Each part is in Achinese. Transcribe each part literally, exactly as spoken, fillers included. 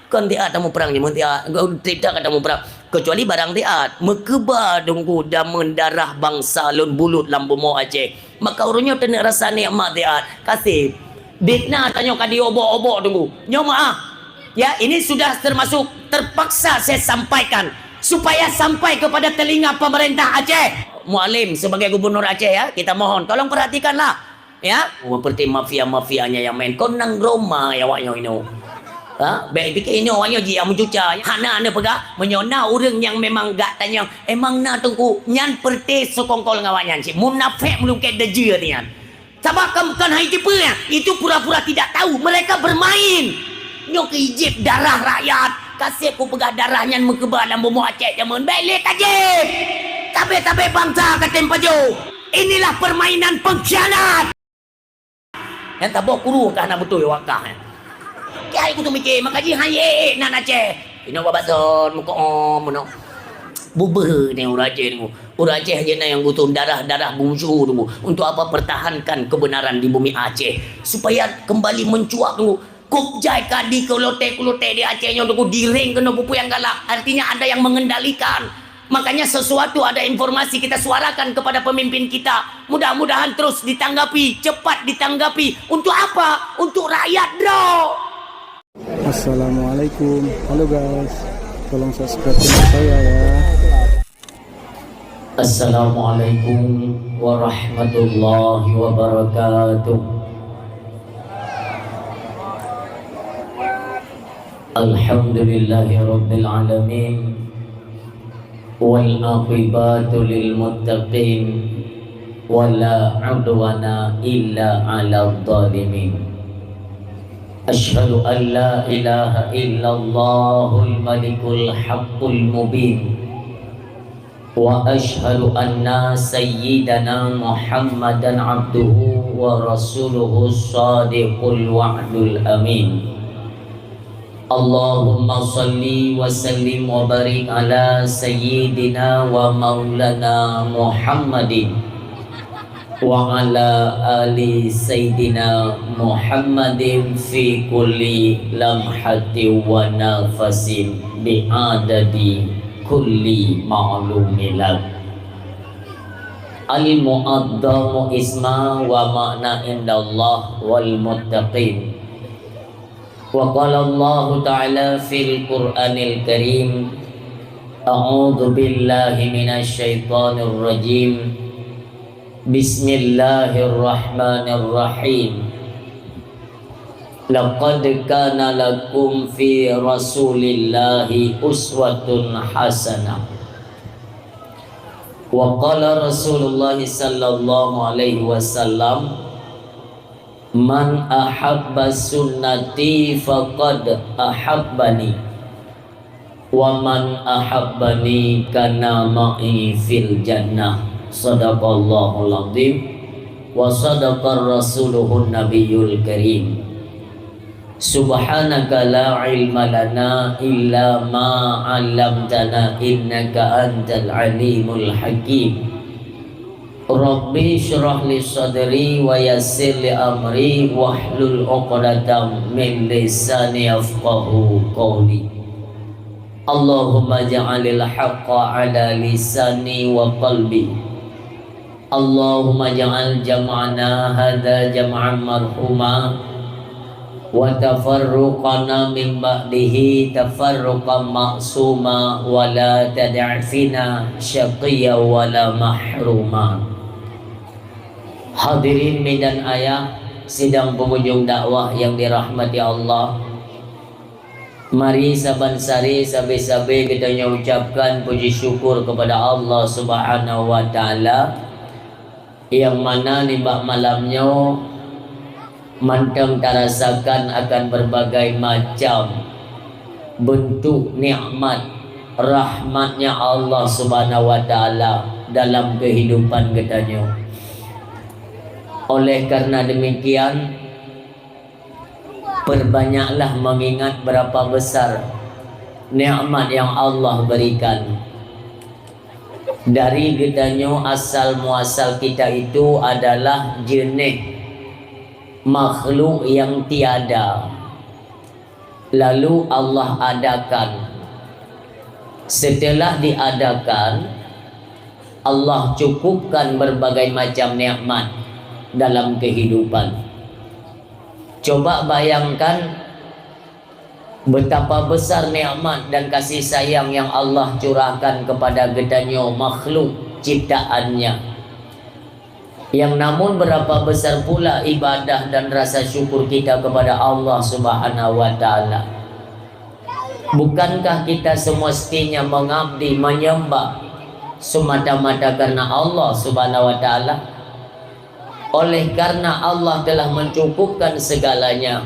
Kon tiat tamuprang, nyoe tiat, trip that ka tamuprang. Kecuali barang tiat. Meukeubah Teungku jameun darah bansa lôn bulut lam bumoe Aceh. Maka ureuëng nyoe teuneuk rasa nikmat tiat. Kaseb. Fitnah tanyoe ka diobok-obok Teungku. Nyoe maaf. Ya, ini sudah termasuk terpaksa saya sampaikan supaya sampai kepada telinga pemerintah Aceh. Mualim sebagai gubernur Aceh ya, kita mohon tolong perhatikanlah. Ya, seperti mafia-mafianya yang main konang Roma ya awak nyoe inoe. Ha, baik pikir inoe awak nyoe jih yang mencuca. Hana anda peugah, meunyoe na ureuëng nyang memang gak tanyong, emang na Teungku, nyan perti sekongkol ngon awak nyan cit. Munafék meulungkét deujeu nyan. Sabab kan bukan hai tipe ya, itu pura-pura tidak tahu, mereka bermain. Nyoe keu ijép darah rakyat, kaseb ku peugah darah nyan meukeubah lam bumoe Aceh jameun. Baik lé kajép. Tabé-tabé bansa ka tem pajoh. Inilah permainan pengkhianat. Nyang taboh kuru kah na beutôi wakah nyan. Kiai ku teumiké, maka jih hai ék nan Aceh. Inoe babason muka om meunoe. Bubeh ni ureuëng Aceh ni. Ureuëng Aceh je na nyang gusum darah-darah bungsu tu. Untuk apa pertahankan kebenaran di bumi Aceh supaya kembali mencuat tu. Kok jai ka di kulote-kulote di Aceh nyoe tu diring kena pupu yang galak. Artinya ada yang mengendalikan. Makanya sesuatu ada informasi kita suarakan kepada pemimpin kita. Mudah-mudahan terus ditanggapi, cepat ditanggapi. Untuk apa? Untuk rakyat droe. Assalamualaikum. Halo guys. Tolong subscribe channel saya ya. Assalamualaikum warahmatullahi wabarakatuh. Alhamdulillahirabbil alamin. Wal aqibatu lil muttaqin. Wala udwana illa 'alal zalimin. Asyhadu an la ilaha illallahul malikul haqqul mubin. Wa asyhadu anna sayyidana Muhammadan abduhu wa rasuluhu shadiqul wa'dul amin. Allahumma shalli wa sallim wa barik ala sayyidina wa maulana Muhammadin wa ala ali sayyidina Muhammadin fi kulli lamhatin wa nafasin bi'adadi kulli ma'lumin lak. Al-mu'azzamu isma wa ma'na indallah wal muttaqin. Wa qala Allahu ta'ala fil Qur'anil Karim, a'udzu billahi minasy syaithanir rajim. Bismillahirrahmanirrahim. Laqad kana lakum fi Rasulillahi uswatun hasanah. Wa qala Rasulullah sallallahu alaihi wasallam, "Man ahabba sunnati faqad ahabbani, wa man ahabbani kana ma'i fil jannah." Shadaqallahul azim wa shadaqar rasuluhun nabiyul karim. Subhanaka la ilma lana illa ma 'allamtana innaka antal alimul hakim. Rabbi shrah li sadri wa yassir li amri wahlul 'uqdatam min lisani yafqahu qawli. Allahumma ja'alil haqqa 'ala lisani wa qalbi. Allahumma ja'al jam'ana hadza jam'an marhuma wa tafarruqana min ba'dihi tafarruqan ma'suma wa la tada'fina syaqiyya wa la mahruma. Hadirin mi dan ayah sidang pengunjung dakwah yang dirahmati Allah. Mari saban sari sabe-sabe geutanyoe ucapkan puji syukur kepada Allah Subhanahu wa Ta'ala, nyang mana nibak malam nyoe mantong tarasakan akan berbagai macam bentuk nikmat rahmatnya Allah Subhanahu wa Ta'ala dalam kehidupan geutanyoe. Oleh karena demikian, perbanyaklah mengingat berapa besar nikmat yang Allah berikan. Dari geutanyoe asal muasal kita itu adalah jeuneh makhluk yang tiada. Lalu Allah adakan. Setelah diadakan, Allah cukupkan berbagai macam nikmat dalam kehidupan. Coba bayangkan betapa besar nikmat dan kasih sayang yang Allah curahkan kepada geutanyoe makhluk ciptaan-Nya. Yang namun berapa besar pula ibadah dan rasa syukur kita kepada Allah Subhanahu wa Ta'ala. Bukankah kita semestinya mengabdi, menyembah semata-mata karena Allah Subhanahu wa Ta'ala? Oleh karena Allah telah mencukupkan segalanya,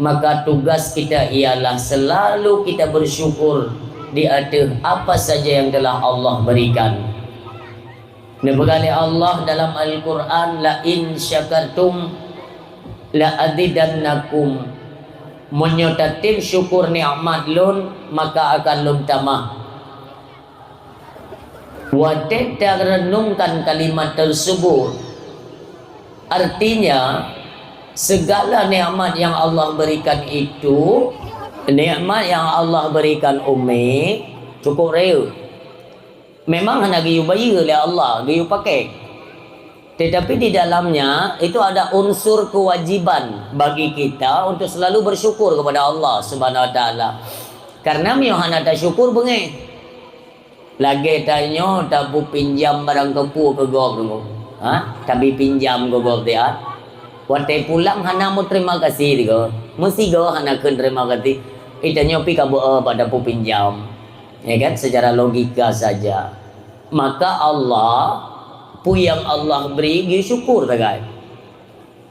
maka tugas kita ialah selalu kita bersyukur di atas apa saja yang telah Allah berikan. Neupeugah lé Allah dalam Al-Quran, "La in syakartum la azidannakum." Meunyoe tatem syukur nikmat Lôn, maka akan Lôn tamah. Watée tarenungkan kalimat tersebut, artinya segala nikmat yang Allah berikan itu, nikmat yang Allah berikan Umi, cukup rayeuk. Memang hana geuyue bayeue lé Allah, geuyue pakai. Tetapi di dalamnya itu ada unsur kewajiban bagi kita untuk selalu bersyukur kepada Allah Subhanahu wa Taala. Karena meunyoe hana tasyukur, beungéh. Lagée tanyoe tapeu pinjam barang keupeue keu gob teungku. Ha? Tabi pinjam keu gob dia. Watée pulang hana meuterima kasih tiga. Meusigoe hana kheun terima kasih. Itanyoe pi ka beu bak tapeu pinjam. Ya kan? Secara logika saja. Maka Allah, peue nyang Allah bri, geusyukur sagai.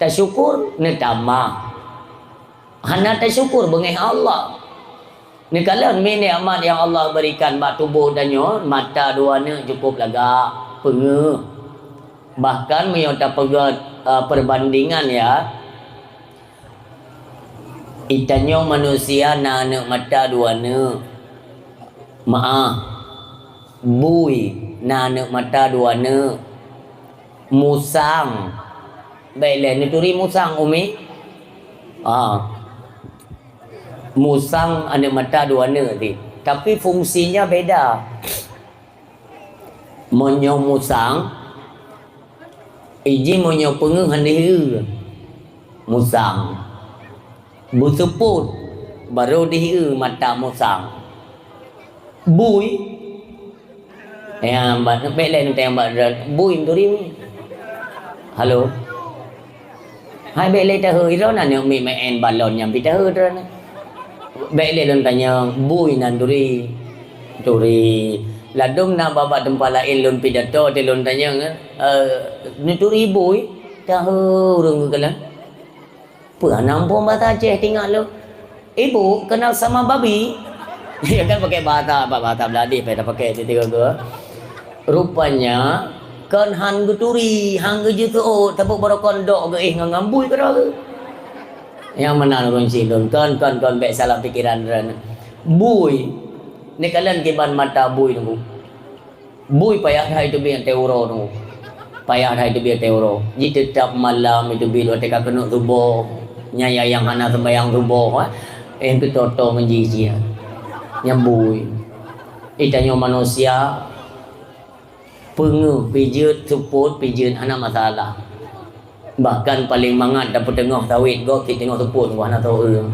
Tasyukur, neutamah. Hana tasyukur, beungéh Allah. Neukalon mi nikmat nyang Allah berikan bak tuboh tanyoe, mata dua neuk cukup lagak, peungeuh. Bahkan meunyoe tapeugét, eh, perbandingan ya, itanyoe manusia na aneuk mata dua neuk. Maah, bui na aneuk mata dua neuk. Musang. Bék lé neuturi musang, Umi. Ah. Musang aneuk mata dua neuk ti. Tapi fungsinya beda. Meunyoe musang, iji meunyoe peungeuh hana hireue. Musang. Beuseupôt, barô dihireue mata musang. Bui, ya, bak, bék lé neutanyong bak droe, bui neuturi mi. Halo. Hai bék lé tahe, droe na neuk mi meu'en balon nyang pi tahe droe na. Bék lé lôn tanyong, bui na neuturi. Turi. Ladôm na bak-bak teumpat laén lôn pidato, teu lôn tanyong, eh, neuturi bui, tahe ureueng geukalon. Peue hana muphom bahasa Aceh teuingat lôn? Ibu kenal sama babi? Ya kan pakai bahasa, bahasa Beladih payah tapakai tiga-tiga. Rupanya kon han geuturi, han geujeuet seuôt, tapi barokon dok geuéh ngon ngambui keudroe. Nyang meunan ureueng cit lôn, kon, kon, kon, bék salah pikeran droeneuh. Bui. Neukalon kiban mata bui nunggu. Bui payah that teubiet watée uroe tu. Payah that teubiet watée uroe. Jiteutab malam teubiet watée ka keuneuk suboh. Nyan nyang hana seumbahyang suboh, eh. Eh, keutoe-toe ngon jih-jih. Nyan bui. Itanyoe manusia, peungeuh pijeuet, seupôt pijeuet, hana masalah. Bahkan paléng mangat tapeuteungoh sawét gob cit teungoh seupôt, wah, na tho eu.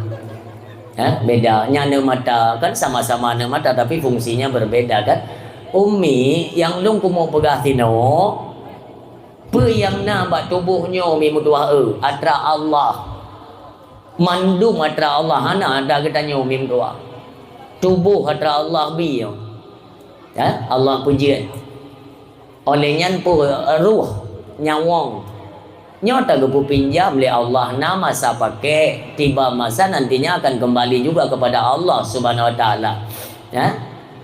Ha, beda. Nyan aneuk mata, kan sama-sama aneuk mata, tapi fungsinya berbeda, kan? Umi, nyang lôn keumeung peugah sinoe, peue nyang na bak tuboh nyoe, Umi meutuah eu, atra Allah. Mandum atra Allah, hana atra geutanyoe, Umi meutuah. Tuboh atra Allah bi nyoe. Ya, Allah peujeuet. Oleh nyan peue, ruh, nyawöng. Nyoe tageupeu pinjam lé Allah, na masa pakai, tiba masa nantinya akan kembali juga kepada Allah Subhanahu Wa Taala. Ya?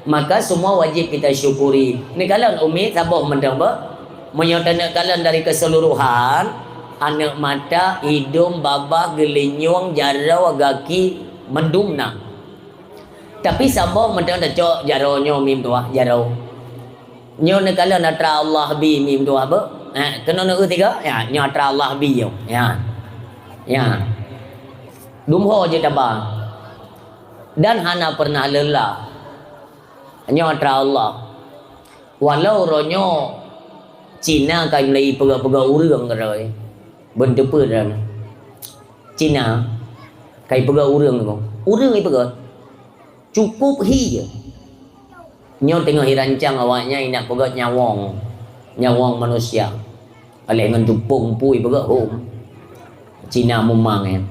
Maka semua wajib kita syukuri. Neukalon Umi saboh mantong beuh. Meunyoe taneuk kalon dari keseluruhan, aneuk mata, idong, babah, geulinyueng, jaroe, gaki, mandum na. Tapi saboh mantong tacok jaroe nyoe, Umi meutuah, jaroe. Nyoe neukalon atra Allah bi, Umi meutuah beuh. Ha, keunoe neueu tiga, ya, nyoe atra Allah bi nyoe. Ya. Ya. Dum ho jeuet taba. Dan hana pernah lelah. Nyoe atra Allah. Walau uroe nyoe Cina ka mulai peugah-peugah ureuëng keudroe, beunteupeu dan Cina ka peugah ureuëng tu. Ureuëng ipeugah. Cukup hi je. Nyoe teungoh irancang awaknyan inak peugah nyawong, nyawong manusia. Aleh ngon tupông pui peugah hom. Cina mumang nyan.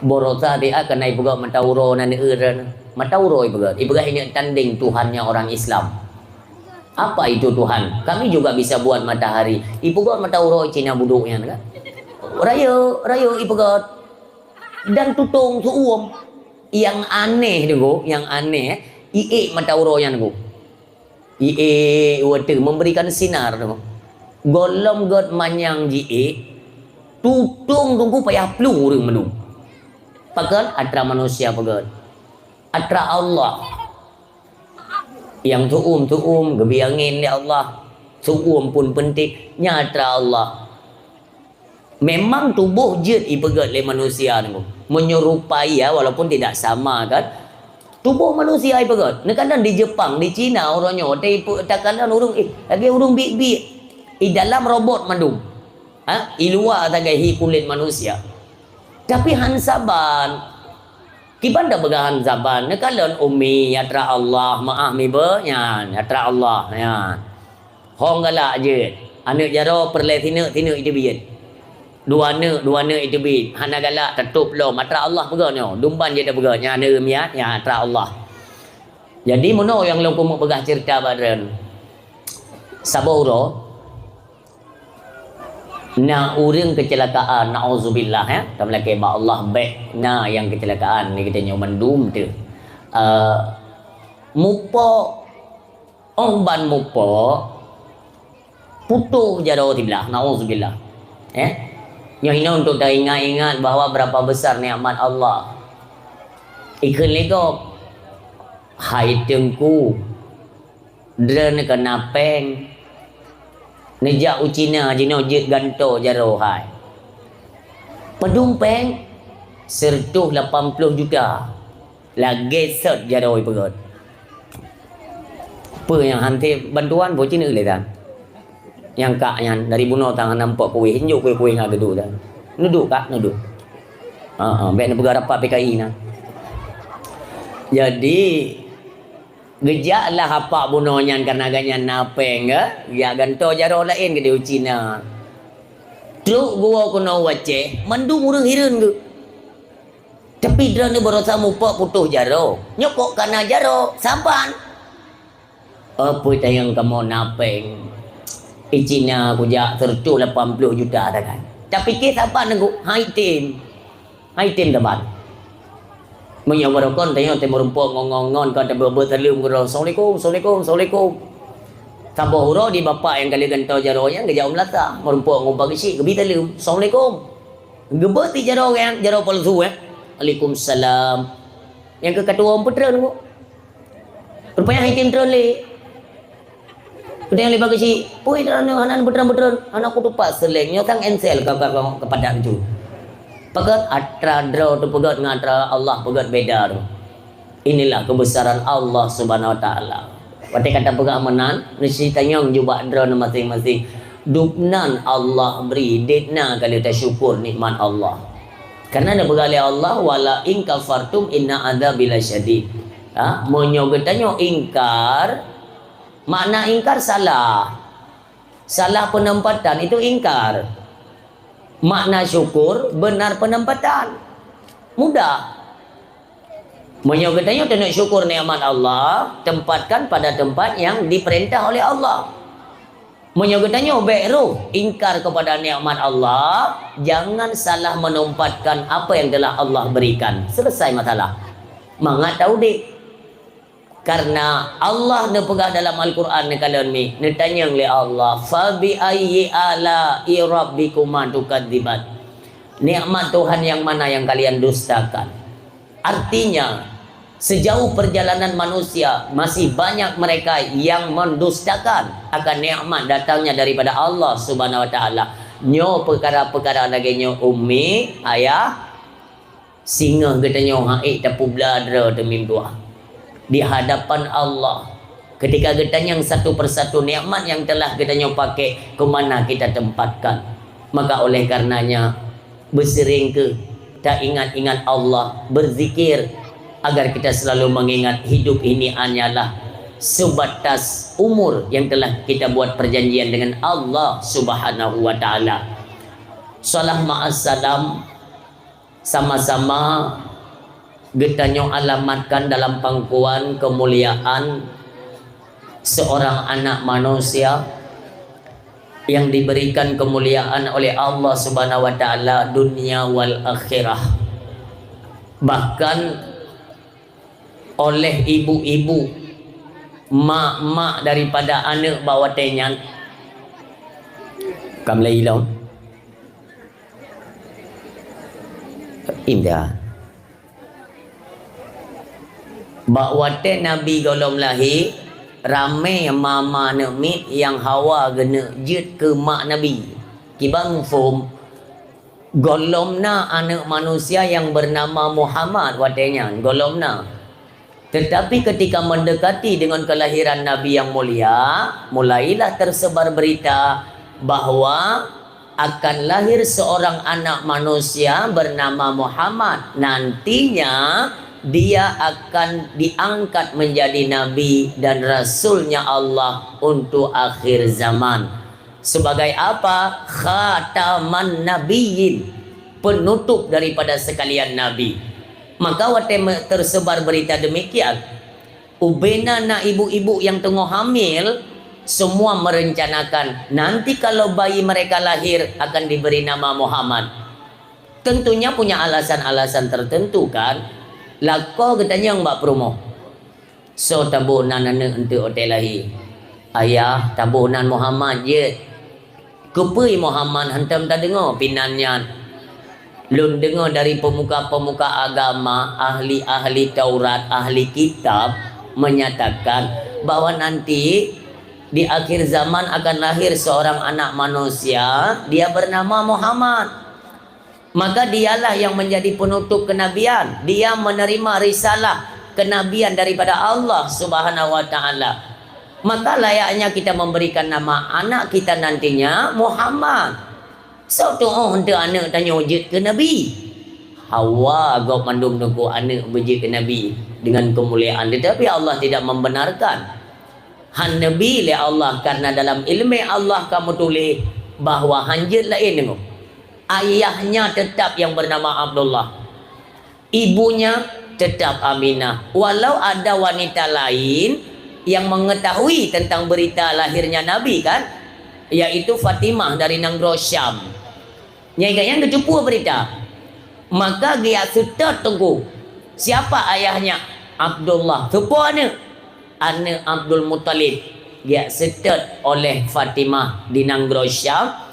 Baroesa dia keuhai peugah mata uroe nan eur. Mata uroe ipeugah. Ipeugah ini tanding Tuhannya orang Islam. Apa itu Tuhan? Kami juga bisa buat matahari. Ipeugah mata uroe Cina budok nyan kan. Rayeuk, rayeuk ipeugah. Dan tutong seuuem. Nyang aneh deungoe, nyang aneh, iék mata uroe nyan deungoe. Iék watèe memberikan sinar tu. Gohlom gèt manyang jiék, tutong teungku payah plueng ureuëng mandum. Pakon atra manusia peugah. Atra Allah. Nyang seuuem-seuuem geubri angén lé Allah. Seuuem pun peuntéh, nyan atra Allah. Memang tuboh jeuet ipeugét lé manusia nyoe. Menyerupai ya, walaupun tidak sama kan. Tuboh manusia ipeugét. Neukalon di Jepang, di Cina uroe nyoe, watèe ipe-, takalon ureuëng, eh, lagèe ureuëng biek-biek. I dalam robot mandum. Ha? I luwa sagai hi kulét manusia. Tapi han saban. Kiban tapeugah saban, neukalon umi, atra Allah, meu'ah mibe, nyan, atra Allah, nyan. Hong galak jeuet. Aneuk jaroe peureulèe sineuk-sineuk iteubiet. Dua neuk, dua neuk iteubiet. Hana galak, tatôp lom. Atra Allah peugah nyoe. Dumban jeuet tapeugah, nyan aneuk miet, nyan atra Allah. Jadi, meunoe nyang lôn keumeung peugah ceurita bak droen. Saboh uroe, Na ureuëng keucilakaan, naudzubillah, ya. Tameulakèe bak Allah bèk na nyang keucilakaan, ni geutanyoe mandum teuh. Eh, mupok, óh ban mupok, putôh jaroe siblah, naudzubillah. Eh? Nyoe hinoe untuk taingat-ingat bahwa berapa besar nikmat Allah. Ikheun lé gob, "Hai Teungku, Droeneuh ka na péng. Neujak u Cina jinoe jeuet gantoe jaroe hai." "Padum péng?" "Seureutôh lapan ploh juta." Lagèe sot jaroe ipeugét. Peue nyang han tém bantuan, boh Cina lé tan. Nyang kak nyan dari bunoe tangan nampak kuéh, injok kuéh-kuéh ngon geudu tan. Neuduek kak, neuduek. Ha, ha, bèk neupeugah rapat P K I na. Jadi, Geujaklah apak bunoe nyan, kareuna gobnyan na péng, ka? Geujak gantoe jaroe laén keudéh u Cina. Trok geuwoe keunoe u Aceh, mandum ureuëng hireuen geuh. Tapi droeneuh baroesa mupok putôh jaroe. Nyoe kok ka na jaroe, saban. Oh, peue tanyong kamoe na péng. I Cina kujak seureutôh lapan ploh juta takai. Tapiké saban teungku, hai tém. Hai tém taban. Meunyoe barokon tanyoe tém meurumpok ngon-ngon-ngon ka tabeuet-beuet saleuem keudroe, "Assalamualaikum, assalamualaikum, assalamualaikum." Saboh uroe di bapak nyang ka lheueh gantoe jaroe nyan geujak u meulasah, meurumpok ngon Pak Geuchik geubri saleuem, "Assalamualaikum." Geubeuet di jaroe nyan, jaroe palsu, eh. "Waalaikumsalam." Nyang keu ka tuwoe meupeutreun, Bu. Rupanya hai tém treun lé. Keudéh lé Pak Geuchik, "Peue droeneuh hana neupeutrön-peutrön, hana kutupat seuleng nyoe sang ensel ka, ka, ka, ka padat ju." Pakon atra droe teupeugét ngon atra Allah peugét beda tu. Inilah keubeusaran Allah Subhanahu Wa Taala. Watèe ka tapeugah meunan, neucit tanyong jubak droeneuh maséng-maséng. Dubnan Allah bri, dubnan ka lheueh tasyukur nikmat Allah. Karena neupeugah lé Allah, "Wala in kafartum inna adzabi lasyadid." Ha, meunyoe geutanyoe ingkar, makna ingkar salah. Salah penempatan itu ingkar. Makna syukur, benar penempatan. Mudah. Meunyoe geutanyoe taneuk syukur nikmat Allah, tempatkan pada tempat yang diperintah oleh Allah. Meunyoe geutanyoe bèk rôh ingkar kepada nikmat Allah, jangan salah menempatkan apa yang telah Allah berikan. Selesai masalah. Mangat taudép. Karena Allah neupeugah dalam Al-Quran neukalon mi, neutanyong lé Allah, "Fa bi ayyi ala'i rabbikuma tukadziban?" Nikmat Tuhan yang mana yang kalian dustakan? Artinya, sejauh perjalanan manusia, masih banyak mereka yang mendustakan akan nikmat datangnya daripada Allah Subhanahu Wa Taala. Nyoe peukara-peukara lagèe nyoe, ummi, ayah, Singoh geutanyoe han ék tapeubla droe teumim tuah di hadapan Allah. Ketika geutanyong satu persatu nikmat yang telah geutanyoe pakai, kemana kita tempatkan? Maka oleh karenanya, beuseuring keuh taingat-ingat Allah, berzikir, agar kita selalu mengingat hidup ini hanyalah sebatas umur yang telah kita buat perjanjian dengan Allah Subhanahu wa Ta'ala. Salam ma'as salam sama-sama geutanyoe alamatkan dalam pangkuan kemuliaan seorang anak manusia yang diberikan kemuliaan oleh Allah Subhanahu wa Ta'ala dunia wal akhirah. Bahkan oleh ibu-ibu, mak-mak daripada aneuk bak watée nyan. Kam lé ilong. Indah. Bak watée Nabi gohlom lahé, ramé ma-ma aneuk miet nyang hawa geuneuk jeuet keu mak Nabi. Kiban muphom, gohlom na aneuk manusia nyang beunama Muhammad watée nyan, gohlom na. Tetapi ketika mendekati dengan kelahiran Nabi yang mulia, mulailah tersebar berita bahwa akan lahir seorang anak manusia bernama Muhammad. Nantinya, dia akan diangkat menjadi nabi dan rasulnya Allah untuk akhir zaman. Sebagai apa? Khataman nabiyyin, penutup daripada sekalian nabi. Maka watée me-, tersebar berita demikian, ubena na ibu-ibu yang teungoh hamil, semua merencanakan nanti kalau bayi mereka lahir akan diberi nama Muhammad. Tentunya punya alasan-alasan tertentu kan. Lakoe geutanyong bak peurumoh, "Soe taboh nan aneuk eunteuk watée lahé?" "Ayah, taboh nan Muhammad jeuet." "Keupeue Muhammad hantom tadeungoe pinan nyan?" "Lôn deungoe dari pemuka-pemuka agama, ahli-ahli Taurat, ahli kitab menyatakan bahwa nanti di akhir zaman akan lahir seorang anak manusia, dia bernama Muhammad. Maka dialah yang menjadi penutup kenabian. Dia menerima risalah kenabian daripada Allah Subhanahu wa Ta'ala. Maka layaknya kita memberikan nama anak kita nantinya Muhammad. Soe tuoh eunteuk aneuk tanyoe jeuet keu nabi?" Hawa gob mandum teungku aneuk beujeuet keu nabi dengan kemuliaan. Tetapi Allah tidak membenarkan. Han neubi lé Allah, karena dalam ileumé Allah ka meutuléh bahwa han jeuet laén teungku. Ayahnya tetap yang bernama Abdullah. Ibunya tetap Aminah. Walau ada wanita lain yang mengetahui tentang berita lahirnya Nabi kan, yaitu Fatimah dari nanggroe Syam. Nyang ingat nyan geuteupeue berita. Maka geujak seutôt teungku. Siapa ayahnya? Abdullah. Soe po aneuk? Aneuk Abdul Muthalib. Geujak seutôt oleh Fatimah di nanggroe Syam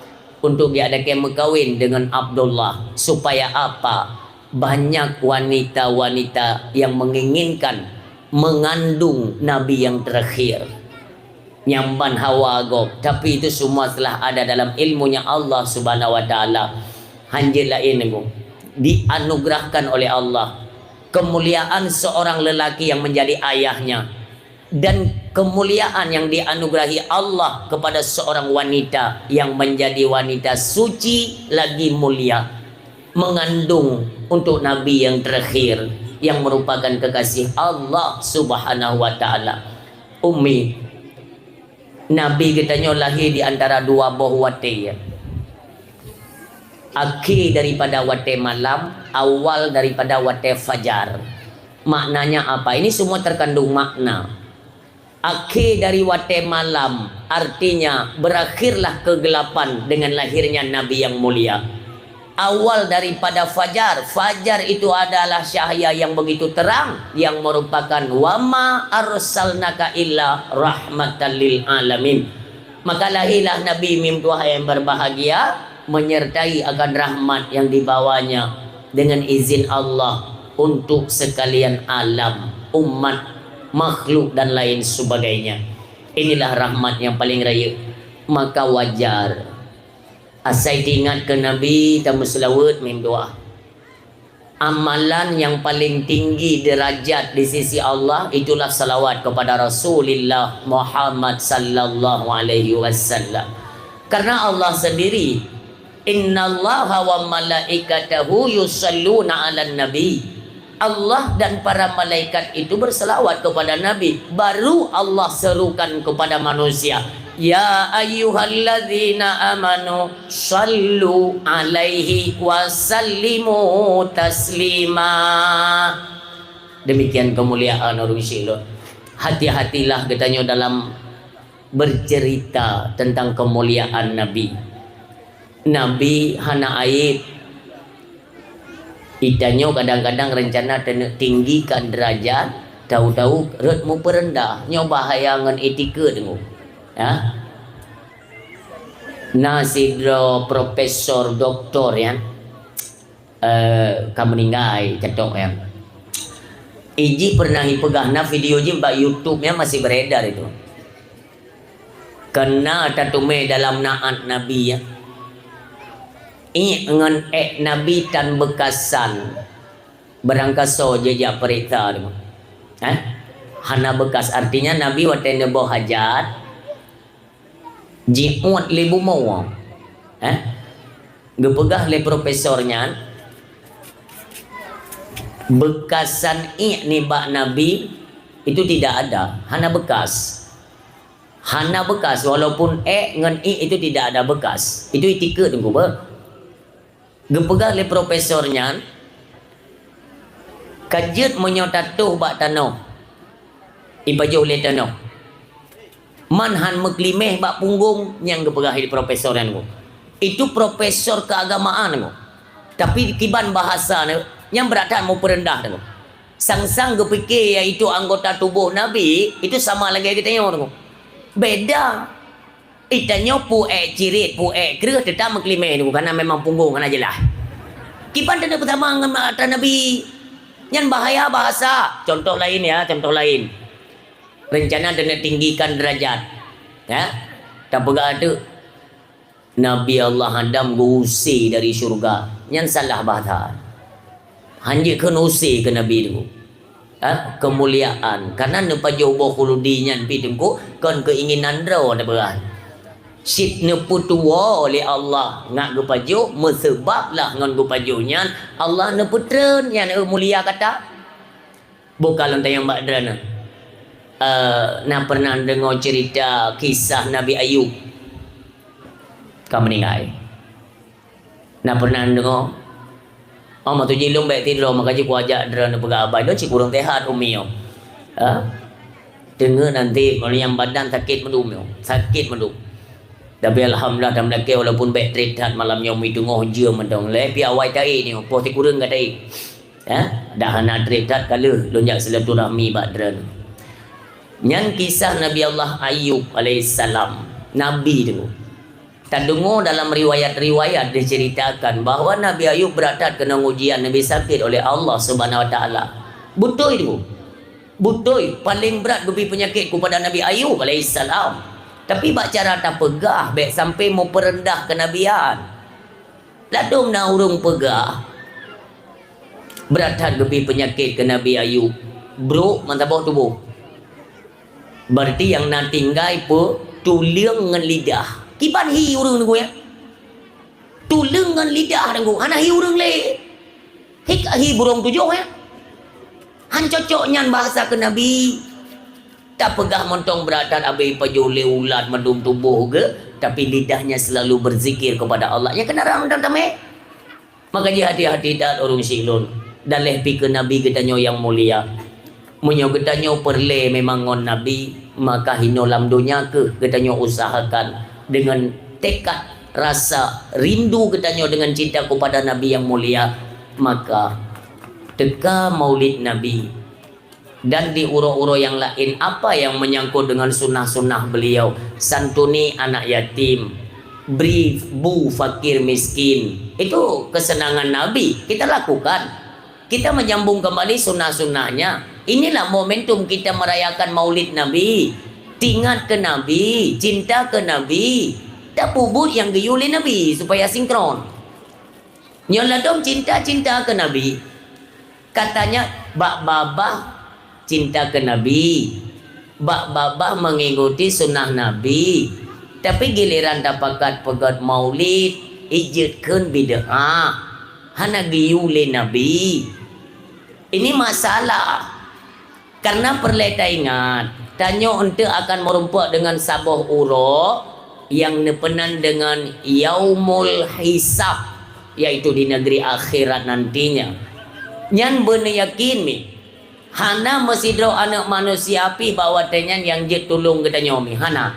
untuk geujak lakée meukawen dengan Abdullah. Supaya apa? Banyak wanita-wanita yang menginginkan mengandung Nabi yang terakhir. Nyang ban hawa gob, tapi itu semua telah ada dalam ilmunya Allah Subhanahu wa Ta'ala. Han jeuet laén teungku. Dianugerahkan oleh Allah kemuliaan seorang lelaki yang menjadi ayahnya, dan kemuliaan yang dianugerahi Allah kepada seorang wanita yang menjadi wanita suci lagi mulia, mengandung untuk Nabi yang terakhir, yang merupakan kekasih Allah Subhanahu wa Ta'ala. Ummi, Nabi geutanyoe lahé di antara dua boh watée. Akhé daripada watée malam, awal daripada watée fajar. Maknanya apa? Ini semua terkandung makna. Akhé dari watée malam, artinya berakhirlah kegelapan dengan lahirnya Nabi yang mulia. Awal daripada fajar. Fajar itu adalah cahaya yang begitu terang, yang merupakan, "Wa ma arsalnaka illa rahmatan lil alamin." Maka lahirlah Nabi mim tuha yang berbahagia, menyertai akan rahmat yang dibawanya dengan izin Allah untuk sekalian alam, umat, makhluk, dan lain sebagainya. Inilah rahmat yang paling rayeuk. Maka wajar asai teuingat keu Nabi tameuseulaweuet mim tuha. Amalan yang paling tinggi derajat di sisi Allah itulah salawat kepada Rasulullah Muhammad sallallahu alaihi wasallam. Karena Allah sendiri, "Innallaha wa malaikatahu yusalluna 'alan nabi." Allah dan para malaikat itu berselawat kepada Nabi. Baru Allah serukan kepada manusia, "Ya ayyuhalladzina amanu sallu alaihi wa sallimu taslima." Demikian kemuliaan ureuëng syik lôn. Hati-hatilah geutanyoe dalam bercerita tentang kemuliaan Nabi. Nabi hana aib. Geutanyoe kadang-kadang rencana taneuk tinggikan derajat, tahu-tahu rot mupeureundah. Nyoe bahaya ngon etika deungoe. Ya. Na sidroe profesor doktor, ya, eh, ka meuninggai, catok, ya. Iji pernah ipeugah, na video jih bak YouTube, ya, masih beredar itu. Keu na tateumé dalam naat Nabi, ya. Iék ngon ék Nabi tan beukasan. Barangkasoe jijak peuriksa tu. Eh? Hana beukas, artinya Nabi watée neuboh hajat, jiuet lé bumoe. Eh? Geupeugah lé profesor nyan, beukasan iék nibak Nabi itu tidak ada, hana beukas. Hana beukas, walaupun ék ngon iék itu tidak ada beukas. Itu etika teungku beuh. Geupeugah lé profesor nyan, ka jeuet meunyoe tatoh bak tanoh, ipajoh lé tanoh. Man han meukeulimeh bak punggong, nyang geupeugah lé profesor nyan teungku. Itu profesor keagamaan teungku. Tapi kiban bahasa nyan, nyan brat that mupeureundah teungku. Sang-sang geupike yaitu anggota tuboh Nabi, itu sama lagée geutanyoe teungku. Beda. Geutanyoe peue ék cirit, peue ék kreueh, teutap meukeulimeh teungku, karena memang punggong hana jeulaih. Kiban taneuk beusama ngon atra Nabi. Nyan bahaya bahasa. Contoh lain ya, contoh lain. Rencana taneuk tinggikan derajat. Ya. Tapeugah teuk. Nabi Allah Adam geuuse dari syurga. Nyan salah bahasa. Hanjeuet kheun use keu Nabi teungku. Ha? Keumuliaan. Karena neupajoh boh khuludi nyan pih teungku, kon keuinginan droe teupeugah. Cit neupeutuwoe lé Allah ngat geupajoh, meuseubab lah ngon geupajoh nyan, Allah neupeutreun nyan, eh, mulia gata. Buka lôn tanyong bak droeneuh. Eh, na pernah deungoe cerita kisah Nabi Ayub ka meuninggai? Na pernah deungoe? Oh, meutu jih lôn bék tidroe, maka jih kuajak droeneuh peugah haba, lôn cit kureueng sehat umi nyoe. Ha? Deungoe nanti, meunyoe nyang badan sakét mandum nyoe. Sakét mandum. Tapi alhamdulillah, tameulakée walaupun bék trép that malam nyoe, meuteungoh jeuem mantong. Lé pih awai taék nyoe, poh sikureueng ka taék. Ya, dah hana trép that ka lheueh lôn jak silaturahmi bak droeneuh. Nyan kisah Nabi Allah Ayub alaihissalam. Nabi tu. Tadeungoe dalam riwayat-riwayat diceritakan bahwa Nabi Ayub brat that keunong ujian, neubi sakét oleh Allah Subhanahu Wa Taala. Beutôi tu. Beutôi, paléng brat geubri peunyakét kepada Nabi Ayub alaihissalam. Tapi bak cara tapeugah, bék sampai mupeureundah keunabian. Ladôm na ureuëng peugah, brat that geubri peunyakét keu Nabi Ayub, brok meusaboh tuboh. Berarti nyang na tinggai peue? Tuleueng ngon lidah. Kiban hi ureuëng teungku ya? Tuleueng ngon lidah teungku, hana hi ureuëng lé. Hi ka hi burông tujoh ya? Han cocok nyan bahasa keu Nabi. Tapeugah mantong brat that abéh pajoh lé ulat mandum tuboh geuh, tapi lidahnya selalu berzikir kepada Allah. Nyan keunan rhah mantong tamé. Maka jih hati-hati that ureuëng syik lôn. Daleh pi keu Nabi geutanyoe nyang mulia. Meunyoe geutanyoe peureulée memang ngon Nabi, maka hinoe lam donya keuh geutanyoe usahakan deungon tekad rasa rindu geutanyoe deungon cinta kepada Nabi nyang mulia, maka teuka Maulid Nabi. Dan di uroe-uroe nyang laén, apa nyang meunyangkot deungon sunnah-sunnah beliau, santuni anak yatim, bri bu fakir miskin, itu kesenangan Nabi kita lakukan. Kita menyambung kembali sunnah-sunnahnya. Inilah momentum kita merayakan Maulid Nabi. Tingat ke Nabi, cinta ke Nabi. Tapubuet nyang geuyue lé Nabi supaya sinkron. Nyoe ladôm cinta-cinta keu Nabi. Katanya bak babah cinta keu Nabi, bak babah mengikuti sunnah Nabi. Tapi giliran tapakat peugét maulid, ijeuet kheun bid'ah, hana geuyue lé Nabi. Ini masalah. Karena peureulée taingat, tanyoe eunteuk akan meurumpok deungon saboh uroe nyang neupeunan deungon Yaumul Hisab, yaitu di negeri akhirat nantinya. Nyan beuneuyakin mi, hana meusidroe aneuëk manusia pih bak watée nyan nyang jeuet tulông geutanyoe mi, hana.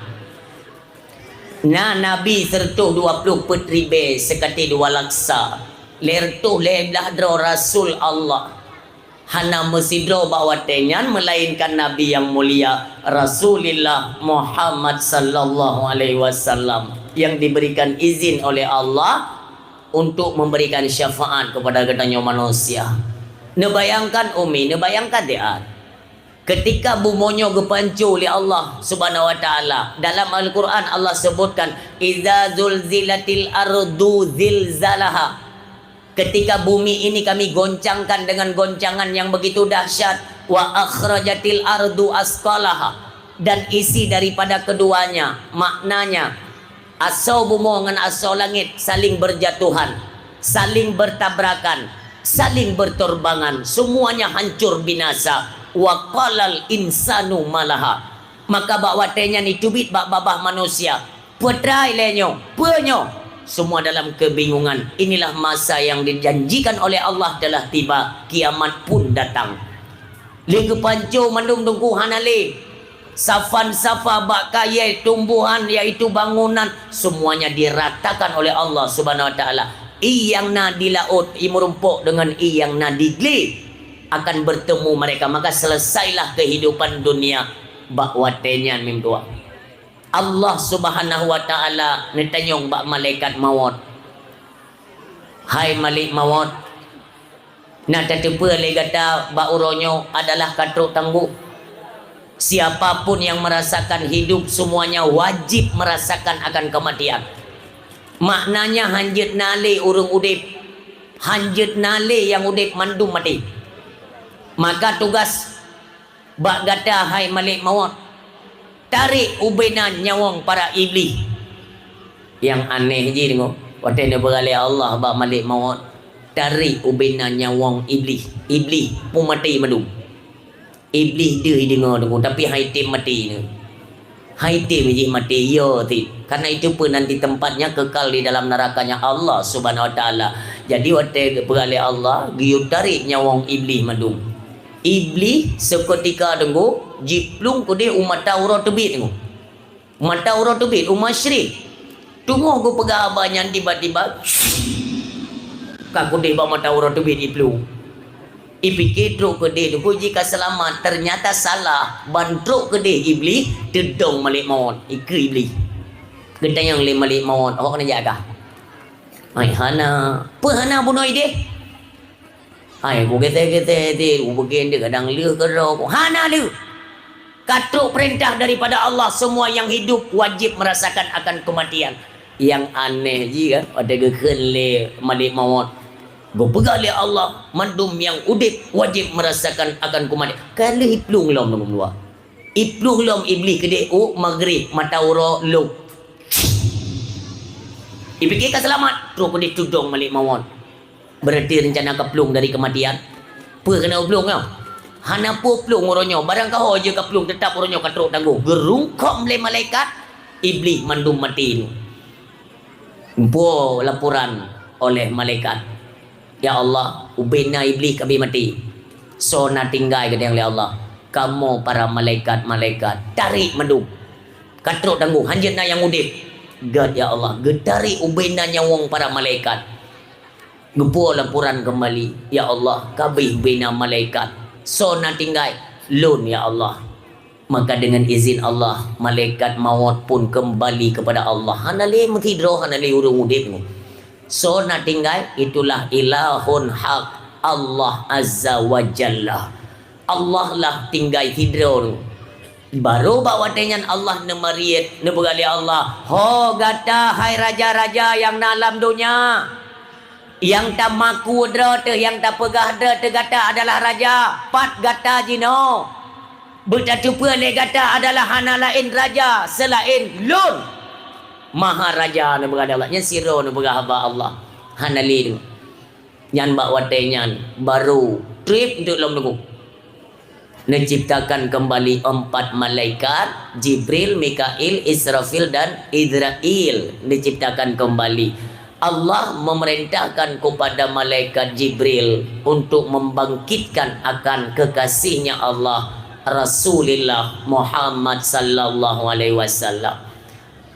Na nabi sireutôh dua ploh peuet ribée sikaté dua laksa, lhée reutôh lhée blaih droe rasul Allah. Hana meusidroe bak watée nyan meulainkan Nabi nyang mulia Rasulullah Muhammad sallallahu alaihi wasallam yang diberikan izin oleh Allah untuk memberikan syafaat kepada geutanyoe manusia. Neubayangkan umi, neubayangkan diat. Ketika bumoe nyoe geupanco lé Allah Subhanahu wa Taala, dalam Al-Quran Allah sebutkan, "Idza zulzilatil ardu zilzalaha." Ketika bumi ini Kami goncangkan dengan goncangan yang begitu dahsyat, "Wa akhrajatil ardu asqalaha," dan isi daripada keduanya, maknanya, asoe bumoe ngon asoe langét saling berjatuhan, saling bertabrakan, saling berterbangan, semuanya hancur binasa. "Wa qalal insanu malaha." Maka bak watée nyan jiteubiet bak babah manusia, "Peue teurai lé nyoe? Peue nyoe?" Semua dalam kebingungan. Inilah masa yang dijanjikan oleh Allah telah tiba, kiamat pun datang. Lé geupanco mandum teungku hana lé. Safa-safa bak kayée tumbuhan, yaitu bangunan, semuanya diratakan oleh Allah Subhanahu wa Taala. Ié nyang na di laôt, ié meurumpok deungon ié nyang na di glé akan bertemu mereka. Maka selesailah kehidupan dunia bak watée nyan meutuah. Allah Subhanahu wa Taala neutanyong bak malaikat mawöt, "Hai malaikat mawöt, na tateupeue lé gata bak uroe nyoe adalah ka trok tanggong? Siapa pun yang merasakan hidup, semuanya wajib merasakan akan kematian." Maknanya hanjeuet na lé ureuëng udeb, hanjeuet na lé nyang udeb, mandum maté. Maka tugas bak gata hai malaikat mawöt, tarek ubena nyawöng para iblih. Nyang aneh jih deungoe, watée neupeugah lé Allah bak malaikat mawöt, tarek ubena nyawöng iblih. Iblih pun maté mandum. Iblih deuh jideungoe deungoe, tapi han jitem maté nyoe. Han jitem jih maté, yo cit. Karena itu pun nanti tempatnya kekal di dalam nerakanya Allah Subhanahu wa Taala. Jadi watée geupeugah lé Allah, geuyue tarek nyawöng iblih mandum. Iblih seketika deungoe jiplueng keudeh u mata uroe teubiet deungoe. Mata uroe teubiet u masyrik. Teungoh geupeugah haba nyan tiba-tiba ka keudeh bak mata uroe teubiet jiplueng. Ipike trok keudeh deungoe jih ka seulamat, ternyata salah, ban trok keudeh iblih, teudong malaikat mawöt, ikeue iblih. Geutanyong lé malaikat mawöt, "Awak keuneuk jak kah?" "Hai, hana." "Peue hana bunoe ideh?" "Hai, kugeusée-geusée ideh, ubeugen deh kadang lheueh keudroe." "Hana lheueh. Ka trok peurintah daripada Allah, semua yang hidup wajib merasakan akan kematian." Nyang aneh jih kan, watée geukheun lé malaikat mawöt, geupeugah lé Allah, mandum nyang udeb wajib merasakan akan kematian. Ka lheueh iplueng lom lam luwa. Iplueng lom iblih keudeh u maghrib, mata uroe lom. Ipike ka seulamat, trok keudeh teudong malaikat mawöt. Berarti rencana ka plueng dari kematian. Peue keuneuk plueng nyoe? Hana peue plueng uroe nyoe, barang ka ho jeuet ka plueng, teutap uroe nyoe ka trok tanggong. Geurungkôm lé malaikat, iblih mandum maté nyoe. Geupeu laporan oleh malaikat, "Ya Allah, ubena iblih ka abéh maté. Soe na tinggai," geutanyong lé Allah. "Kamoe para malaikat-malaikat, tarek mandum. Ka trok tanggong, hanjeuet na nyang udeb." "Gét, ya Allah." Geutarek ubena nyawöng para malaikat. Geupeu laporan keumbali, "Ya Allah, ka abéh ubena malaikat. Soe na tinggai?" "Lôn, ya Allah." Maka dengan izin Allah, malaikat mawöt pun keumbali keupada Allah. Hana lé meusidroe, hana lé ureuëng udeb nyoe. Soe na tinggai? Itulah ilahun hak, Allah Azza wa Jalla. Allah lah tinggai sidroe nyoe. Barô bak watée nyan Allah neumariet, neupeugah lé Allah, "Ho gata hai raja-raja nyang na lam donya! Nyang tamaku droe teuh, nyang tapeugah droe teuh gata adalah raja. Pat gata jinoe? Beutateupeue lé gata adalah hana laén raja seulaén lôn. Maharaja neupeugah Allah. Nyan sidroe neupeugah haba Allah. Hana lé deungoe. Nyan bak watée nyan barô treb teuk lom teungku. Neuciptakan kembali empat malaikat, Jibril, Mikail, Israfil, dan Izrail. Neuciptakan kembali. Allah memerintahkan kepada malaikat Jibril untuk membangkitkan akan kekasihnya Allah, Rasulullah Muhammad sallallahu alaihi wasallam.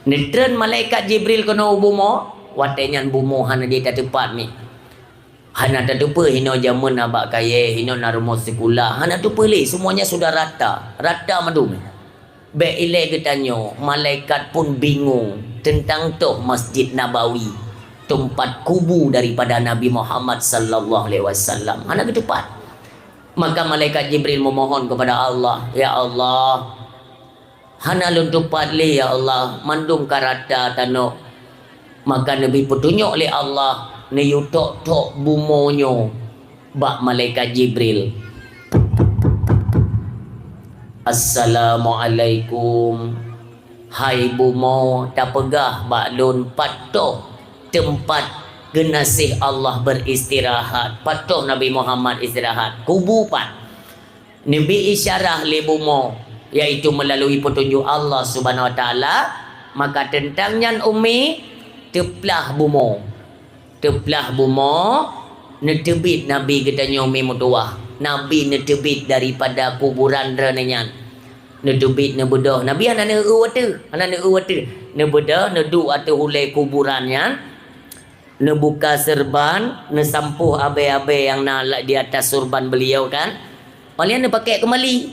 Neutreun malaikat Jibril keunoe u bumoe, watée nyan bumoe hana jeuet tateupat mi. Hana tateupeue hinoe jameun na bak kayée, hinoe na rumoh sikula, hana tateupeue lé, semuanya sudah rata, rata mandum. Bék ilée geutanyoe, malaikat pun bingung teuntang toh Masjid Nabawi, teumpat kubu daripada Nabi Muhammad sallallahu alaihi wasallam. Hana geuteupat. Maka malaikat Jibril memohon kepada Allah, "Ya Allah, hana lôn teupat lé, ya Allah, mandum ka rata tanoh." Maka neubri peutunyok lé Allah, neuyue tok-tok bumoe nyoe bak malaikat Jibril. "Assalamualaikum. Hai bumoe, tapeugah bak lôn pat toh teumpat geunaséh Allah beristirahat, pat toh Nabi Muhammad istirahat, kubu pat?" Neubri isyarah lé bumoe, yaitu meulalu peutunjuk Allah Subhanahu Wa Taala, maka teuntang nyan Ummi, teuplah bumoe. Teuplah bumoe, neuteubiet Nabi geutanyoe Ummi meutuwah. Nabi neuteubiet daripada kuburan droeneuh nyan. Neuteubiet neubeudôh. Nabi hana neueu ateueh, hana neueu ateueh. Neubeudôh, neuduek ateueh ulée kuburan nyan. Neubuka seureuban, neusampôh abée-abée nyang na la-, di atas seureuban beuliau kan. Óh lheueh neupakék keumbali.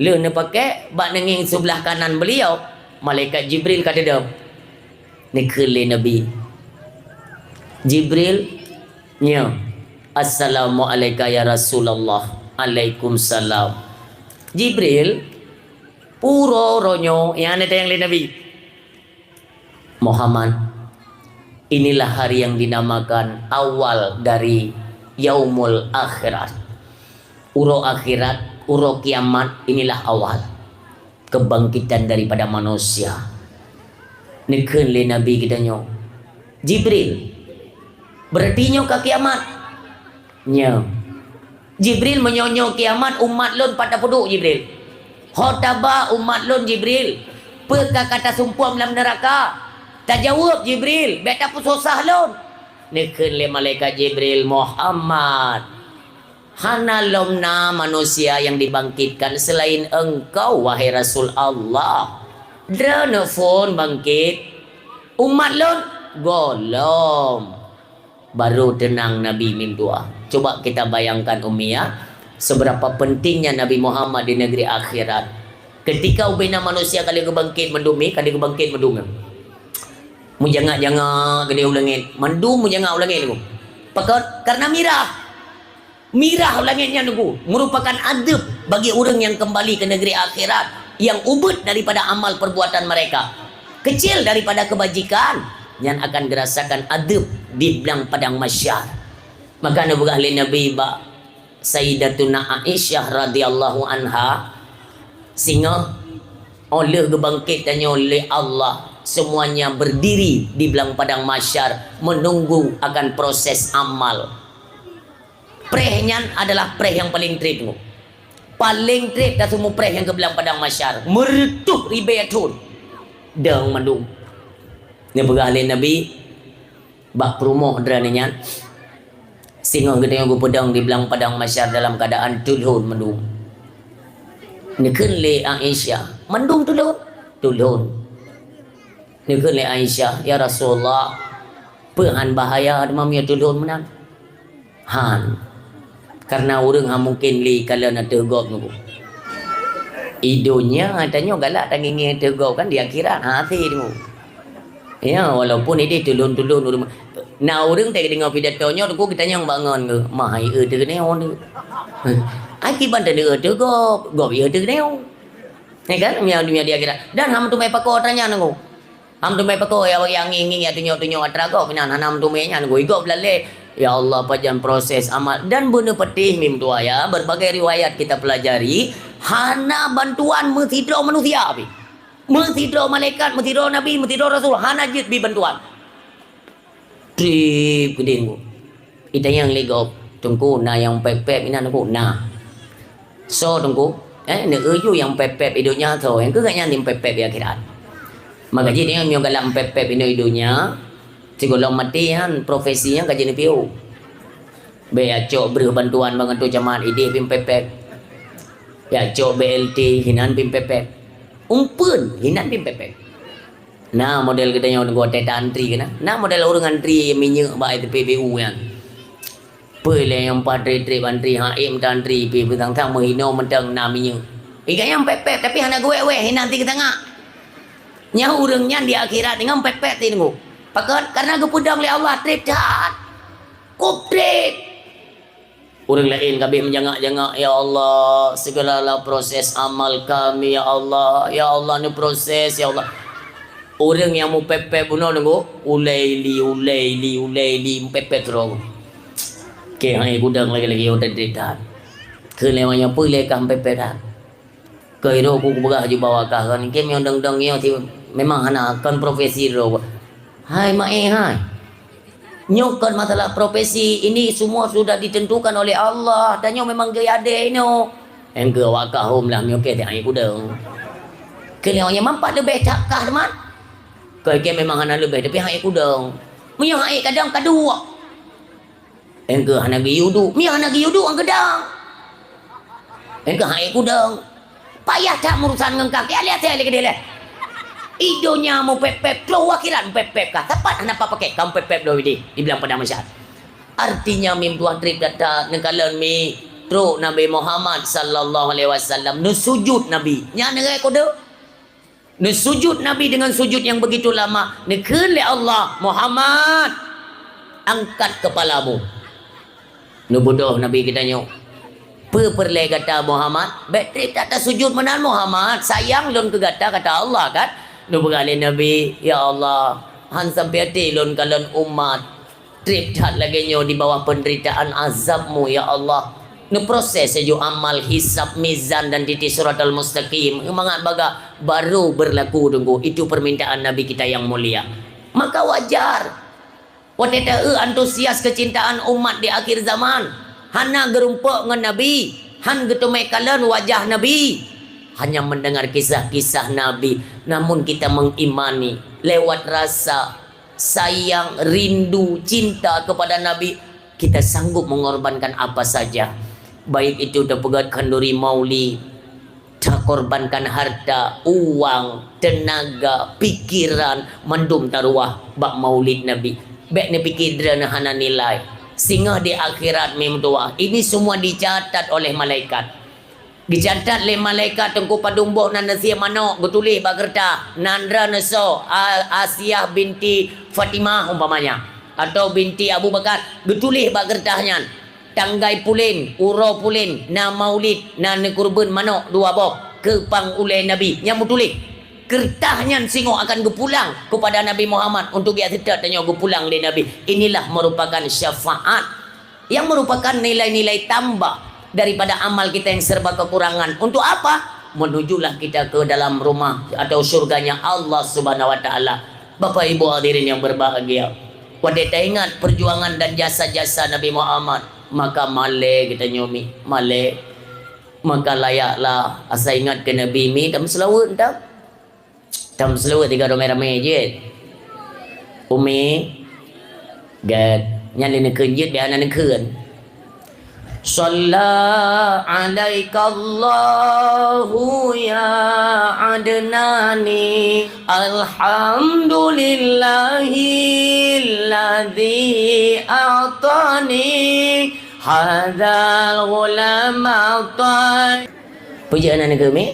Lheueh neupakék bak neungieng seubeulah kanan beuliau, malaikat Jibril ka teudong. Neukheun lé Nabi, "Jibril, nyoe, assalamu'alaika ya Rasulullah." "Alaikumsalam." "Jibril, peue uroe-uroe nyoe?" Nyang neutanyong lé Nabi. "Muhammad, inilah hari yang dinamakan awal dari yaumul akhirat." Uroe akhirat, uroe kiamat, inilah awal kebangkitan daripada manusia. Neukheun lé Nabi geutanyoe, "Jibril, berarti nyoe ka kiamat?" "Nyoe." "Jibril, meunyoe nyoe kiamat, umat lôn pat tapeuduek, Jibril? Ho taba umat lôn, Jibril? Peue ka, ka tasumpom lam neuraka? Tajaweueb, Jibril, bék tapeususah lôn." Neukheun lé malaikat Jibril, "Muhammad, hana lom na manusia nyang dibangkitkan seulaén engkau, wahai Rasul Allah. Droeneuh phon bangkét. Umat lôn gohlom." Baru teunang Nabi meudoa. Coba kita bayangkan, Ummi, ya, seberapa pentingnya Nabi Muhammad di negeri akhirat. Ketika ubena manusia ka lheueh geubangkét mandum, mi, ka lheueh geubangkét mandum. Meujangak-jangak keudeh u langét, mandum meujangak u langét tu. Pakon? Karena mirah. Mirah u langét nyan, Teungku, merupakan adeueb bagi ureuëng nyang keumbali keu neugeri akhirat, nyang ubeuet daripada amal perbuatan mereka, keucil daripada keubajikan, nyan akan geurasakan adeueb di blang padang mahsyar. Maka neupeugah lé Nabi bak Sayyidatuna Aisyah radhiyallahu anha, singoh óh lheueh geubangkét tanyoe lé Allah, semuanya berdiri di blang padang mahsyar menunggu akan proses amal. Preh nyan adalah preh nyang paleng treb, Teungku. Paleng treb taseumu preh nyang keu blang padang mahsyar. Meureutôh ribée thon. Dong mandum. Neupeugah lé Nabi bak peurumoh droeneuh nyan, singoh geutanyoe geupeudong di blang padang mahsyar dalam keuadaan tulhon mandum. Neukheun lé Aisyah, "Mandum tulhon?" "Tulhon." Neukheun lé Aisyah, "Ya Rasulullah, peue han bahaya teuma meunyoe tulhon meunan?" "Han. Karena ureuëng han mungken lé kalon ateueh gob, Teungku. Di donya tanyoe galak tangieng ateueh gob kan, di akhirat han até, Teungku. Ya, walaupun ideh tulhon-tulhon ureuëng." Na ureuëng teudeungoe pidato nyoe, Teungku, geutanyong bak ngon geuh, "Mah hai eu teuh keunoe?" Ai kiban teudeungoe ateueh gob, gob eu teuh keunoe. Ya kan? Meunyoe donya di akhirat. Dan han meuteumé pakoe atra nyan, Teungku. Han meuteumé pakoe ya bagi angin-angin ya tunyok-tunyok atra gob inan, hana meuteumé nyan, Teungku. Gob lalé Ya Allah, pajan proses amal. Dan beuneupatéh mim dua ya, berbagai riwayat kita pelajari, hana bantuan meusidroe manusia pih. Meusidroe malaikat, meusidroe nabi, meusidroe rasul, hana jeuet bi bantuan. Trip keudeh Teungku. Itanyong lé gob, "Teungku, na nyang pép-pép inan Teungku?" "Na." "Soe Teungku?" "Eh, neueu ju nyang pép-pép i donya soe, nyang keuh gobnyan nyang pép-pép di akhirat." Maka jih nyoe galak pép-pép inoe i donya, sigohlom maté nyan profesi nyan ka jeuet neupiôh. Bèk ya cok breueh bantuan bangantoe jamaat idéh pih pép-pép. Ya cok B L T hinan pih pép-pép. Umpeuen hinan pih pép-pép. Na model geutanyoe nunggu watèe ta antri keunan. Na model ureueng antri minyeuk bak S P B U nyan. Peue lé nyang paih trép-trép antri, han ék meuantri pih, peue sang-sang meuhinoe mantong na minyeuk. Iga nyang pép-pép, tapi hana geuwèk-wèk, hinan ti geutangak. Nyan ureueng nyan di akhirat ngon pép-pép ti nunggu. Pakon? Karena geupeudong lé Allah trép that. Kop trép. Ureueng laén ka abéh meujangak-jangak, "Ya Allah, segalalah proses amal kami, ya Allah. Ya Allah, neuproses, ya Allah." Ureueng nyang meupép-pép bunoe nunggu, ulèe li, ulèe li, ulèe li, meupép-pép sidroe. Kèe han ék kudong lagèe-lagèe nyoe teudeuk that. Keu lewat nyoe peue lé kah meupép-pép that. Keu inoe ku kupeugah ju bak kah kan, kèe meunyoe dong-dong nyoe ti memang hana kon profesi droe. Hai maé hai. Nyoe kon masalah profesi, ini semua sudah ditentukan oleh Allah. Dan nyoe memang geuadé inoe. Engkeu awak kah hom lah meunyoe kèe han ék kudong. Keu lewat nyoe mampat leubeh that kah teuma. Keu kèe memang hana leubeh tapi han ék kudong. Meunyoe han ék kadong kaduek. Engkeu hana geuyue duek, meunyoe hana geuyue duek ngon geudong. Engkeu han ék kudong. Payah that meurusan ngon kah, kèe lé até lé keudéh lé. I donya meupép-pép, troh u akhirat meupép-pép kah. Sapat hana pakai, ka meupép-pép lom idéh di blang padang mahsyar. Artinya mim tuah trép that-that neukalon mi trok Nabi Muhammad sallallahu alaihi wasallam neusujud Nabi. Nyan neurai kode. Neusujud Nabi dengan sujud yang begitu lama, neukheun lé Allah, "Muhammad, angkat kepalamu." Neubeudôh Nabi geutanyoe, "Peue peureulèe gata Muhammad?" "Bèk trép that tasujud meunan Muhammad, sayang lôn keu gata," kata Allah kan. Neupeugah lé Nabi, "Ya Allah, han sampai até lôn kalon umat trép that lagèe nyoe di bawah penderitaan azab-Mu, ya Allah." Neuproses laju amal hisab mizan dan titi siratal mustaqim. Mangat bagah baru berlaku deungon itu permintaan Nabi kita yang mulia. Maka wajar watèe ta-eu antusias keucintaan umat di akhir zaman, hana geurumpok ngon Nabi, han geuteumé kalon wajah Nabi, hanya mendengar kisah-kisah Nabi, namun kita mengimani lewat rasa sayang, rindu, cinta kepada Nabi, kita sanggup mengorbankan apa saja. Baik itu tapeugöt khanduri maulid, takorbankan harta, uang, tenaga, pikiran, mandum taruwah bak maulid Nabi. Bèk neupike droeneuh hana nilai. Singoh di akhirat mim tuah, ini semua dicatat oleh malaikat. Geucatat lé malaikat teungku padum boh nan neusie manok, geutuléh bak keureutah, nan droeneuh soe, A-, Asiah binti Fatimah umpamanya, atau binti Abu Bakar, geutuléh bak keureutah nyan. Tanggai pulen, uroe pulen, na maulid, na neukeureubeuen manok dua boh keu pang ulèe Nabi, nyan meutuléh. Keureutah nyan singoh akan geupulang keupada Nabi Muhammad untuk geujak seutôt tanyoe geupulang lé Nabi. Inilah merupakan syafaat yang merupakan nilai-nilai tambah daripada amal kita yang serba kekurangan. Untuk apa? Menujulah kita ke dalam rumah atau syurganya Allah Subhanahu wa Taala. Bapak Ibu hadirin yang berbahagia, watèe taingat perjuangan dan jasa-jasa Nabi Muhammad, maka malèe geutanyoe mi, malèe. Maka layaklah asa ingat keu Nabi mi dan meuseulaweuet, entah. Tam seulaweuet tiga ramé-ramé jeuet. Umi, gèt, nyan lé neukheun jeuet, biasa neukheun. Shalla 'alaikallahu ya Adnani, alhamdulillahilladzi a'tani hadzal ghulama thayy-. Peue jeuet na neukheun mi?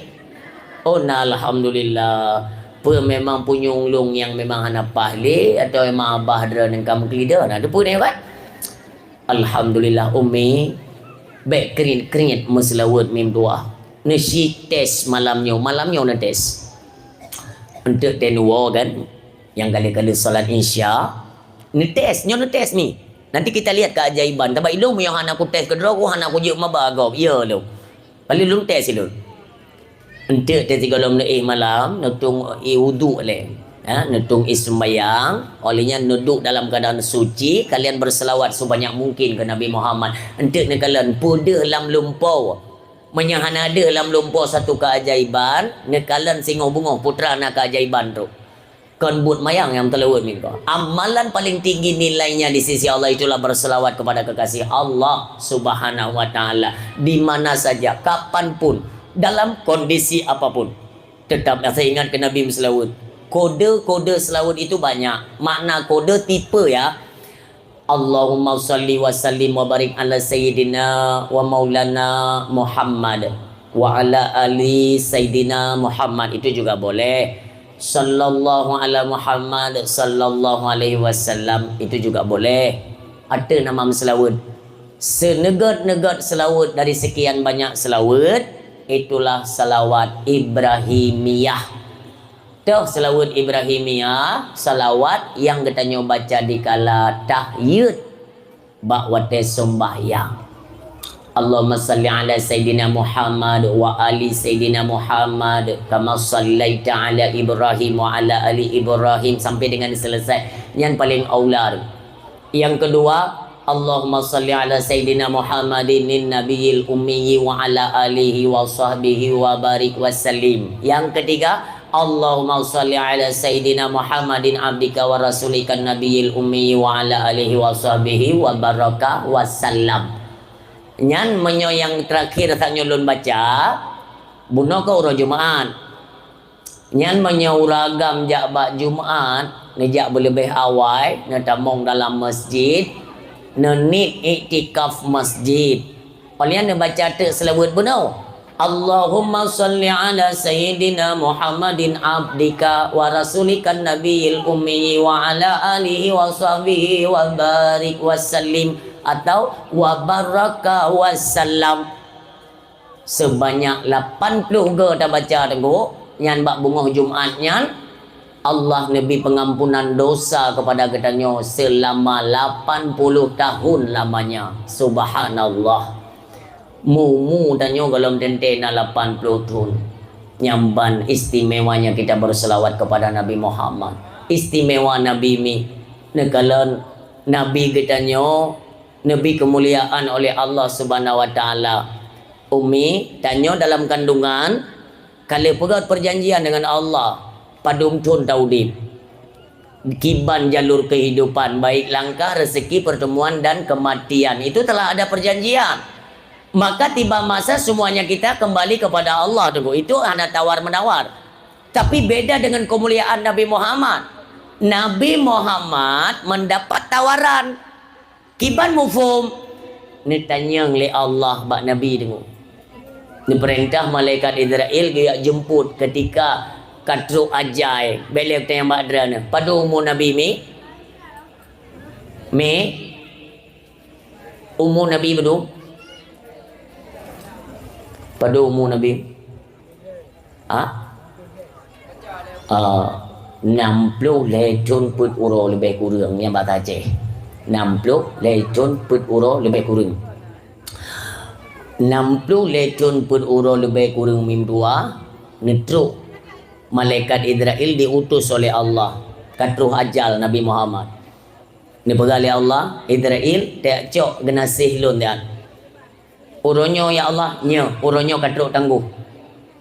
Oh na alhamdulillah. Peue memang punyueng lôn nyang memang hana paih lé, atawa memang abah droeneuh ka meukeulideh? Na teupeue nyoe kan? Alhamdulillah Umi, bèk kriet-kriet meuseulaweuet mim tuah. Neusi tes malam nyoe, malam nyoe neutes. Eunteuk teunoe kan, nyang ka lheueh-ka lheueh salat Isya, neutes, nyoe neutes mi. Nanti kita lihat keajaiban. Sabab ilôn meunyoe hana kutés keudroe, ku hana kujeuet maba gob. Ya lôn. Paling lôn tés ilôn. Enteuk teuh sigohlom neuéh malam, neutueng ie uduk lé. Ha, neutueng ie seumbahyang, óh lheueh nyan neuduek dalam keuadaan suci, kalian berselawat sebanyak mungkin keu Nabi Muhammad. Enteuk neukalon peudeuh lam lumpoe. Meunyoe hana deuh lam lumpoe satu keajaiban, neukalon singoh beungoh putra na keajaiban tu. Kon buet mayang nyang teuleubeh nibak. Amalan paling tinggi nilainya di sisi Allah itulah berselawat kepada kekasih Allah Subhanahu wa Ta'ala, di mana saja, kapan pun, dalam kondisi apapun. Tetap rasa ingat keu Nabi meuseulaweuet. Kode-kode seulaweuet itu banyak. Makna kode tipe ya. Allahumma salli wa sallim wa barik ala sayyidina wa maulana Muhammad wa ala ali sayyidina Muhammad, itu juga boleh. Sallallahu ala Muhammad sallallahu alaihi wasallam, itu juga boleh. Ateueh nama meuseulaweuet. Seuneugét-neugét seulaweuet dari sekian banyak seulaweuet, itulah salawat Ibrahimiyah. Toh seulaweuet Ibrahimiyah, salawat nyang geutanyoe baca dikala tahiyat bak watée seumbahyang. Allahumma salli ala sayyidina Muhammad wa ali sayyidina Muhammad kama sallaita ala Ibrahim wa ala ali Ibrahim sampai dengan selesai. Nyan paling aula. Yang kedua, Allahumma salli ala sayyidina Muhammadin nabiyil ummi wa ala alihi wa sahbihi wa barik wa sallim. Yang ketiga, Allahumma salli ala sayyidina Muhammadin abdika wa rasulika nabiyil ummi wa ala alihi wa sahbihi wa baraka wa sallam. Nyan meunyoe nyang terakhir tanyoe lôn baca, bunoe keu uroe Jumaat. Nyan meunyoe ureueng agam jak bak Jumaat, neujak beuleubeh awai, neutamong dalam masjid, neuniet iktikaf masjid. Óh lheueh nyan neubaca teuk seulaweuet bunoe. Allahumma salli ala sayyidina Muhammadin abdika wa rasulika nabiyil ummi wa ala alihi wa sahbihi wa barik wa sallim atau wa baraka wa sallam. Seubanyak lapan ploh goe tabaca teungku, nyan bak beungoh Jumaat nyan, Allah neubri peungampunan dosa keupada geutanyoe seulama lapan puluh tahun lamanya. Subhanallah. Mu-mu tanyoe gohlom teuntée na lapan puluh thon. Nyan ban istimewanya kita berselawat kepada Nabi Muhammad. Istimewa Nabi mi, neukalon Nabi geutanyoe neubri keumuliaan oleh Allah Subhanahu wa Taala. Umi, tanyoe dalam kandungan, ka lheueh peugét peujanjian deungon Allah, padum thon taudeb. Kiban jalur kehidupan, baik langkah, rezeki, pertemuan, dan kematian. Itu telah ada perjanjian. Maka tiba masa semuanya kita kembali kepada Allah, teungku. Itu hana tawar-menawar. Tapi beda dengan kemuliaan Nabi Muhammad. Nabi Muhammad mendapat tawaran. Kiban muphom? Neutanyong lé Allah bak Nabi teungku. Neupeurintah malaikat Israel geujak jemput ketika ka trok ajai. Bék lé tanyong bak droeneuh. Padum umu Nabi mi? Mi? Umu Nabi padum? Padum umu Nabi? Ha? Ah, nam ploh lhée thon peuet uroe leubeh kureueng, nyan bahasa Aceh. Nam ploh lhée thon peuet uroe leubeh kureueng. Nam ploh lhée thon peuet uroe leubeh kureueng mim dua, neutrok malaikat Israel diutus oleh Allah, ka troh ajal Nabi Muhammad. Neupeugah lé Allah, Israel, tajak cok geunaséh lôn nyan. Uroe nyoe, ya Allah, nyoe, uroe nyoe ka trok tanggoh.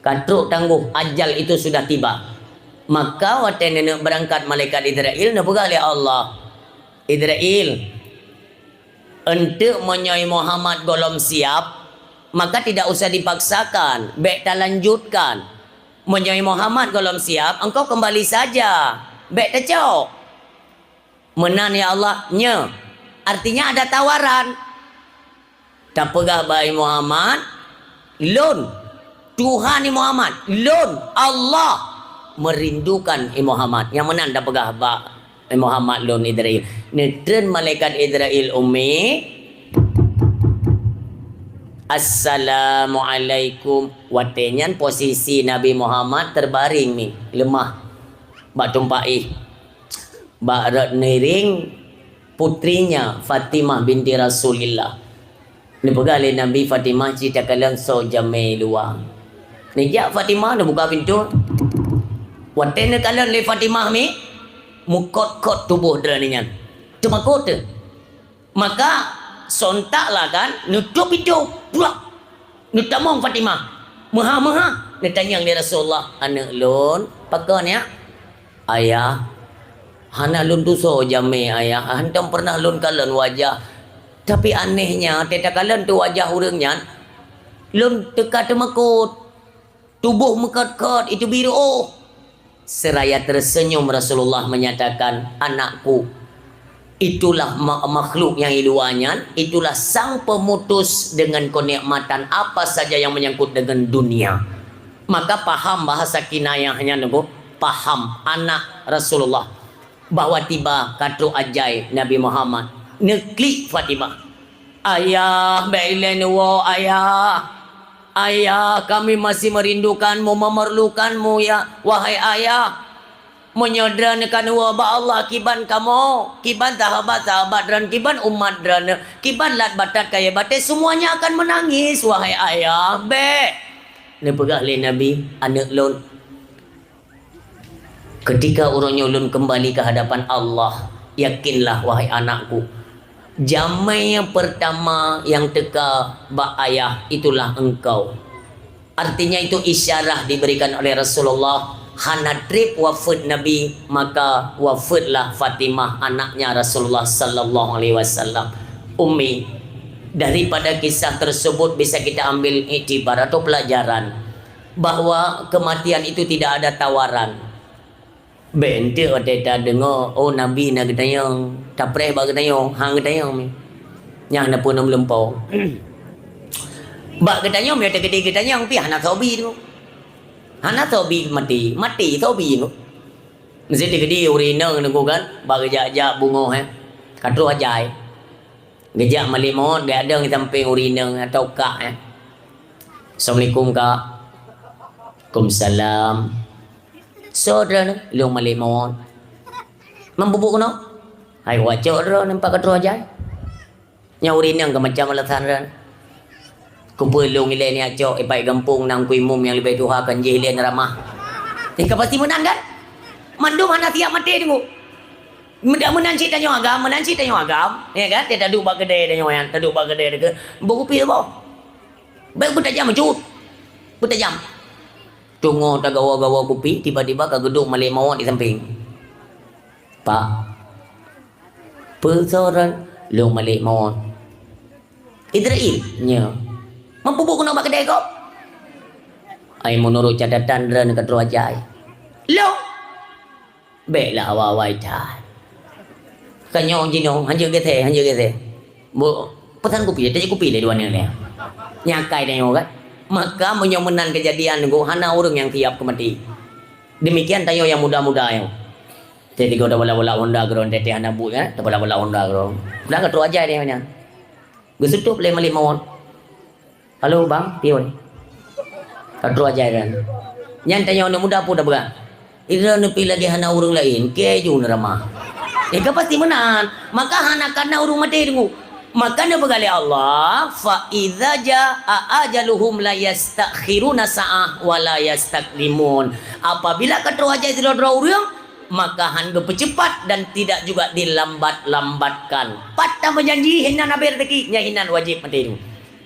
Ka trok tanggoh, ajal itu sudah tiba. Maka watée neuneuk beurangkat malaikat Israel, neupeugah lé Allah, Israel, eunteuk meunyoe Muhammad gohlom siab, maka tidak usah dipaksakan, bék talanjutkan. Meunyoe Muhammad gohlom siab, engkau kembali saja, bék tacok. Meunan, ya Allah, nyoe. Artinya ada tawaran. Tapeugah bak Muhammad, lôn, Tuhan Muhammad, lôn, Allah, merindukan Muhammad. Nyang meunan tapeugah bak Muhammad lôn Israel. Neutreun malaikat Israel, Umi, "Assalamualaikum." Watée nyan posisi Nabi Muhammad teubaring mi, leumah bak tumpah éh. Bak rot ngiring, Putrinya Fatimah binti Rasulillah. Neupeugah lé Nabi, Fatimah cit takalon soe jamé luwa. Neujak Fatimah neubuka pintoe. Watée neukalon lé Fatimah mi, meukot-kot tuboh droeneuh nyan. Teumakot teuh. Maka sontak lah kan, neutôp pintoe. Brak! Neutamong Fatimah. Meuha-meuha, neutanyong lé Rasulullah, "Aneuëk lôn, pakon nyak?" "Ayah, hana lôn tusoe jamé, Ayah. Hántom peureunah lôn kalon wajah. Tapi anehnya, teuka kalon teuh wajah ureuëng nyan, lôn teuka teumakot. Tuboh meukot-kot, itu biru." Seraya tersenyum, Rasulullah menyatakan, "Anakku, itulah ma-, makhluk nyang di luwa nyan, itulah sang pemutus dengan kenikmatan apa saja yang menyangkut dengan dunia." Maka paham bahasa kinayah nyan, Teungku? Paham anak Rasulullah bahwa tiba ka trok ajai Nabi Muhammad. Neuklik Fatimah. "Ayah, bék ilée neuwoe, Ayah. Ayah, kami masih merindukanmu, memerlukanmu, ya, wahai Ayah. Meunyoe Droeneuh ka neuwoe bak Allah, kiban kamoe, kiban sahabat-sahabat Droeneuh, kiban umat Droeneuh, kiban lat batat kayée batée, semuanya akan menangis, wahai Ayah. Bék!" Neupeugah lé Nabi, "Aneuëk lôn, ketika uroe nyoe lôn keumbali keu hadapan Allah, yakinlah, wahai anakku, jamé nyang peurtama nyang teuka bak Ayah itulah engkau." Artinya, itu isyarah diberikan oleh Rasulullah, hana treb wafeuet Nabi, maka wafeuetlah Fatimah, anaknya Rasulullah sallallahu alaihi wasallam. Ummi, daripada kisah tersebut bisa kita ambil iktibar atau pelajaran bahwa kematian itu tidak ada tawaran. Bék enteuk watée tadeungoe, "Oh, Nabi na geutanyong, tapreh bak geutanyong, han geutanyong mi." Nyan na peunom lumpoe. Bak geutanyong, meunyoe teukeudi geutanyong pih hana soe bi tu. Hana soe bi maté, maté soe bi tu. Meusti teukeudi ureuëng inong nunggu kan, bak geujak-jak beungoh, eh. Ka troh ajai. Geujak malée mawöt, geujak dong di sampéng ureuëng inong atau kak, eh. "Assalamualaikum, Kak." "Waalaikumsalam." "Soe droeneuh?" "Lôn malée mawöt." "Man peubuet keunoe?" "Hai wacok droeneuh, pat ka troh ajai." Nyan ureuëng inong keu macam alasan droeneuh. "Keupeue lôn ilée nyak cok, ipat gampông na Teungku Imum nyang leubeh tuha kon jih ilée neuramah." Eh, ka pasti meunan kan? Mandum hana siap maté teungku. Meunan cit tanyoe agam, meunan cit tanyoe agam. Ya kan? Dia taduek bak keudè tanyoe nyan, taduek bak keudè deungon beukupi saboh. Bék beutajam cut. Beutajam. Teungoh tagawa-gawa kupi, tiba-tiba ka geuduek malée mawöt di sampéng. "Pak, peue soe droeneuh?" "Lôn malée mawöt." "Izrail?" "Nyo." "Man peubuet keunoe bak keudè gob?" "Ai, meunurot catatan droeneuh ka troh ajai." "Lôn?" Bék lah awai-awai that. Ka nyoe jinoe, hanjeuet geusée, hanjeuet geusée. Bo-, peusan kupi, tajak kupi lé dua nyoe lé. Nyan akai tanyoe kan. Maka meunyoe meunan keujadian, Teungku, hana ureuëng nyang siap keu maté. Demikian tanyoe nyang muda-muda nyoe. Teuh tigo tabalak-balak honda keudroe, teuh hana buet, eh, tabalak-balak honda keudroe. Dah ka troh ajai tanyoe nyan. Geuseutôb lé malée mawöt. "Halo, bang, piye?" Ka troh ajai nyan. Nyan tanyoe aneuk muda peue tapeugah? "Droeneuh pih lagée hana ureuëng laén, keu ju neuramah." Eh, ka pasti meunan. Maka hana kana ureuëng maté teungku. Maka neupeugah lé Allah, "Fa idza jaa ajaluhum la yastakhiruna sa'ah wa la yastaqdimun." Apabila ka troh ajai sidroe-droe ureuëng, maka han geupeucepat dan tidak juga dilambat-lambatkan. Pat tameujanji hinan habéh raseuki, nyan hinan wajéb maté teungku.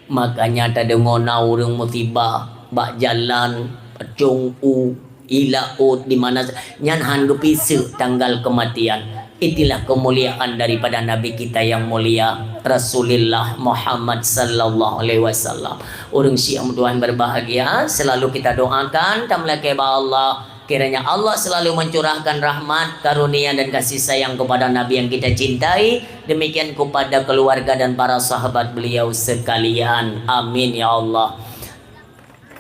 Makanya tadeungoe na ureuëng musibah bak jalan, pacong u, i laôt, di mana sa-, nyan han geupiseuk tanggal kematian. Itulah kemuliaan daripada Nabi kita yang mulia, Rasulullah Muhammad sallallahu alaihi wasallam. Ureuëng syiah meutuhan berbahagia, selalu kita doakan, tameulakée bak Allah. Kiranya Allah selalu mencurahkan rahmat, karunia, dan kasih sayang kepada Nabi yang kita cintai, demikian kepada keluarga dan para sahabat beliau sekalian. Amin ya Allah.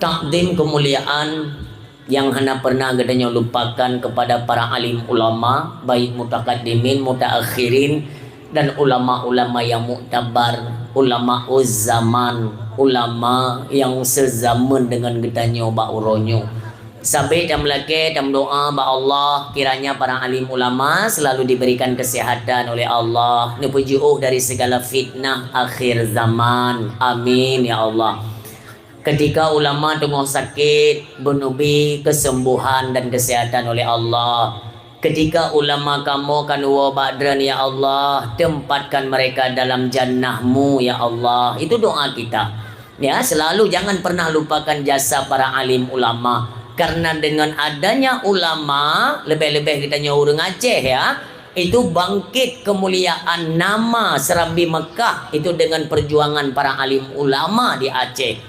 Takdim kemuliaan yang hana pernah geutanyoe lupakan kepada para alim ulama, baik mutakaddimin, mutaakhirin, dan ulama-ulama yang muktabar, ulama zaman, ulama yang sezaman dengan geutanyoe bak uroe nyoe. Sabe tameulakée, tameudoá bak Allah, kiranya para alim ulama selalu diberikan kesehatan oleh Allah, neupeujiôh dari segala fitnah akhir zaman. Amin ya Allah. Ketika ulama teungoh sakét, beuneubi kesembuhan dan kesehatan oleh Allah. Ketika ulama kamoe ka neuwoe bak droen, ya Allah, tempatkan mereka dalam jannah-Mu, ya Allah. Itu doa kita. Ya, selalu jangan pernah lupakan jasa para alim ulama. Karena dengan adanya ulama, lebih-lebih geutanyoe ureuëng Aceh ya, itu bangkit kemuliaan nama Serambi Mekah itu dengan perjuangan para alim ulama di Aceh.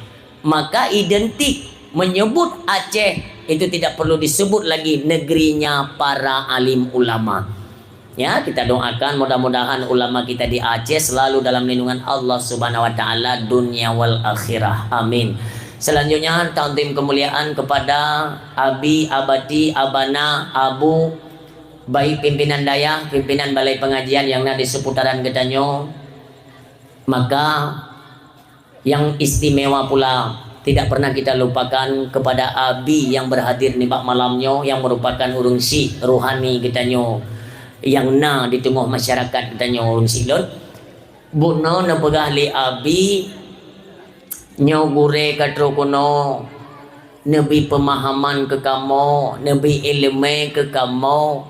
Maka identik menyebut Aceh itu tidak perlu disebut lagi negerinya para alim ulama. Ya, kita doakan mudah-mudahan ulama kita di Aceh selalu dalam lindungan Allah Subhanahu wa taala dunia wal akhirah. Amin. Selanjutnya, takzim kemuliaan kepada Abi, Abati, Abana, Abu, baik pimpinan dayah, pimpinan balai pengajian yang na di seputaran geutanyoe. Maka yang istimewa pula, tidak pernah kita lupakan kepada Abi yang berhadir nibak malam nyoe, yang merupakan ureuëng syiek rohani geutanyoe, yang na di teungoh masyarakat geutanyoe, ureuëng syiek lôn. Bunoe neupeugah lé Abi, nyoe gurée ka trok keunoe, neubi pemahaman keu kamoe, neubi iéleumé keu kamoe,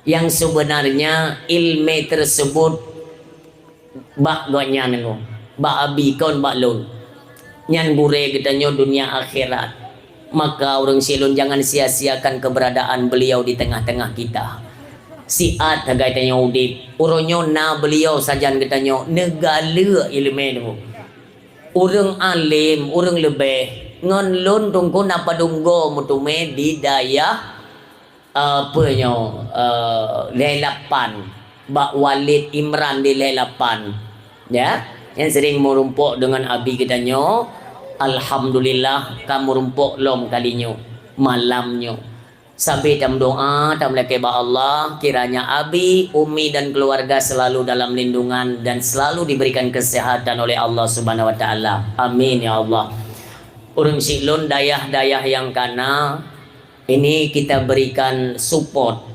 yang sebenarnya iéleumé tersebut bak gobnyan nyoe, bak Abi kon bak lôn. Nyan gurée geutanyoe dunia akhirat. Maka ureuëng syiek lôn jangan sia-siakan keberadaan beliau di tengah-tengah kita. Siat sagai tanyoe udeb, uroe nyoe na beliau sajan geutanyoe neugaleuek iéleumé nyoe. Ureuëng além, ureuëng leubeh, ngon lôn Teungku na padum goe meuteumé di dayah, eh, peue nyoe, eh, Lhée Lapan, bak Walid Imran di Lhée Lapan. Ya, nyang sering meurumpok deungon Abi geutanyoe, alhamdulillah ka meurumpok lom kali nyoe, malam nyoe. Sabe tameudoá, tameulakée bak Allah, kiranya Abi, Umi dan keluarga selalu dalam lindungan dan selalu diberikan kesehatan oleh Allah Subhanahu wa taala. Amin ya Allah. Ureuëng syiek lôn, dayah-dayah nyang ka na, ini kita berikan support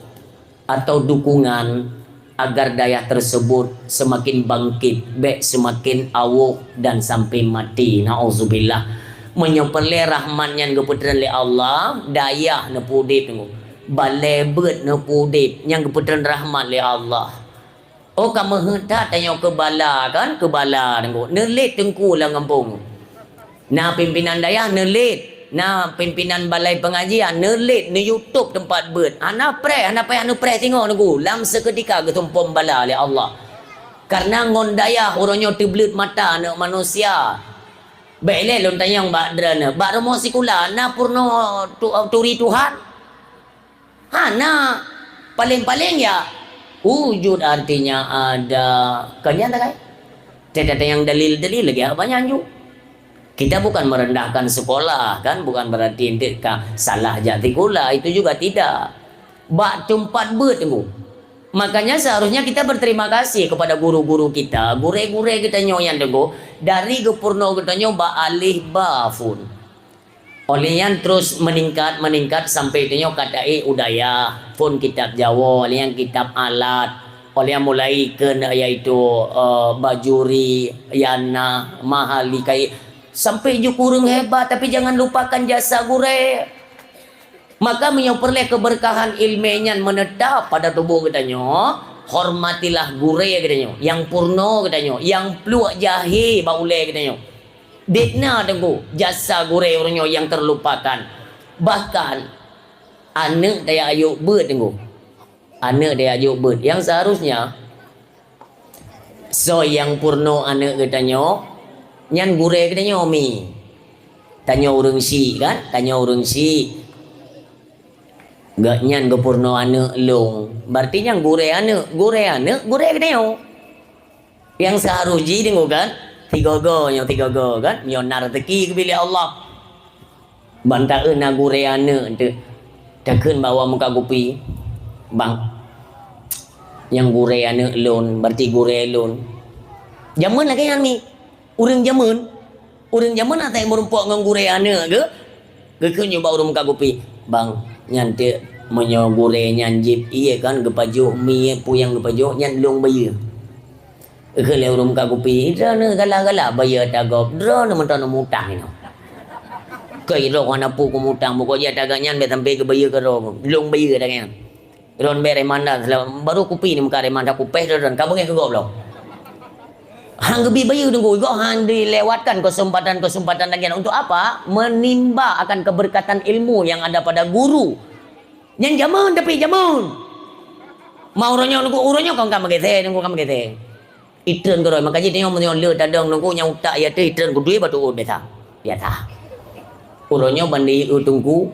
atau dukungan agar dayah tersebut semakin bangkit, bék semakin awoh dan sampai mati. Nauzubillah. Meunyoe peureulée rahmat nyan geupeutreun lé Allah, dayah neupeuudeb teungku. Balée beuet neupeuudeb nyang geupeutreun rahmat lé Allah. Oh, ka meuheuet that tanyoe keu bala kan, keu bala teungku. Neulet teungku lam gampông. Na pimpinan dayah neulet, na pimpinan balai pengajian neulet, neu YouTube teumpat beuet. Hana preh, hana payah neupreh singoh teungku. Lam seketika geusumpom bala lé Allah. Karena ngon dayah uroe nyoe teubleuet mata aneuëk manusia. Bék lé lôn tanyong bak droeneuh, bak rumoh sikula na peurunoe tu-, turi Tuhan? Hana. Paléng-paléng ya, wujud artinya ada. Kon nyan takai. Teutateueng dalil-dalil lagée haba nyan ju. Kita bukan merendahkan sekolah, kan? Bukan berarti ente ka salah jak sikula, itu juga tidak. Bak teumpat beuet teungku. Makanya seharusnya kita berterima kasih kepada guru-guru kita, gurée-gurée geutanyoe nyang teungku, dari geupeurunoe geutanyoe bak alif ba phon. Óh lheueh nyan terus meuningkat, meuningkat sampai tanyoe ka taék u dayah, phon kitab Jawoe, óh lheueh nyan kitab alat, óh lheueh nyan mulai keu, yaitu, eh, Bajuri, Yana, Mahali, Kai, sampai ju kureueng hebat, tapi jangan lupakan jasa gurée. Maka meunyoe peureulée keubeurkahan iéleumé nyan meunetap pada tuboh geutanyoe, hormatilah gurée geutanyoe, nyang peurunoe geutanyoe, nyang pluek jahé bak ulée geutanyoe. Dek na teungku jasa gurée uroe nyoe nyang terlupakan. Bahkan, aneuëk tajak ayok beuet teungku. Aneuëk tajak ayok beuet. Nyang seharusnya, soe nyang peurunoe aneuëk geutanyoe, nyan gurée geutanyoe mi. Tanyoe ureuëng syiek kan? Tanyoe ureuëng syiek. Gobnyan geupeurunoe aneuëk lôn. Berarti nyan gurée aneuëk, gurée aneuëk, gurée geutanyoe. Nyang seuharôh jih deungoe kan, sigoe-goe nyoe sigoe-goe kan, nyoe na raseuki geubri lé Allah. Ban taeu na gurée aneuëk teuk, takheun bak awak muka kupi, "Bang, nyang gurée aneuëk lôn, berarti gurée lôn." Jameun lagée nyan mi. Ureuëng jameun, ureuëng jameun asai meurumpok ngon gurée aneuëk geuh, Geukheun nyoe bak ureueng meukat kupi, "Bang, nyan teuk meunyoe gurée nyan jieb ié kan geupajoh mi ié peue nyang geupajoh nyan lôn bayeue." Geukheun lé ureueng meukat kupi, "Droeneuh galak-galak bayeue ata gob, droeneuh mantong neumutang inoe." "Keu droe hana peue kumutang, pokok jih ata gobnyan bèk sampai geubayeue keudroe, lôn bayeue ata gobnyan." Droen bèk reman dah, baru kupi ni muka reman dah kupèh droen, ka beungèh keu gob lom. Han geubi bayeue teungku, gob han dilewatkan kesempatan-kesempatan lagèe nyan. Untuk apa? Menimba akan keberkatan ilmu yang ada pada guru. Nyan jameun tapi jameun. Ma uroe nyoe teungku, uroe nyoe kon ka meugesè, teungku ka meugesè. Itreun keudroe, maka jih tanyoe meunyoe le tadong teungku nyang utak ya teuh itreun keudroe bak tuôt biasa. Biasa. Uroe nyoe ban di teungku,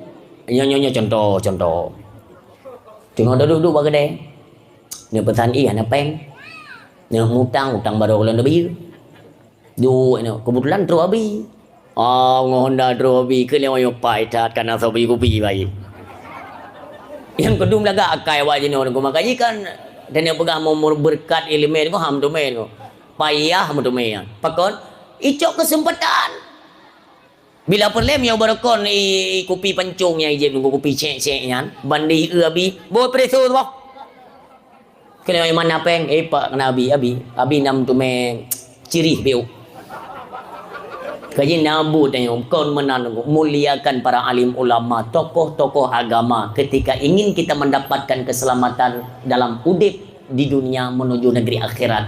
nyoe, nyoe, nyoe contoh, contoh. Teungoh duek-duek bak keudè. Neupeusan ié hana pèng. Neumutang, utang barô lôn neubayeue. Duek nyoe, keubeutulan trôh abi. Ah, ngon honda trôh abi, keu lé oyong pai that kana soe bri kupi bayeue. Nyang keudum lagak akai awak jinoe teungku. Maka jih kan, dan nyang peugah meumur beureukat ileumèe teungku, ham teumèe teungku. Payah meuteumèe nyan. Pakon? Icok keuseumpatan. Bila peureulèe meunyoe beureukat i, i kupi pancong nyang ijép teungku, kupi cék-cék nyan, ban di ié abi, boh preso boh. Keu lé mana pèng, eh, pak kena abi, abi, abi nam teumèe cirih biuk. Kaji na buet tanyoe, kon meunan, muliakan para alim ulama, tokoh-tokoh agama, ketika ingin kita mendapatkan keselamatan dalam udép di dunia menuju negeri akhirat.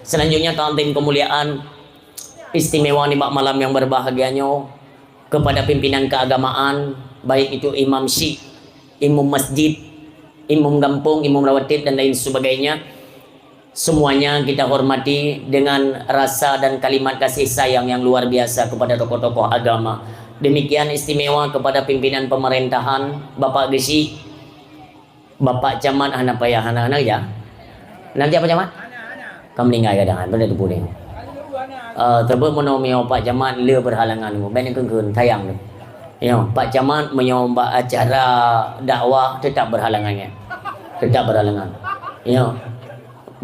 Selanjutnya, ta'zim kemuliaan istimewa nibak malam yang berbahagia nyoe kepada pimpinan keagamaan, baik itu imam syik, imum masjid, imum gampông, imum rawatib dan lain sebagainya. Semuanya kita hormati dengan rasa dan kalimat kasih sayang yang luar biasa kepada tokoh-tokoh agama. Demikian istimewa kepada pimpinan pemerintahan, Bapak Geuchik, Bapak Camat hana payah, hana, hana keujak? Hana keujak Pak Camat? Ka meuninggai kadang, pada teupeu deh. Eh, teupeu meunoe meunyoe Pak Camat le berhalangan, bèk neukheun-kheun, sayang deh. Yo, Pak Camat meunyoe bak acara dakwah tetap berhalangan, ya. Tetap berhalangan. Yo.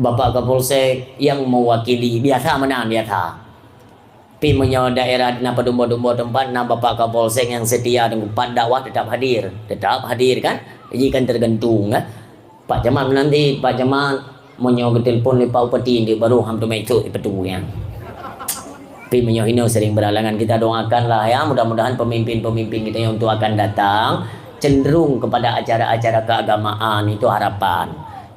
Bapak Kapolsek yang mewakili, biasa meunan, biasa. Pi meunyoe daerah na padum-padum teumpat na Bapak Kapolsek nyang setia teungku, pat dakwah tetap hadir, tetap hadir kan? Jadi kan tergantung kan. Pak Camat nanti, Pak Camat meunyoe geutelepon lé Pak Bupati nanti baru ham teumé icok ipeutu nyan. Pi meunyoe hino sering berhalangan, kita doakanlah ya, mudah-mudahan pemimpin-pemimpin kita yang untuk akan datang cenderung kepada acara-acara keagamaan, itu harapan.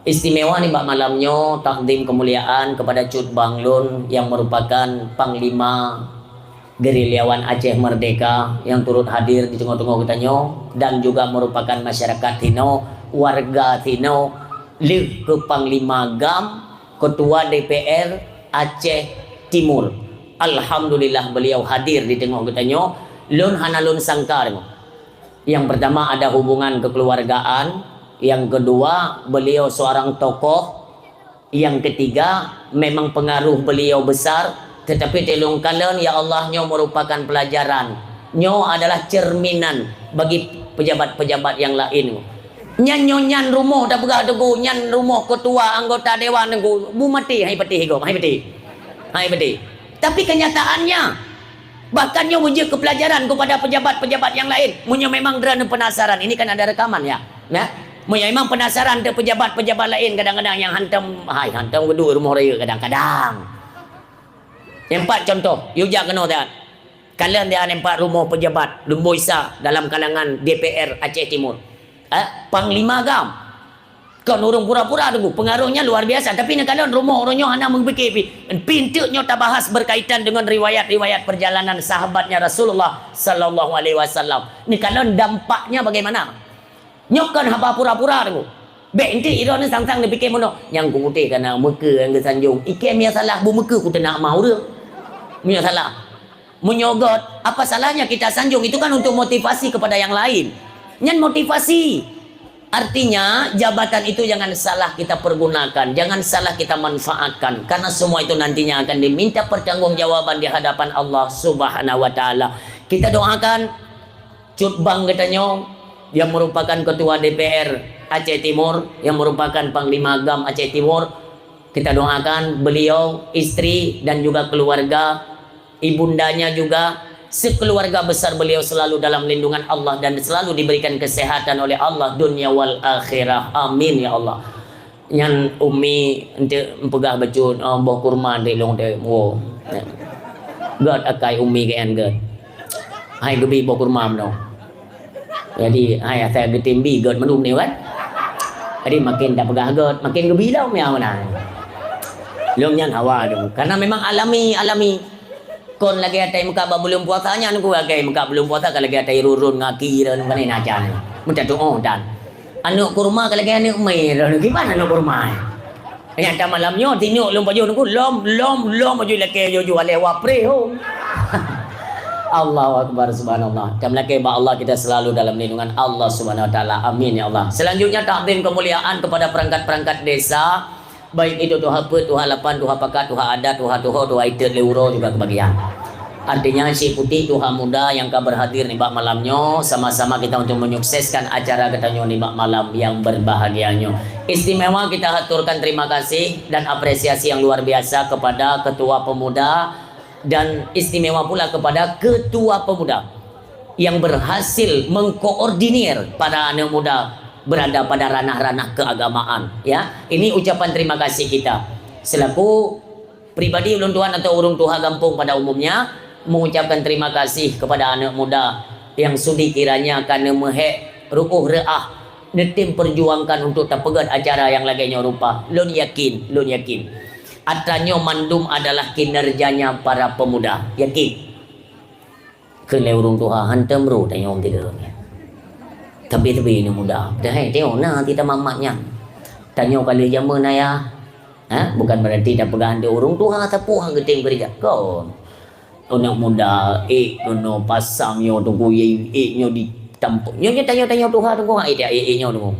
Istimewa nibak malam nyoe, takdim kemuliaan kepada cut bang lôn yang merupakan Panglima Gerilyawan Aceh Merdeka yang turut hadir di teungoh-teungoh geutanyoe dan juga merupakan masyarakat sinoe, warga sinoe, lheueh keu Panglima gam, Ketua D P R Aceh Timur. Alhamdulillah beliau hadir di teungoh geutanyoe. Lôn hana lôn sangka teungoh. Yang pertama ada hubungan kekeluargaan, yang kedua beliau seorang tokoh, yang ketiga memang pengaruh beliau besar, tetapi teulông kalon ya Allah nyoe merupakan pelajaran. Nyoe adalah cerminan bagi pejabat-pejabat yang lain. Nyan nyoe nyan rumoh tapeugah teungku, nyan rumoh ketua anggota dewan teungku, bu maté hai patih gob, hai patih. Hai patih. Tapi kenyataannya, bahkan nyoe meujeuet keu pelajaran kepada pejabat-pejabat yang lain. Meunyoe memang droeneuh penasaran, ini kan ada rekaman ya. Nah, meunyoe memang penasaran teuh pejabat-pejabat lain kadang-kadang nyang hantom, hai hantom geuduek rumoh raya kadang-kadang. Empat contoh, yue jak keunoe that. Kalon dia empat rumoh pejabat lumboi sa dalam kalangan D P R Aceh Timur. Eh, Panglima gam. Kon ureuëng pura-pura teungku, pengaruhnya luar biasa. Tapi neukalon rumoh ureuëng nyoe hana meupike pi. Pinteuk nyoe tabahas berkaitan dengan riwayat-riwayat perjalanan sahabatnya Rasulullah sallallahu alaihi wasallam. Neukalon dampaknya bagaimana? Nyoe kon haba pura-pura teungku. Bèk enteuk iroe sang-sang neupike meunoe. Nyang kuputéh kana meuke nyang geusanjong. Ikém ya salah bu meuke kuteunak ma ureuëng. Meunyoe salah. Meunyoe göt, apa salahnya kita sanjung? Itu kan untuk motivasi kepada yang lain. Nyan motivasi. Artinya, jabatan itu jangan salah kita pergunakan, jangan salah kita manfaatkan. Karena semua itu nantinya akan diminta pertanggungjawaban di hadapan Allah Subhanahu wa Ta'ala. Kita doakan cut bang geutanyoe yang merupakan ketua D P R Aceh Timur, yang merupakan Panglima gam Aceh Timur, kita doakan beliau, istri, dan juga keluarga, ibundanya juga, sekeluarga besar beliau selalu dalam lindungan Allah dan selalu diberikan kesehatan oleh Allah dunia wal akhirah. Amin ya Allah. Nyan Umi enteuk peugah bacut, oh, boh kurma di lông teuh. Wo. Gét akai Umi keu nyan gét. Hai geubi boh kurma meunoe. Jadi, hai asai geutimbi gét meudum ni kan. Jadi makin tapeugah gét, makin geubi lom ya meunan. Lom nyan hawa tu. Karena memang alami, alami. Kon lagèe atai meukat bak buleuen puasa nyan ku lagèe meukat buleuen puasa ka lagèe atai rurun ngaki dah nang keuneuk najan. Meucatu oh dan. Aneuk kurma ka lagèe aneuk mè dah nang kiban aneuk kurma. Nyata malam nyoe tinok lom pajoh nunggu lom lom lom aju lakèe jojo alèh wapreh ho. Allahu Akbar, subhanallah. Kita melakèe bak Allah, kita selalu dalam lindungan Allah Subhanahu Wa Taala. Amin ya Allah. Selanjutnya takzim kemuliaan kepada perangkat-perangkat desa. Baik itu tuha peuet, tuha lapan, tuha pakat, tuha adat, tuha tuho, tuha itet lé uroe juga kebagian. Artinya, si putik tuha muda yang ka berhadir nibak malam nyoe, sama-sama kita untuk menyukseskan acara geutanyoe nibak malam yang berbahagia nyoe. Istimewa kita haturkan terima kasih dan apresiasi yang luar biasa kepada Ketua Pemuda dan istimewa pula kepada Ketua Pemuda yang berhasil mengkoordinir para aneuk muda berada pada ranah-ranah keagamaan, ya. Ini ucapan terima kasih kita. Selaku pribadi ulôn tuan atau ureuëng tuha gampông pada umumnya, mengucapkan terima kasih kepada aneuk muda yang sudi kiranya ka neumeuhek ruoh reuah neutem perjuangkan untuk tapeugét acara yang lagèe nyoe rupa. Lôn yakin, lôn yakin. Atra nyoe mandum adalah kinerjanya para pemuda. Yakin. Kheun lé ureuëng tuha, hantom ro tanyoe tidong nyan. Tapi, tapi aneuk muda, dah hai tanyoe na ati tamamat nyan. Tanyoe ka lheueh jameun ayah. Ha? Bukan berarti tapeugah hantom ureuëng tuha sapeue han geutem keureuja. Kon. Aneuk muda, ék keunoe pasang nyoe tunggu, ék nyoe ditampok. Nyoe, nyoe tanyoe, tanyoe tuha tunggu, ék, ék, ék nyoe tunggu.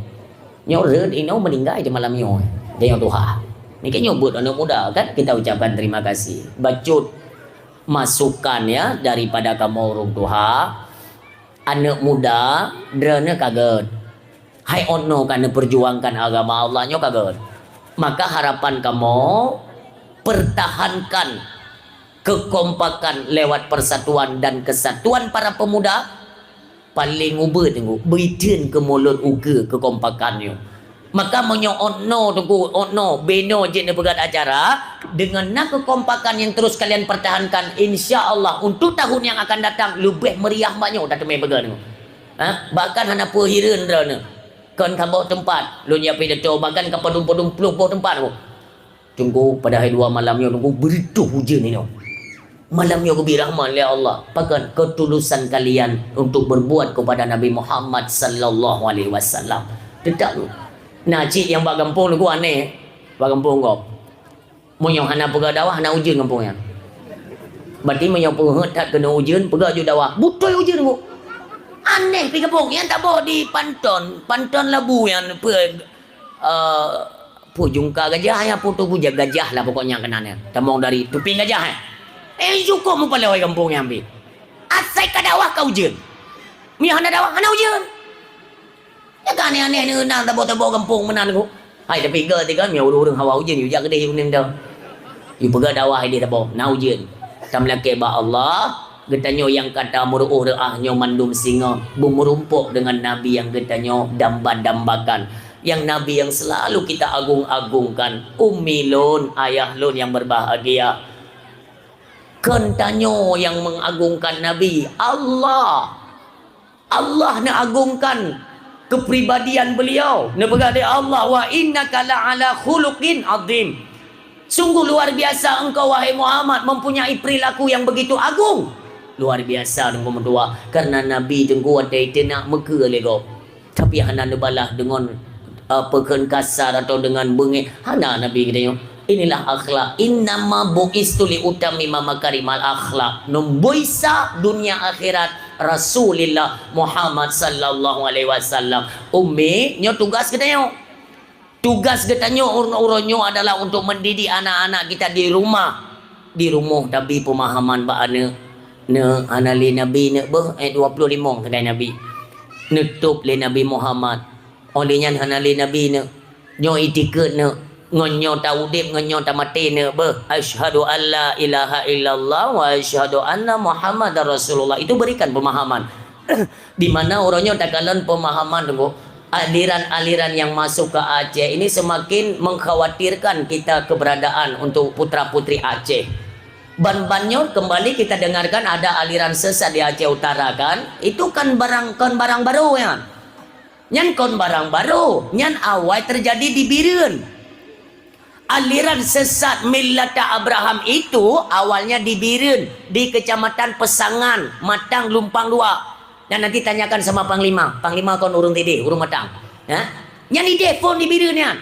Nyoe rhët inoe meuninggai di malam nyoe. Tanyoe tuha. Nyoe kan nyoe buet aneuk muda kan, kita ucapkan terima kasih. Bacut masukan ya daripada kamoe ureuëng tuha, aneuk muda, droeneuh ka gét. Hai onoe ka neuperjuangkan agama Allah nyoe ka gét. Maka harapan kamoe, pertahankan kekompakan lewat persatuan dan kesatuan para pemuda. Paléng ubeut teungku, beuiteun keu mulod ukeue keukompakan nyoe. Maka meunyoe onoe teungku, onoe, binoe jeuet neupeugét acara, dengan na keukompakan yang terus kalian pertahankan, insya Allah untuk tahun yang akan datang leubeh meriah bak nyoe tateumé peugét teungku. Ha? Bahkan hana peue hireuen droeneuh. Kon saboh teumpat, lôn jak pidato, bahkan ka padum-padum ploh boh teumpat teungku. Teungku, padahai dua malam nyoe teungku beureutoh ujeuen inoe. Malam nyoe geubri rahmat lé Allah. Pakon? Ketulusan kalian untuk berbuat kepada Nabi Muhammad sallallahu alaihi wasallam. Teutap na cit nyang bak gampông teungku aneh, bak gampông gob. Meunyoe hana peugah dakwah, hana ujeuen gampông nyan. Berarti meunyoe peuheuet that keuneuk ujeuen, peugah ju dakwah. Beutôi ujeuen teungku. Aneh pih gampông nyan, taboh di Panton, Panton Labu nyan, peue, eh, Peue jungka gajah ya, peue tugu gajah lah pokoknya keunan ya. Tamong dari tuping gajah eh. Eh, cukup mupaloe gampông nyang bi. Asai ka dakwah ka ujeuen. Meunyoe hana dakwah, hana ujeuen. Ya ka aneh-aneh ni nang tabo-tabo gampông meunan ku. Hai, tapi geu tiga meunyoe ureueng-ureueng hawa ujeuen, yu jak keudeh uneun dah. Yu peugah dakwah ideh tabo, na ujeuen. Tameulakée bak Allah, geutanyoe nyang ka tameuruôh reuah nyoe mandum singoh beumeurumpok deungon Nabi nyang geutanyoe damba-dambakan. Nyang Nabi nyang selalu kita agung-agungkan, ummi lôn, ayah lôn nyang berbahagia. Kon tanyoe nyang mengagungkan Nabi, Allah. Allah neuagungkan keupribadian beliau. Neupeugah lé Allah, "Wa innaka la'ala khuluqin azim." Sungguh luar biasa engkau, wahai Muhammad, mempunyai perilaku yang begitu agung. Luar biasa Teungku meutuah, karena Nabi Teungku watée teunak meukeue lé gob. Tapi hana neubalah deungon, eh, peukheun kasar atau deungon beungéh. Hana Nabi geutanyoe. Inilah akhlak. Innama bu'istu li utammima makarimal akhlak. Lôn beuisa dunia akhirat Rasulillah Muhammad sallallahu alaihi wasallam. Ummi, nyoe tugas geutanyoe. Tugas geutanyoe uroe-uroe nyoe adalah untuk mendidik anak-anak kita di rumah. Di rumoh tabi peumahaman bak aneuk. Neuk, hana lé Nabi neuk beuh, eh, dua puluh limong sagai Nabi. Neutôb lé Nabi Muhammad. Óh lheueh nyan hana lé Nabi neuk. Nyoe itikeuet neuk. Ngon nyoe taudeb, ngon nyoe tamaté neuk beuh. Asyhadu an la ilaha illallah wa asyhadu anna Muhammadar Rasulullah. Itu berikan pemahaman. Di mana uroe nyoe takalon pemahaman tu, aliran-aliran yang masuk ke Aceh ini semakin mengkhawatirkan kita keberadaan untuk putra-putri Aceh. Ban-ban nyoe kembali kita dengarkan ada aliran sesat di Aceh Utara kan? Itu kan barang, kon barang baru ya. Nyan kon barang baru, nyan awai terjadi di Bireuen. Aliran sesat millata Abraham itu awalnya di Bireuen, di Kecamatan Pesangan, Matang Lumpang Dua. Dan nanti tanyakan sama Panglima. Panglima kon ureuëng Tideh, ureuëng Matang. Ya? Nyan ideh phon di Bireuen nyan.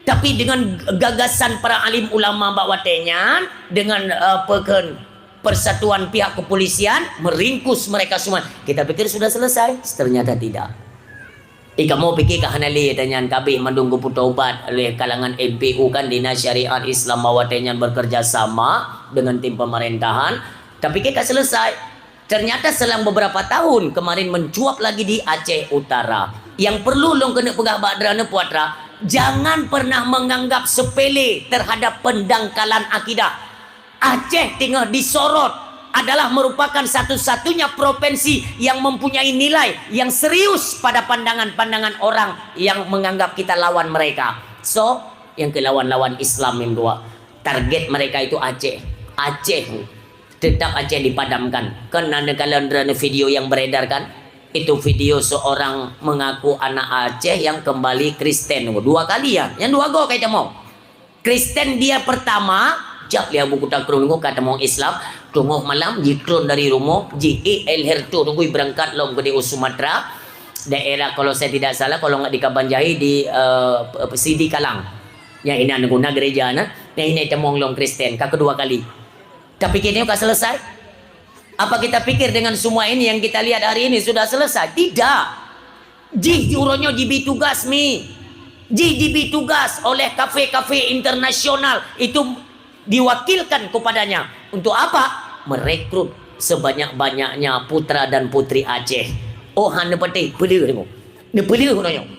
Tapi dengan gagasan para alim ulama bak watée nyan, dengan, eh, apa kheun, persatuan pihak kepolisian meringkus mereka semua. Kita pikir sudah selesai, ternyata tidak. Eh, kamoe pikir ka hana lé, tanyan kabeh mandum geupeutobat oleh kalangan M P U kan, Dinas Syariat Islam bak watée nyan bekerja sama dengan tim pemerintahan. Tapi ka selesai. Ternyata selang beberapa tahun kemarin mencuat lagi di Aceh Utara. Yang perlu lôn keuneuk peugah bak droeneuh putra, jangan pernah menganggap sepele terhadap pendangkalan akidah. Aceh teungoh disorot adalah merupakan satu-satunya provinsi yang mempunyai nilai yang serius pada pandangan-pandangan orang yang menganggap kita lawan mereka. So, yang ke lawan-lawan Islam yang dua. Target mereka itu Aceh. Aceh. Tetap Aceh dipadamkan. Kan ada kalau ada video yang beredar kan? Itu video seorang mengaku anak Aceh yang kembali Kristen. Dua kali ya. Yang dua go kayak mau. Kristen dia pertama, jak lihat buku takrung nunggu kata mong Islam, tunggu malam, jitrun dari rumah, ji eh, el hertu nunggu berangkat lom ke di Sumatera, daerah kalau saya tidak salah, kalau nggak di Kabanjahe, di, eh, Sidi Kalang. Yang ini nunggu na gereja na, yang ini temong lom Kristen, ka kedua kali. Tapi kini ka selesai. Apa kita pikir dengan semua ini yang kita lihat hari ini sudah selesai? Tidak. Jih di uroe nyoe jibi tugas mi. Jih jibi tugas oleh kafe-kafe internasional itu diwakilkan kepadanya. Untuk apa? Merekrut sebanyak-banyaknya putra dan putri Aceh. Oh, hana peuteh, peuleuh deungoe. Neupeuleuh uroe nyoe.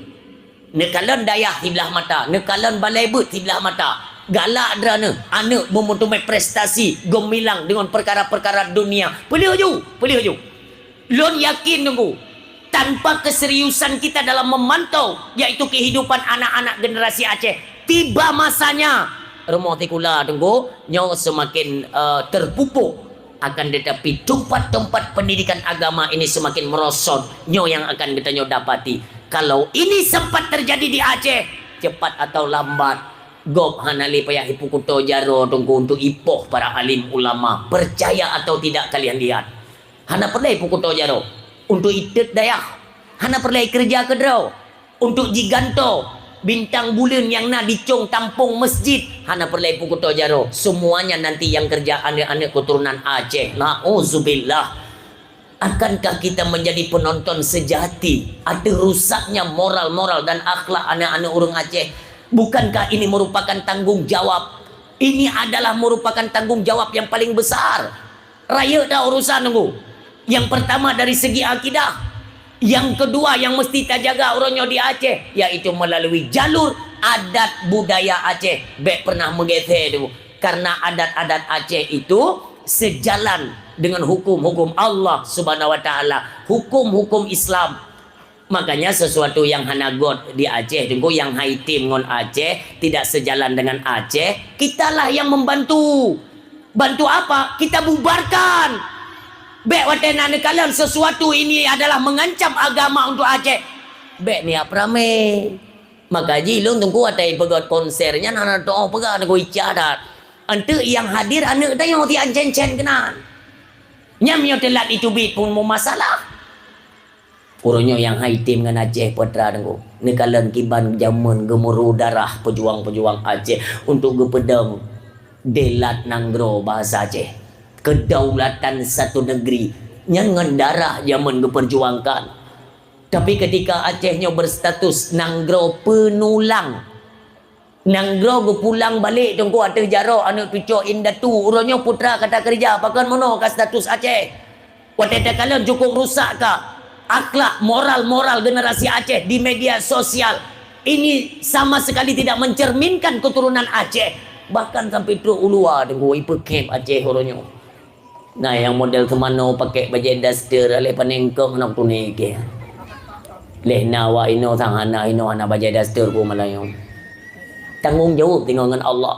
Neukalon dayah siblah mata, neukalon balai beuet siblah mata. Galak droeneuh, aneuk meumeuteumé prestasi geumilang deungon peukara-peukara dunia. Peuleuh ju, peuleuh ju. Lôn yakin nunggu, tanpa keseriusan kita dalam memantau, yaitu kehidupan anak-anak generasi Aceh, tiba masanya rumoh sikula nunggu nyoe semakin, eh, terpupuk. Akan tetapi, tempat-tempat pendidikan agama ini semakin merosot. Nyoe yang akan kita nyoe dapati. Kalau ini sempat terjadi di Aceh, cepat atau lambat, gob hana lé payah ipukuto jaroe teungku untuk ipoh para alim ulama. Percaya atau tidak kalian lihat. Hana peureulée ipukuto jaroe untuk itet dayah. Hana peureulée kerja keudroe. Untuk jigantoe bintang buleuen nyang na di cong tampong masjid, hana peureulée ipukuto jaroe. Semuanya nanti yang kerja aneuk-aneuk keturunan Aceh. Nauzubillah. Akankah kita menjadi penonton sejati ateueh rusaknya moral-moral dan akhlak aneuk-aneuk ureuëng Aceh? Bukankah ini merupakan tanggung jawab? Ini adalah merupakan tanggung jawab yang paling besar. Rayeuk dah urusan nunggu. Yang pertama dari segi akidah. Yang kedua yang mesti tajaga uroe nyoe di Aceh, yaitu melalui jalur adat budaya Aceh. Bek pernah meugeser tu. Karena adat-adat Aceh itu sejalan dengan hukum-hukum Allah Subhanahu wa Taala, hukum-hukum Islam. Makanya sesuatu yang hana got di Aceh, teungku, yang hai tim ngon Aceh, tidak sejalan dengan Aceh, kitalah yang membantu. Bantu apa? Kita bubarkan. Bek watée na neukalon sesuatu ini adalah mengancam agama untuk Aceh. Bek niat ramé. Maka ji lôn teungku watée peugét konser nyan hana toh peugah nunggu ica that. Enteuk yang hadir aneuk tanyoe ti ancen-cen keunan. Nyam nyoe teulat iteubiet pun meumasalah. Uroe nyoe nyang hai tem ngon Aceh Putra Teungku. Neukalon kiban jameun geumuru darah peujuang-peujuang Aceh untuk geupeudong delat nanggroe bahasa Aceh. Kedaulatan satu negeri nyan ngon darah jameun geuperjuangkan. Tapi ketika Aceh nyoe berstatus nanggroe penulang, nanggroe geupulang balek Teungku ateueh jaroe aneuk cucok indatu. Uroe nyoe putra ka takeureuja, pakon meunoe ka status Aceh. Watée takalon cukôp rusak ka akhlak, moral-moral generasi Aceh di media sosial. Ini sama sekali tidak mencerminkan keturunan Aceh. Bahkan sampai trok u luwa, Teungku, ipeukhép Aceh uroe nyoe. Nah, nyang model seumanoe pakai bajée daster, lé panengkong aneuk tuni keu. Lé na awak inoe sang hana, inoe hana bajée daster ku malam nyoe. Tanggong jaweueb teungoh ngon Allah.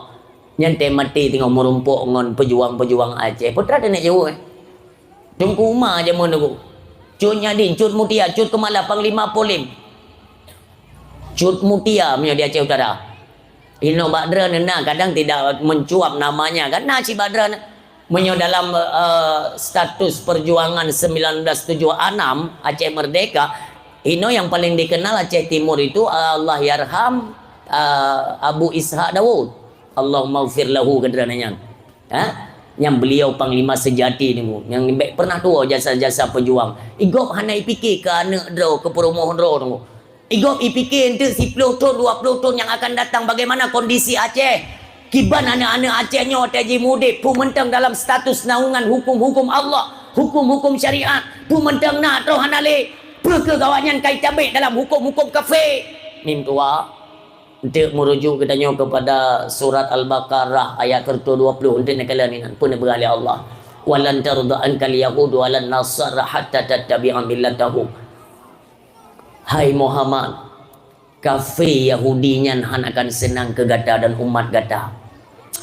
Nyan teuh maté teungoh meurumpok ngon peujuang-peujuang Aceh. Peue teuma teuneuk jaweueb, eh? Teungku Umar jameun dulu. Cut Nyak Dhien, Cut Mutia, Cut Keumala, Panglima Polim. Cut Mutia meunyoe di Aceh Utara. Inoe bak droeneuh na, kadang tidak mencuat namanya, kan na cit bak droeneuh. Meunyoe dalam, eh, status perjuangan sembilan belas tujuh enam Aceh Merdeka, inoe yang paling dikenal Aceh Timur itu, Allahyarham, eh, Abu Ishak Daud. Allahummaghfir lahu, keu droeneuh nyan. Ha? Nyang beliau panglima sejati, Teungku. Nyang bèk pernah tuwoe jasa-jasa pejuang. Igob hana ipike keu aneuk droe, keu peurumoh droe, Teungku. Igob ipike enteuk siploh thon, dua ploh thon nyang akan datang, bagaimana kondisi Aceh. Kiban aneuk-aneuk Aceh nyoe watèe jimudép, peue mantong dalam status naungan hukum-hukum Allah, hukum-hukum syariat, peue mantong na troh hana lé. Peue keuh awaknyan ka itabek dalam hukum-hukum kafé. Mim tuha. Enteuk meurujuk geutanyoe keupada surat Al-Baqarah ayat keureutoh dua ploh, enteuk neukalon inan, peue neupeugah lé Allah, "Wa lan tarda ankal yahudu wa lan nasara hatta tattabi'a millatahum." Hai Muhammad, kafé Yahudi nyan hana akan seunang keu gata dan umat gata.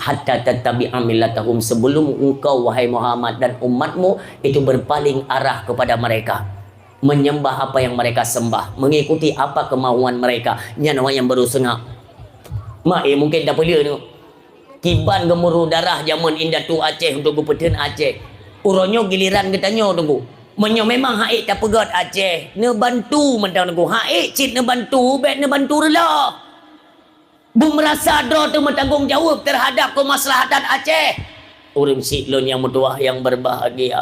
Hatta tattabi'a millatahum, sebelum engkau, wahai Muhammad, dan umatmu itu berpaling arah kepada mereka. Menyembah apa yang mereka sembah, mengikuti apa kemauan mereka. Nyan awaknyan baru seungab. Mak, eh, mungkin tapeuleueh tu. Kiban geumuru darah jameun indatu Aceh untuk geupeutheun Aceh. Uroe nyoe giliran geutanyoe, Teungku. Meunyoe memang han ék tapeugét Aceh, neubantu mantong, Teungku. Han ék cit neubantu, bèk neubantu reuloh. Beumeurasa droe teuh meutanggong jaweueb teuhadab keumaslahatan Aceh. Ureueng syiek lôn nyang meutuwah nyang berbahagia,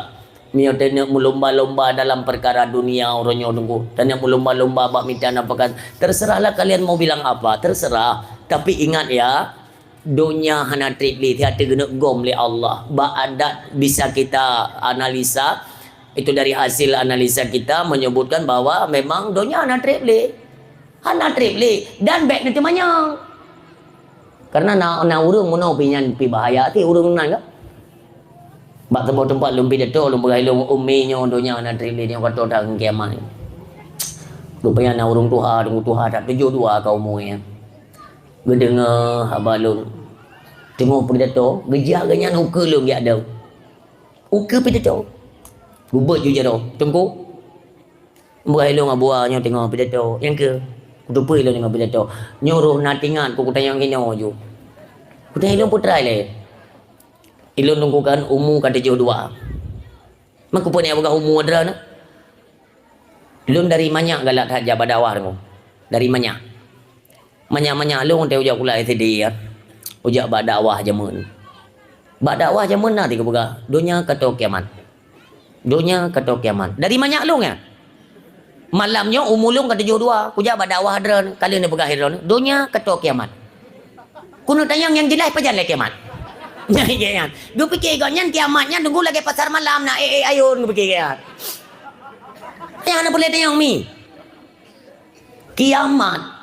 meunyoe taneuk meulumba-lumba dalam peukara dunia uroe nyoe, Teungku, taneuk meulumba-lumba bak mita nafkah, terserahlah kalian mau bilang apa, terserah. Tapi ingat ya, donya hana treb lé, siat teuk geuneuk gom lé Allah. Bak adat bisa kita analisa, itu dari hasil analisa kita menyebutkan bahwa memang donya hana treb lé. Hana treb lé dan bèk neuteumanyong. Karena na, na ureueng meunoe pih nyan pih bahaya, ti ureueng nan ka. Bak saboh teumpat lôn pidato, lôn peugah ilôn, "Umi, nyoe donya hana treb lé, nyoe ka tô that ngon kiamat." Rupanya na ureueng tuha, ureueng tuha that tujoh dua ka umu nyan. Geudeungoe haba lôn. Teungoh pidato, geujak geuhnyan ukeue lôn jak dong. Ukeue pidato. Geubeuet ju jaroe, "Teungku, beuh ilôn Abu A nyoe teungoh pidato." "Nyang keuh?" "Kuteupeue ilôn teungoh pidato. Nyoe roh na teuingat keu kutanyong inoe ju." "Kutanyong ilôn peue treuk lé?" "Ilôn Teungku kan umu ka tujoh dua." "Man keupeue neupeugah umu droeneuh?" "Lôn dari manyak galak that jak bak dakwah, Teungku. Dari manyak. Manyak-manyak lôn watèe ujak kuliah S D, ya. Ujak bak dakwah jameun. Bak dakwah jameun na ti geupeugah, 'Donya ka tô kiamat. Donya ka tô kiamat.' Dari manyak lôn, ya. Malam nyoe umu lôn ka tujoh dua, kujak bak dakwah droeneuh, ka lheueh neupeugah droeneuh, 'Donya ka tô kiamat.' Keuneuk tanyong nyang jeulaih pajan lé kiamat." Nyan, nyan. Geupike gobnyan kiamat nyan Teungku lagèe pasar malam na ék-ék ayôn geupike gobnyan. Nyang hana peureulèe tanyong mi. Kiamat.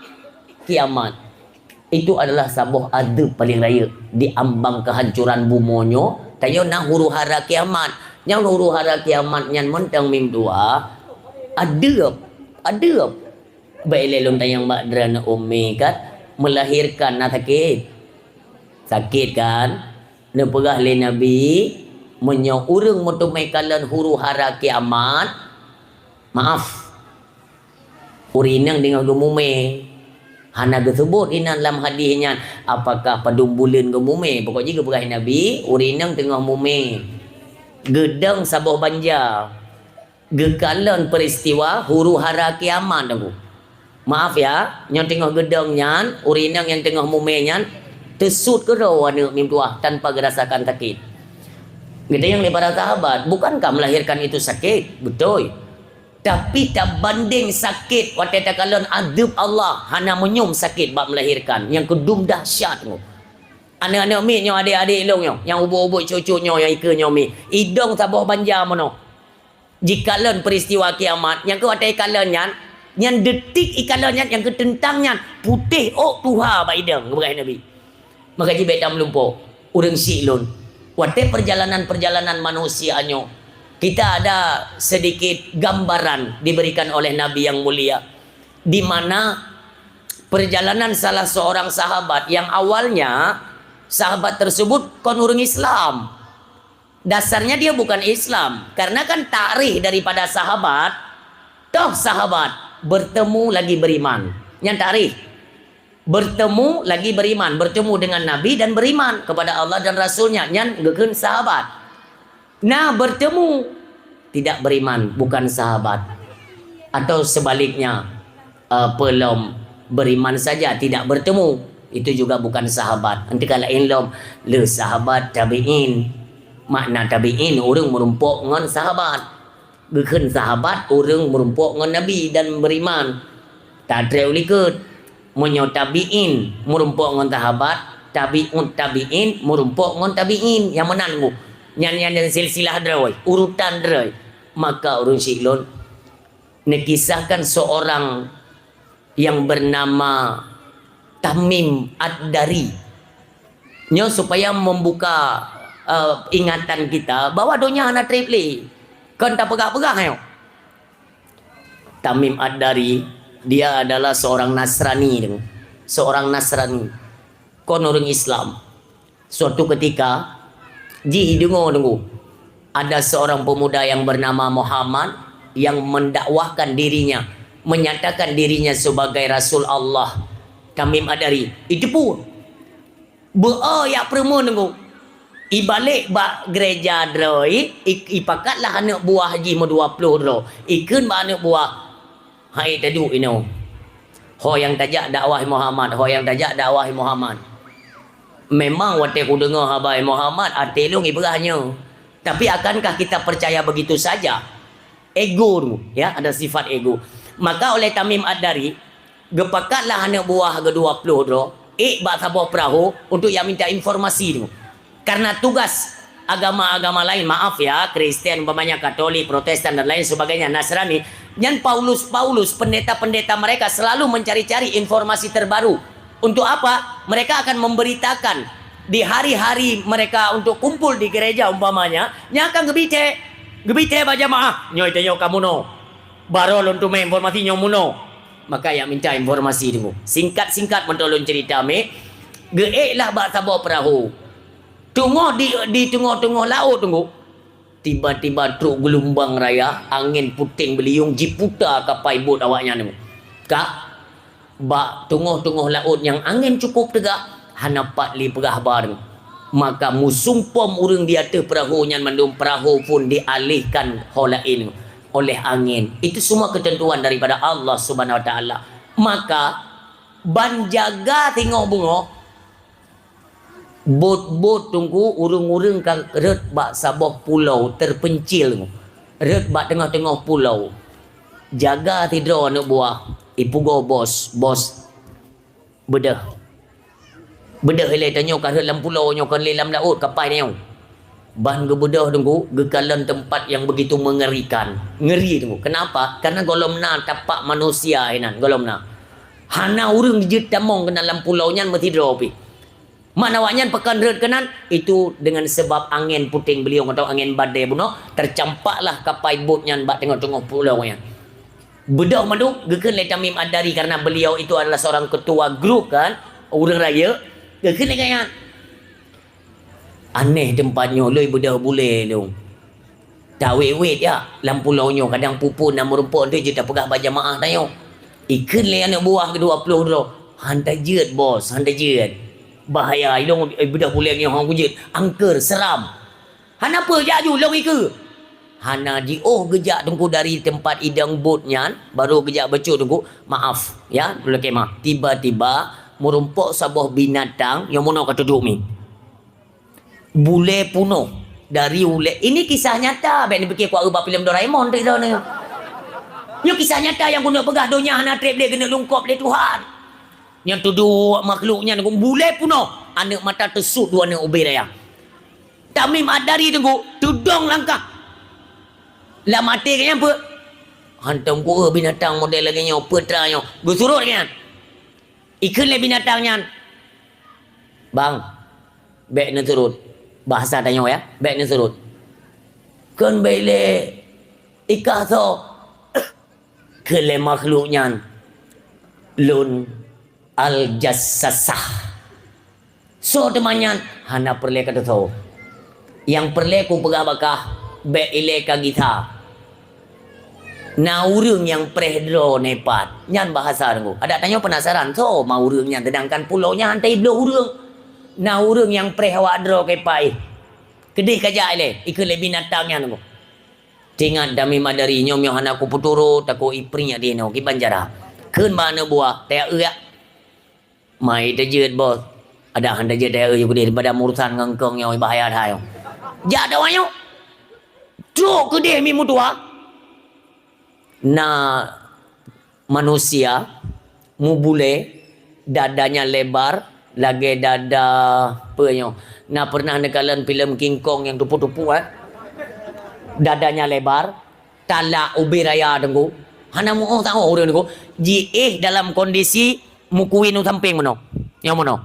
Kiamat. Itu adalah saboh azeub paleng rayeuk di ambang keuhancoran bumoe nyoe. Tanyoe na huru-hara kiamat. Nyang huru-hara kiamat nyan mantong mim tuha. Azeub. Azeub. Bèk ilèe lôn tanyong bak droeneuh, Umi, kan, meulahirkan na sakét? Sakét, kan? Neupeugah lé Nabi, meunyoe ureueng meuteumé kalon huru-hara kiamat, maaf, ureueng inong teungoh geumumé. Hana geuseubut inan lam hadih nyan, apakah padum buleuen geumumé. Pokok jih geupeugah lé Nabi, ureueng inong teungoh mumé. Geudong saboh banja. Geukalon peuristiwa huru-hara kiamat, Teungku. Maaf ya, nyoe teungoh geudong nyan, ureueng inong nyang teungoh mumé nyan, teusut keudroe aneuk mim tuha tanpa geurasakan sakét. Geutanyong lé para sahabat, "Bukankah melahirkan itu sakit?" Beutôi. Tapi tabandéng sakét watèe takalon azeub Allah, hana meunyoe sakét bak melahirkan, nyang keudum dahsyat, Teungku. Aneuk-aneuk miet nyoe, adék-adék lôn nyoe, nyang ubit-ubit cucu nyoe, nyang ikeue nyoe mi, idong saboh banja meunoe. Jikalon peuristiwa kiamat, nyang keuh watèe ikalon nyan, Nyan detik ikalon nyan nyang geuteuntang nyan putéh ôk tuha bak idong, geupeugah Nabi. Maka jih bék tameulumpoe, ureuëng syiek lôn. Watée perjalanan-perjalanan manusia nyoe, kita ada sedikit gambaran diberikan oleh Nabi yang mulia, di mana perjalanan salah seorang sahabat yang awalnya sahabat tersebut kon ureuëng Islam. Dasarnya dia bukan Islam, karena kan takrif daripada sahabat, toh sahabat bertemu lagi beriman. Nyan takrif. Bertemu lagi beriman, bertemu dengan Nabi dan beriman kepada Allah dan Rasul-Nya, nyan geukheun sahabat. Nah, bertemu tidak beriman, bukan sahabat. Atau sebaliknya, eh, pelom beriman saja tidak bertemu, itu juga bukan sahabat. Nanti kalau laén lom, le sahabat tabi'in. Makna tabi'in, ureuëng meurumpok ngon sahabat. Geukheun sahabat ureuëng meurumpok ngon Nabi dan beriman. Tatrek u likot. Meunyoe tabi'in meurumpok ngon sahabat, tabi'ut tabi'in meurumpok ngon tabi'in. Nyang meunan ngu. Nyan, nyan, nyan silsilah droe, urutan droe. Maka ureuëng syiek lôn, neukisahkan seorang yang bernama Tamim Ad-Dari. Nyoe supaya membuka, eh, ingatan kita bahwa donya hana treb lé. Kon tapeugah-peugah nyoe. Tamim Ad-Dari, dia adalah seorang Nasrani, seorang Nasrani. Kon ureuëng Islam. Suatu ketika, jih deungoe, deungoe, ada seorang pemuda yang bernama Muhammad yang mendakwahkan dirinya, menyatakan dirinya sebagai Rasul Allah. Tamim Ad-Dari, itu pun beu-o yak peureumeun, deungoe. Ibalek bak gereja droe, i, ipakatlah aneuk buah jih meudua ploh droe. Ikheun bak aneuk buah, "Hai taduek inoe. Ho nyang tajak dakwah Muhammad, ho nyang tajak dakwah Muhammad." Memang watée kudeungoe haba Muhammad, até lôn ipeugah nyoe. Tapi akankah kita percaya begitu saja? Ego tu, ya, ada sifat ego. Maka oleh Tamim Ad-Dari, geupakatlah aneuk buah geuh dua ploh droe, ék bak saboh peurahô untuk yak minta informasi tu. Karena tugas agama-agama lain, maaf ya, Kristen umpamanya, Katolik, Protestan dan lain sebagainya, Nasrani, nyan Paulus, Paulus, pendeta-pendeta mereka selalu mencari-cari informasi terbaru. Untuk apa? Mereka akan memberitakan di hari-hari mereka untuk kumpul di gereja umpamanya, nyan akan geubitée, geubitée bak jamaah, "Nyoe tanyoe ka meunoe. Baroe lôn teumé informasi nyoe meunoe." Maka yak minta informasi teungku. Singkat-singkat meuntolon cerita mé, geuék lah bak saboh peurahô. Teungoh di, di teungoh-teungoh laôt teungku, tiba-tiba trok geulumbang raya, angén puténg beuliueng jiputa kapai bot awaknyan teungku. Ka, bak teungoh-teungoh laôt nyang angén cukup teuga, hana pat lé peugah haba teungku. Maka meusumpom ureuëng di ateueh peurahô nyan mandum, peurahô pun dialihkan ho laén oleh angén. Itu semua ketentuan daripada Allah Subhanahu Wa Taala. Maka ban jaga singoh beungoh, bot-bot teungku, ureuëng-ureuëng ka rhot bak saboh pulo terpencil, rhot bak teungoh-teungoh pulo. Jaga sidroe aneuk buah, ipugoe bos, "Bos, beudôh. Beudôh ilée tanyoe ka rhot lam pulo nyoe, kon lé lam laôt kapai tanyoe." Ban geubeudôh teungku, geukalon teumpat yang begitu mengerikan. Ngeri teungku. Kenapa? Karena gohlom na tapak manusia inan, gohlom na. Hana ureuëng jeuet tamong keunan lam pulo nyan meusidroe pih. Makna awaknyan pakon rhot keunan, itu dengan sebab angén puténg beuliueng atau angén badai bunoe, tercampaklah kapai bot nyan bak teungoh-teungoh pulo nyan. Beudôh mandum, geukheun lé Tamim Ad-Dari, karena beliau itu adalah seorang ketua grup kan, ureuëng rayeuk, geukheun lé gobnyan. Aneh teumpat nyoe, lôn beudôh bulée lôn. Tawét-wét jak lam pulo nyoe, kadang peue-peue na meurumpok, enteuk jeuet tapeugah bak jamaah tanyoe. Ikheun lé aneuk buah keudua ploh droe, "Han tajeuet, Bos, han tajeuet. Bahaya, ilôn beudôh bulée nyoe han kujeuet. Angker, seram." "Hana peue, jak ju, lôn ikeue." Hana jiôh geujak teungku dari teumpat idong bot nyan, barô geujak bacut teungku, "Maaf, ya, lôn lakée maaf." Tiba-tiba meurumpok saboh binatang nyang meunoe ka teuduek mi. Bulée punoh dari ulée. Ini kisah nyata, bék neupiké kuat bak filem Doraemon teuh droeneuh. Nyoe kisah nyata nyang keuneuk peugah donya hana treb lé, keuneuk lungkop lé Tuhan. Nyang teuduek makhluk nyan bulée punoh, aneuk mata teusut dua aneuk ubé raya. Tamim Ad-Dari teungku, teudong langkah. Lam até gobnyan peue? Hantom ku, "Eh, binatang model lagèe nyoe, peue atra nyoe?" Geusurot nyan. Ikheun lé binatang nyan, "Bang, bèk neusurot." Bahasa tanyoe ya, "Bèk neusurot." "Kon bèk lé, ikah soe?" Kheun lé makhluk nyan, "Lôn Al-Jassasah." "Soe teuma nyan?" "Hana peureulèe ka teusoe. Nyang peureulèe kupeugah bak kah, bèk ilèe ka gisa. Na ureueng nyang preh droeneuh pat." Nyan bahasa Teungku. Adak tanyoe peunasaran, soe ma ureueng nyan, seudangkan pulo nyan hana teuh bloe ureueng. "Na ureueng nyang preh awak droe keu pat, eh. Keudeh ka jak ilèe," ikheun lé binatang nyan Teungku. Teuingat Tamim Ad-Dari, "Nyoe meunyoe hana kupeuturot, takot ipriek di inoe, kiban cara." Kheun bak aneuk buah, "Taya eu yak." "Mai tajeuet, Bos." "Adak han tajeuet, taya eu keudeh, daripada meurusan ngon kong nyoe bahaya that nyoe." Jak dawai nyoe. Trok keudeh mi meutuah. Na manusia mubulée, dadanya lebar lagée dada peue nyoe. Na pernah neukalon filem King Kong nyang tupu-tupu, eh? Dadanya lebar, talak ubé raya Teungku. Hana muoh tahu ureuëng Teungku. Jiéh dalam kondisi mukui nu sampéng meunoe. Nyang meunoe.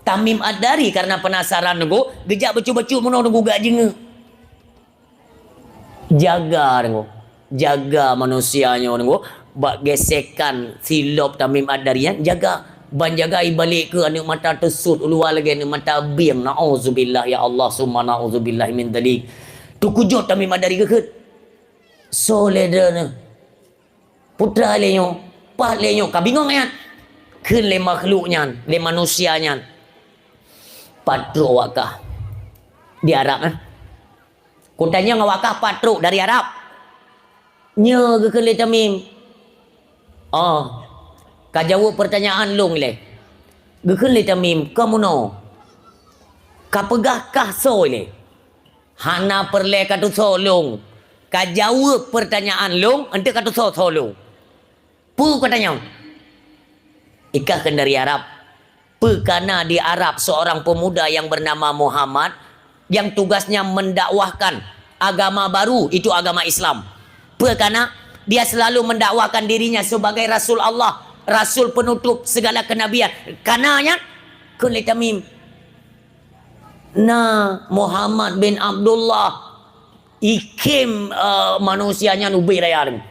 Tamim Ad-Dari karena penasaran Teungku, geujak bacut-bacut meunoe Teungku gak jingeuk. Jaga Teungku. Jaga manusia nyoe Teungku. Bak gesekan silop Tamim Ad-Dari nyan, jaga. Ban jaga ibalek keu aneuk mata teusut, uluwa lagée aneuk mata bieng. Nauzubillah ya Allah, summa nauzubillah min dzalik. Teukujot Tamim Ad-Dari geukheun. Soe lé droeneuh? Peue atra lé nyoe, pat lé nyoe, ka bingong nyan. Kheun lé makhluk nyan, lé manusia nyan, "Pat trok awak kah?" "Di Arab, eh." "Kutanyong awak kah pat trok dari Arab?" "Nyo," geukheun lé Tamim. "Oh, ka jaweueb peurtanyaan lôn lé." Geukheun lé Tamim, "Ka meunoe. Ka peugah kah soe lé?" "Hana peureulée ka tusoe lôn. Ka jaweueb peurtanyaan lôn, eunteuk ka tusoe soe lôn." "Peue katanyong?" "Ikah kheun dari Arab. Peue kana di Arab seorang pemuda yang bernama Muhammad, yang tugasnya mendakwahkan agama baru, itu agama Islam. Peue kana dia selalu mendakwahkan dirinya sebagai Rasul Allah, Rasul penutup segala kenabian." Kana nyan, kheun lé Tamim, "Na Muhammad bin Abdullah, ikhem, eh, manusia nyan ubé raya nyoe."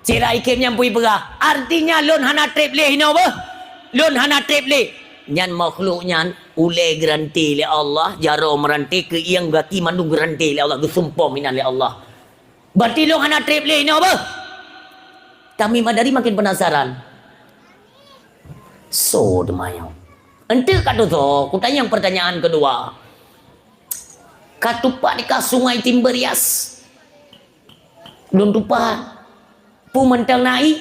Sira ikhem nyan peue ipeugah, "Artinya lôn hana treb lé inoe beuh. Lôn hana treb lé." Nyan makhluk nyan ulée geuranté lé Allah, jaroe meuranté, keuieng gaki mandum geuranté lé Allah, geusumpom inan lé Allah. "Berarti lôn hana treb lé inoe beuh." Tamim Ad-Dari makin penasaran. "Soe teuma nyoe? Eunteuk ka tusoe?" Kutanyong pertanyaan kedua. "Ka tupat di ka Sungai Timberias." "Lôn tupat." "Peue mantong na ié?"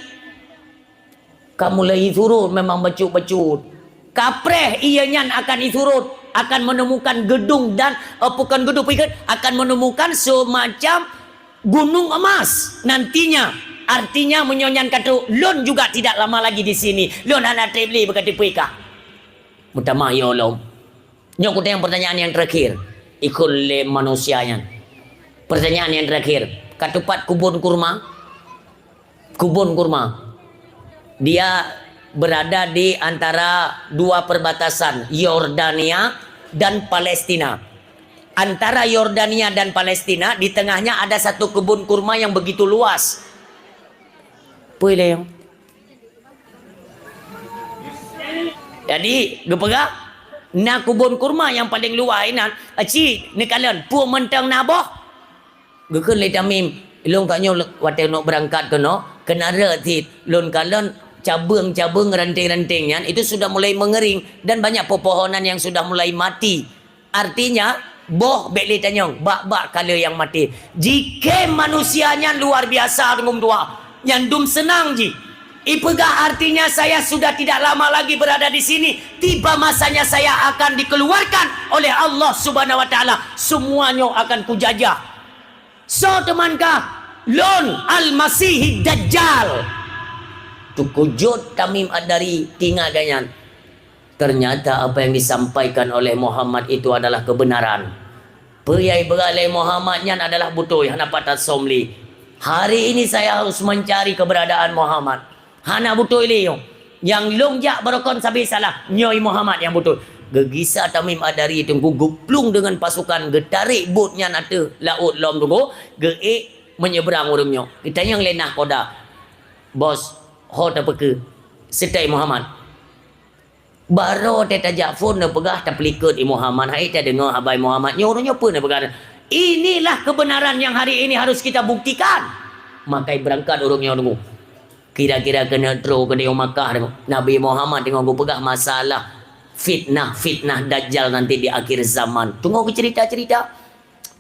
"Ka mulai isurot memang bacut-bacut. Ka preh ié nyan akan isurot, akan menemukan gedung dan, eh, bukan gedung, bukan, akan menemukan semacam gunung emas nantinya. Artinya meunyoe nyan ka trok, lôn juga tidak lama lagi di sini. Lôn hana treb lé beuka teupeu kah." Meutamah ya Allah. Nyoe kutanyong pertanyaan yang terakhir. Ikheun lé manusia nyan. Pertanyaan yang terakhir. Ka tupat kubun kurma? Kubun kurma. Dia berada di antara dua perbatasan, Yordania dan Palestina. Antara Yordania dan Palestina, di tengahnya ada satu kebun kurma yang begitu luas. Peue lé nyoe? Jadi, geupeugah, na kubun kurma nyang paleng luwai nan, "Aci, neukalon, peue mantong na boh?" Geukheun lé Tamim, "Lôn ka nyoe watée lôn beurangkat keunoe, keunan rhot cit lôn kalon cabeueng-cabeueng ranting-ranting nyan, itu sudah mulai mengering dan banyak pepohonan yang sudah mulai mati." Artinya, boh bék lé tanyong, bak-bak kala nyang maté. Jikhem manusia nyan luar biasa deungon dua. Nyan dum seunang jih. Ipeugah artinya saya sudah tidak lama lagi berada di sini. Tiba masanya saya akan dikeluarkan oleh Allah Subhanahu wa Ta'ala. Semuanya akan kujajah. Soe teuma kah? Lôn Al-Masihid Dajjal. Teukujot Tamim Ad-Dari tingat gobnyan. Ternyata apa yang disampaikan oleh Muhammad itu adalah kebenaran. Peue nyang ipeugah lé Muhammad nyan adalah beutôi, hana pat tasöm lé. Hari ini saya harus mencari keberadaan Muhammad. Hana beutôi lé nyoe. Nyang lôn jak barokon sabe salah. Nyoe Muhammad nyang beutôi. Geugisa Tamim Ad-Dari teungku geuplueng deungon pasukan, geutarek bot nyan ateueh laôt lom teungku, geuék meunyebrang ureuëng nyoe. Geutanyong lé nahkoda, "Bos, ho tapeukeue? Seutôt Muhammad." Baroe teuh tajak phon neupeugah tapeulikot i Muhammad, hai tadeungoe haba i Muhammad. Nyoe ureuëng nyoe peue neupeugah? Inilah kebenaran yang hari ini harus kita buktikan. Makai beurangkat ureuëng nyoe teungku. Kira-kira keuneuk troh keudéh u Makkah teungku. Nabi Muhammad teungoh geupeugah masalah fitnah-fitnah Dajjal nanti di akhir zaman. Teungoh geucerita-cerita.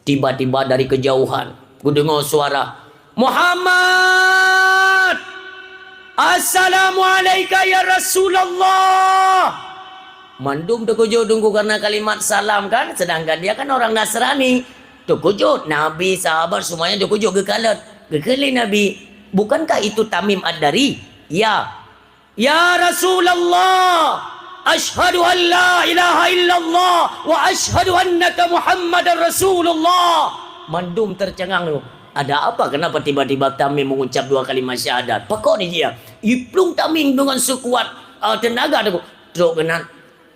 Tiba-tiba dari kejauhan, kudeungoe suara, "Muhammad! Assalamualaika ya Rasulullah!" Mandum teukujut teungku karena kalimat salam kan, sedangkan dia kan orang Nasrani. Teukujut, Nabi, sahabat semuanya teukujut, geukalon. Geukheun lé Nabi, "Bukankah itu Tamim Ad-Dari?" "Ya." "Ya Rasulullah, asyhadu an la ilaha illallah wa asyhadu annaka Muhammadar Rasulullah." Mandum tercengang tu. Ada apa? Kenapa tiba-tiba Tamim mengucap dua kalimat syahadat? Pakon ni dia? Iplueng Tamim dengan sekuat, ah, tenaga tu. Trok keunan,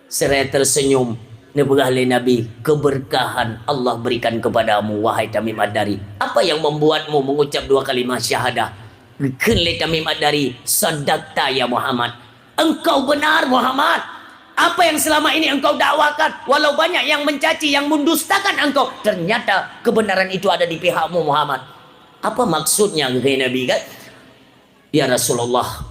seraya tersenyum. Neupeugah lé Nabi, "Keberkahan Allah berikan kepadamu, wahai Tamim Ad-Dari. Apa yang membuatmu mengucap dua kalimat syahadah?" Geukheun lé Tamim Ad-Dari, "Sadaqta ya Muhammad." "Engkau benar, Muhammad. Apa yang selama ini engkau dakwahkan, walau banyak yang mencaci, yang mendustakan engkau, ternyata kebenaran itu ada di pihakmu, Muhammad." "Apa maksudnya?" geukheun Nabi kan. "Ya Rasulullah,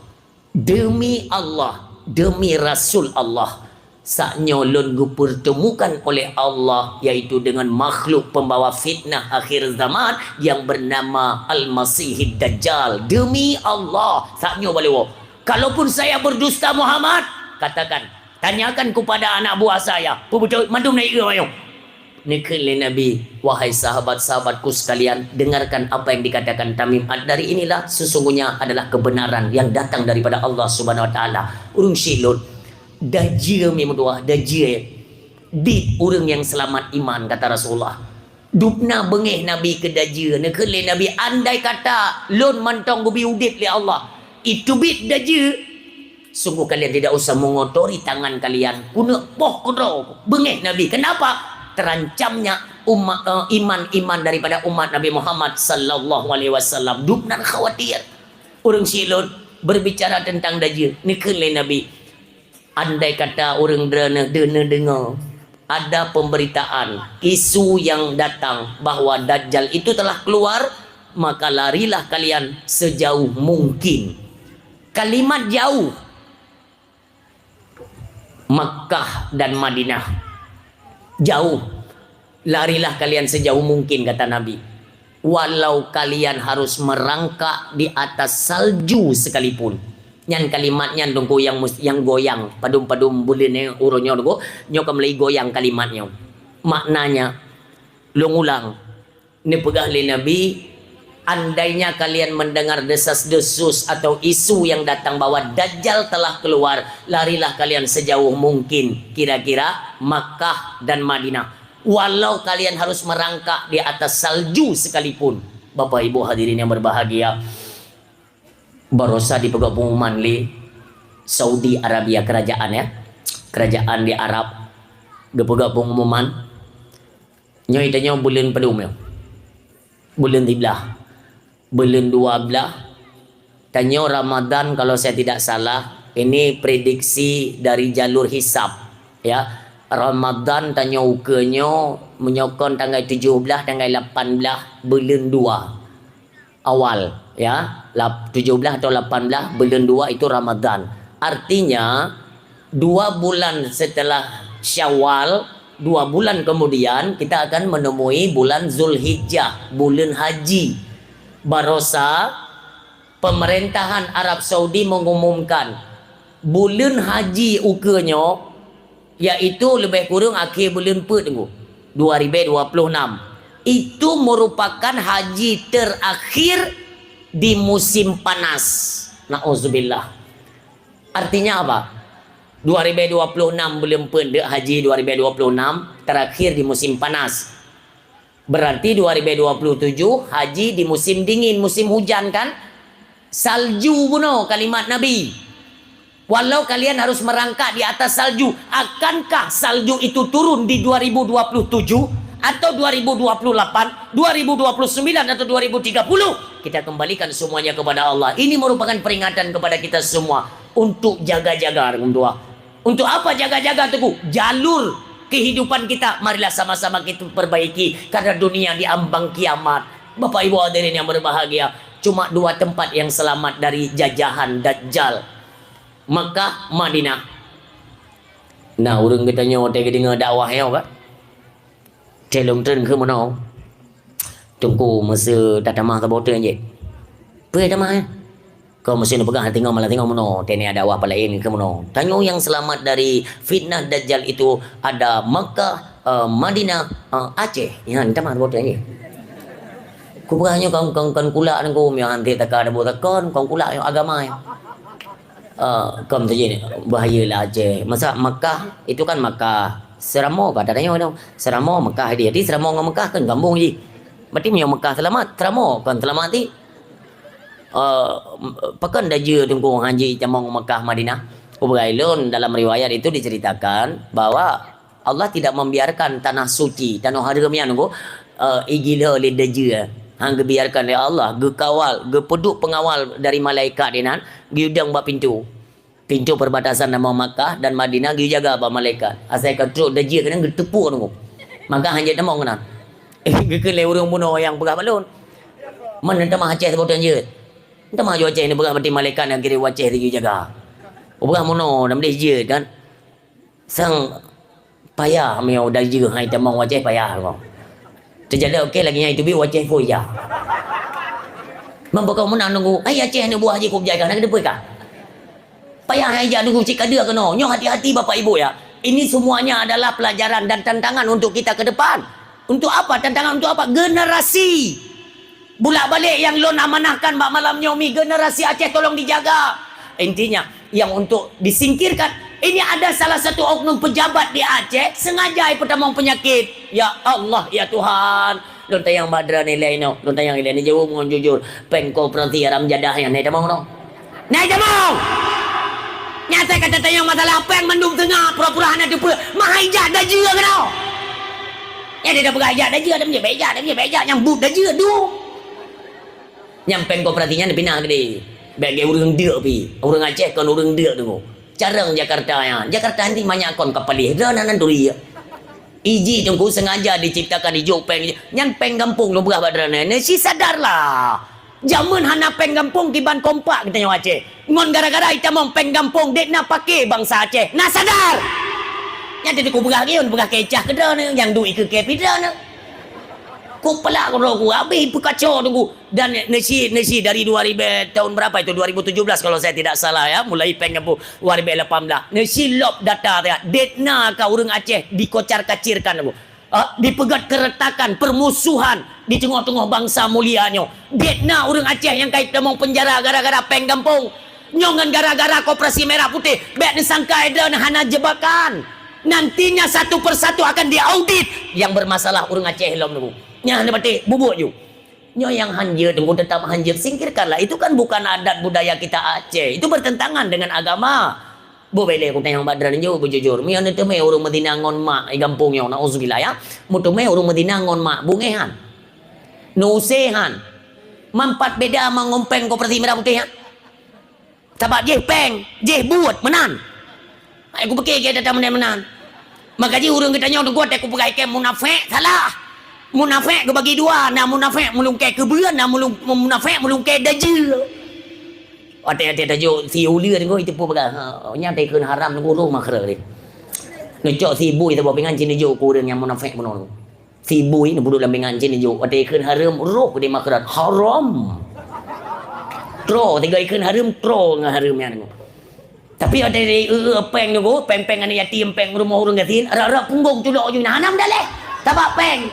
demi Allah, demi Rasul Allah, saat nyoe lôn geupertemukan oleh Allah, yaitu dengan makhluk pembawa fitnah akhir zaman yang bernama Al-Masihid Dajjal. Demi Allah, saat nyoe balewoe. Kalaupun saya berdusta Muhammad, katakan, tanyakan kepada anak buah saya." Peubeutôi mandum na ieu ayong. Neukheun lé Nabi, "Wahai sahabat-sahabatku sekalian, dengarkan apa yang dikatakan Tamim Ad-Dari inilah sesungguhnya adalah kebenaran yang datang daripada Allah Subhanahu Wa Taala." Ureuëng syik lôn, dajie mi meutuah, dajie. Dit ureuëng yang selamat iman, kata Rasulullah. Dubna beungéh Nabi keu dajie, neukheun lé Nabi, "Andai kata lôn mantong geubi udeb lé Allah, iteubiet dajie, sungguh kalian tidak usah mengotori tangan kalian, keuneuk poh keudroe." Beungéh Nabi. Kenapa? Terancamnya umat, eh, iman-iman daripada umat Nabi Muhammad sallallahu alaihi wasallam. Dubnan khawatir. Ureuëng syik lôn berbicara tentang dajie, neukheun lé Nabi, "Andai kata ureuëng droeneuh deungoe ada pemberitaan, isu yang datang bahwa Dajjal itu telah keluar, maka larilah kalian sejauh mungkin." Kalimat jauh. Makkah dan Madinah. Jauh. "Larilah kalian sejauh mungkin," kata Nabi. "Walau kalian harus merangkak di atas salju sekalipun." Nyan kalimat nyan teungku nyang mus-, nyang goyang. Padum-padum buleuen nyoe uroe nyoe teungku, nyoe ka mulai goyang kalimat nyoe. Maknanya, lôn ulang. Neupeugah lé Nabi, "Andainya kalian mendengar desas-desus atau isu yang datang bahwa Dajjal telah keluar, larilah kalian sejauh mungkin, kira-kira Makkah dan Madinah. Walau kalian harus merangkak di atas salju sekalipun." Bapak Ibu hadirin yang berbahagia, barosa dipeugah pengumuman lé Saudi Arabia, kerajaan, ya. Kerajaan di Arab geupeugah pengumuman. Nyoe tanyoe buleuen padum nyoe? Buleuen siblaih. Buleuen dua blaih. Tanyoe Ramadan, kalau saya tidak salah, ini prediksi dari jalur hisab, ya. Ramadan tanyoe ukeue nyoe meunyoe kon tanggai tujoh blaih, tanggai lapan blaih buleuen dua awal, ya, lap-, tujoh blaih atau lapan blaih buleuen dua itu Ramadan. Artinya, dua bulan setelah Syawal, dua bulan kemudian, kita akan menemui bulan Zulhijjah, buleuen haji. Barosa, pemerintahan Arab Saudi mengumumkan, buleuen haji ukeue nyoe yaitu lebih kurang akhé buleuen peuet teungku, dua ribu dua puluh enam. Itu merupakan haji terakhir di musim panas. Nauzubillah. Artinya apa? Dua ribu dua puluh enam buleuen peuet deuk haji dua ribu dua puluh enam terakhir di musim panas. Berarti dua ribu dua puluh tujuh haji di musim dingin, musim hujan kan? Salju bunoe kalimat Nabi. Walau kalian harus merangkak di atas salju, akankah salju itu turun di dua ribu dua puluh tujuh atau dua ribu dua puluh delapan, dua ribu dua puluh sembilan atau dua ribu tiga puluh? Kita kembalikan semuanya kepada Allah. Ini merupakan peringatan kepada kita semua untuk jaga-jaga, teungku. Untuk apa jaga-jaga, teungku? Jalur kehidupan kita, marilah sama-sama kita perbaiki, karena dunia diambang kiamat. Bapak Ibu hadirin yang berbahagia, cuma dua tempat yang selamat dari jajahan Dajjal. Makkah, Madinah. Nah, ureueng geutanyoe watèe geudeungoe dakwah nyoe ka? Teuh lôn treun keu meunoe. Teungku, meuseu tatamah saboh teuk jih. Peue tamah, eh? Kau meuseu neupeugah singoh malah singoh meunoe, teuh na dakwah palaén keu meunoe. Tanyoe nyang seulamat dari fitnah Dajjal itu ada Makkah, eh, Madinah, eh, Aceh. Nyan tamah saboh teuk jih. Kupeugah nyoe kon, kon, kon kulak nyoe, meunyoe han teuka, kon, kon kulak nyoe agama nyoe. Eh, kon teujih bahaya lah Aceh. Masa Makkah, itu kan Makkah. Seuramoe ka tatanyoe nyoe. Seuramoe Makkah, jadi, jadi Seuramoe ngon Makkah kan gabong jih. Berarti meunyoe Makkah seulamat, Seuramoe kon seulamat ti. Eh, pakon dajeu teungku han jitamong Makkah Madinah? Peugah lôn, dalam riwayat itu diceritakan bahwa Allah tidak membiarkan tanah suci, tanoh hareuem nyan, eh, igila lé dajeu. Han geubiarkan lé Allah, geukawal, geupeuduek peungawal dari malaikat inan, geuyue dong bak pintoe. Pintoe perbatasan nama Makkah dan Madinah geuyue jaga bak malaikat. Asai ka trok dajeu keunan geuteupue teungku. Maka han jeuet tamong keunan. Geukheun lé ureueng bunoe nyang peugah bak lôn. Man tamah Aceh saboh teuk jeuet. Tamah ju Aceh neupeugah bak malaikat nyang kirém u Aceh geuyue jaga. Peugah meunoe, dan deh jeuet kan. Sang payah meunyoe dajeu han jitamong u Aceh payah kong. Teujalak oke lagèe nyan itu bi u Aceh pun ija. Membekau meunan nunggu, ai Aceh aneuk buah jih kok jai ka, na keudeuh ka. Payah hai jak nunggu cit ka deuh keunoe. Nyoe hati-hati Bapak Ibu ya. Ini semuanya adalah pelajaran dan tantangan untuk kita ke depan. Untuk apa? Tantangan untuk apa? Generasi. Bulak-balik nyang lôn amanahkan bak malam nyoe mi, generasi Aceh tolong dijaga. Intinya, yang untuk disingkirkan, ini ada salah satu oknum pejabat di Aceh sengaja ipeutamong penyakit. Ya Allah, ya Tuhan. Lôn tanyong bak droeneuh ilèe inoe, lôn tanyong ilèe nyoe jaweueb ngon jujur. Péng koperasi haram jadah nyan na jitamong keunoe? Na jitamong! Nyan asai ka tatanyong masalah péng mandum teungoh pura-pura hana teupeue. Meuhai jak dajeu keunoe. Nyan dia peugah jak dajeu, ada meunyo bèk jak, ada meunyo bèk jak, nyang buet dajeu dum. Nyang péng koperasi nyan dipinah keudéh. Bèk lagèe ureueng deuk pih. Ureueng Aceh kon ureueng deuk teungku. Carông Jakarta nyan. Jakarta nyan banyak kon ka paléh. Droeneuh nan turi. Iji teungku sengaja diciptakan ijok péng. Nyan péng gampông lôn peugah bak droeneuh. Neusi sadarlah. Jameun hana péng gampông kiban kompak geutanyoe Aceh. Ngon gara-gara itamong péng gampông dek na paké bansa Aceh. Na sadar. Nyan teungku peugah geun, peugah kecah keu droeneuh. Nyang duek ikeue kep droeneuh. Ku pelak ku droe ku, habéh peukaco teungku. Dan neusi, neusi dari dua ribu, tahun berapa itu? Dua ribu tujuh belas kalau saya tidak salah ya, mulai péng gampông dua ribu lapan belas. Neusi lop data saya. Dek na ka ureueng Aceh dikocar-kacirkan teungku. Ah, dipeugét keretakan, permusuhan di teungoh-teungoh bansa mulia nyoe. Dek na ureueng Aceh nyang ka itamong penjara gara-gara péng gampông. Nyoe ngon gara-gara koperasi merah putih. Bèk neusangka droeneuh hana jebakan. Nantinya satu persatu akan diaudit yang bermasalah ureueng Aceh lom teungku. Nyan hana patéh, bubuet ju. Nyoe nyang han jeuet teungku, tetap han jeuet, singkirkanlah. Itu kan bukan adat budaya kita Aceh. Itu bertentangan dengan agama. Bôh bèk lé kutanyong bak droeneuh jaweueb beujujur. Meunyoe neuteumé ureueng meuzina ngon mak di gampông nyoe, nauzubillah ya. Meuteumé ureueng meuzina ngon mak, beungèh han? Neuusé han? Man pat beda ma ngon péng koperasi merah putih nyan? Sabab jih péng, jih buet meunan. Hai kupike gata meunan-meunan. Maka jih ureueng geutanyoe teungku watèe kupeugah ikèe munafék, salah. Munafék geubagi dua, na munafék meulungkè keubeuen, na meulung-, munafék meulungkè dajeu. Watèe-watèe tajok si uleue teungku, itu pun peugah, ha, nyan takheun haram teungku, roh makhraj. Neucok si bui saboh pingan cit neujok keu ureueng nyang munafék bunoe. Si bui neupeuduek lam pingan cit neujok, watèe ikheun hareuem, roh di makhraj, haram. Troe, tiga ikheun hareuem, troe ngon hareuem nyan. Tapi watèe di, eu, eu, péng teungku, péng-péng aneuk yatim, péng rumoh ureueng gasien, rot-rot punggong culok ju na, hana meudaléh. Sabab péng.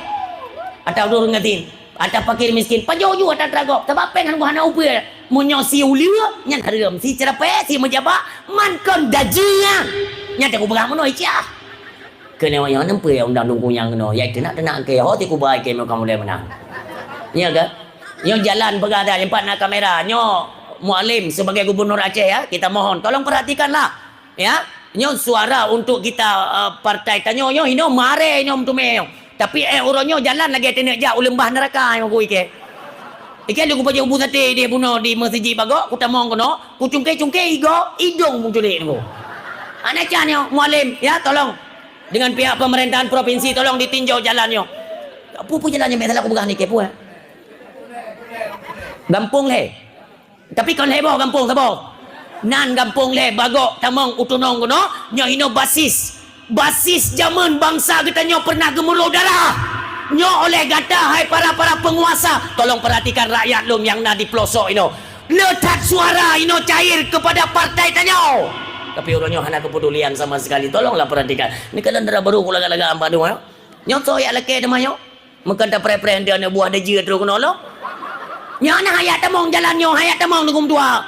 Ata ureueng gasien, ata fakir miskin, pajoh ju ata teuragok. Sabab péng hana, hana upeue. Meunyoe si uleue, nyan hareuem. Si ceurapée, si meujabat, man kon dajeueng. Nyan teungku peugah meunoe, Icah. Keunoe nyoe, "Neumpeue ya undang Teungku nyang keunoe? Ya teunak-teunak keu ho, tiku bai keu kamoe lé meunan." Nya kan? Nyoe jalan peugah dah, nyoe pat na kamera. Nyoe Mualem sebagai gubernur Aceh ya, kita mohon tolong perhatikanlah. Ya, nyoe suara untuk kita, eh, partai tanyoe nyoe, inoe maré inoe meuteumé nyoe. Tapi, eh, uroe nyoe jalan lagèe teuneuk jak u leumbah neuraka nyoe ku ikei. Ikei lôn kupajoh bu saté idéh bunoe di meuseujid Bagok, kutamong keunoe, kucungké-cungké igoe, idong muncul nyoe. Aneuk can nyoe, Mualem, ya, tolong. Dengan pihak pemerintahan provinsi, tolong ditinjau jalan nyoe. Peue-peue jalan nyoe, meusalah kupeugah nyoe, peue? Gampông lhèe. Tapi kon lhèe boh gampông saboh. Nan gampông lhèe Bagok tamong u tunong keunoe, nyoe inoe basis. Basis jameun bansa geutanyoe pernah geumuro darah. Nyoe oleh gata, hai para-para penguasa, tolong perhatikan rakyat lôn nyang na di pelosok inoe. Le that suara inoe cair kepada partai tanyoe. Tapi uroe nyoe hana keupedulian sama sekali. Tolonglah perhatikan. Ni kalian darah baru ku lagak-lagak ampat dua. Nyoe soe jak lakèe teuma nyoe. Meukeun tapreh-preh di aneuk buah dajeu trok keunoe lom. Nyoe na hayat tamong jalan nyoe, hayat tamong neugum dua.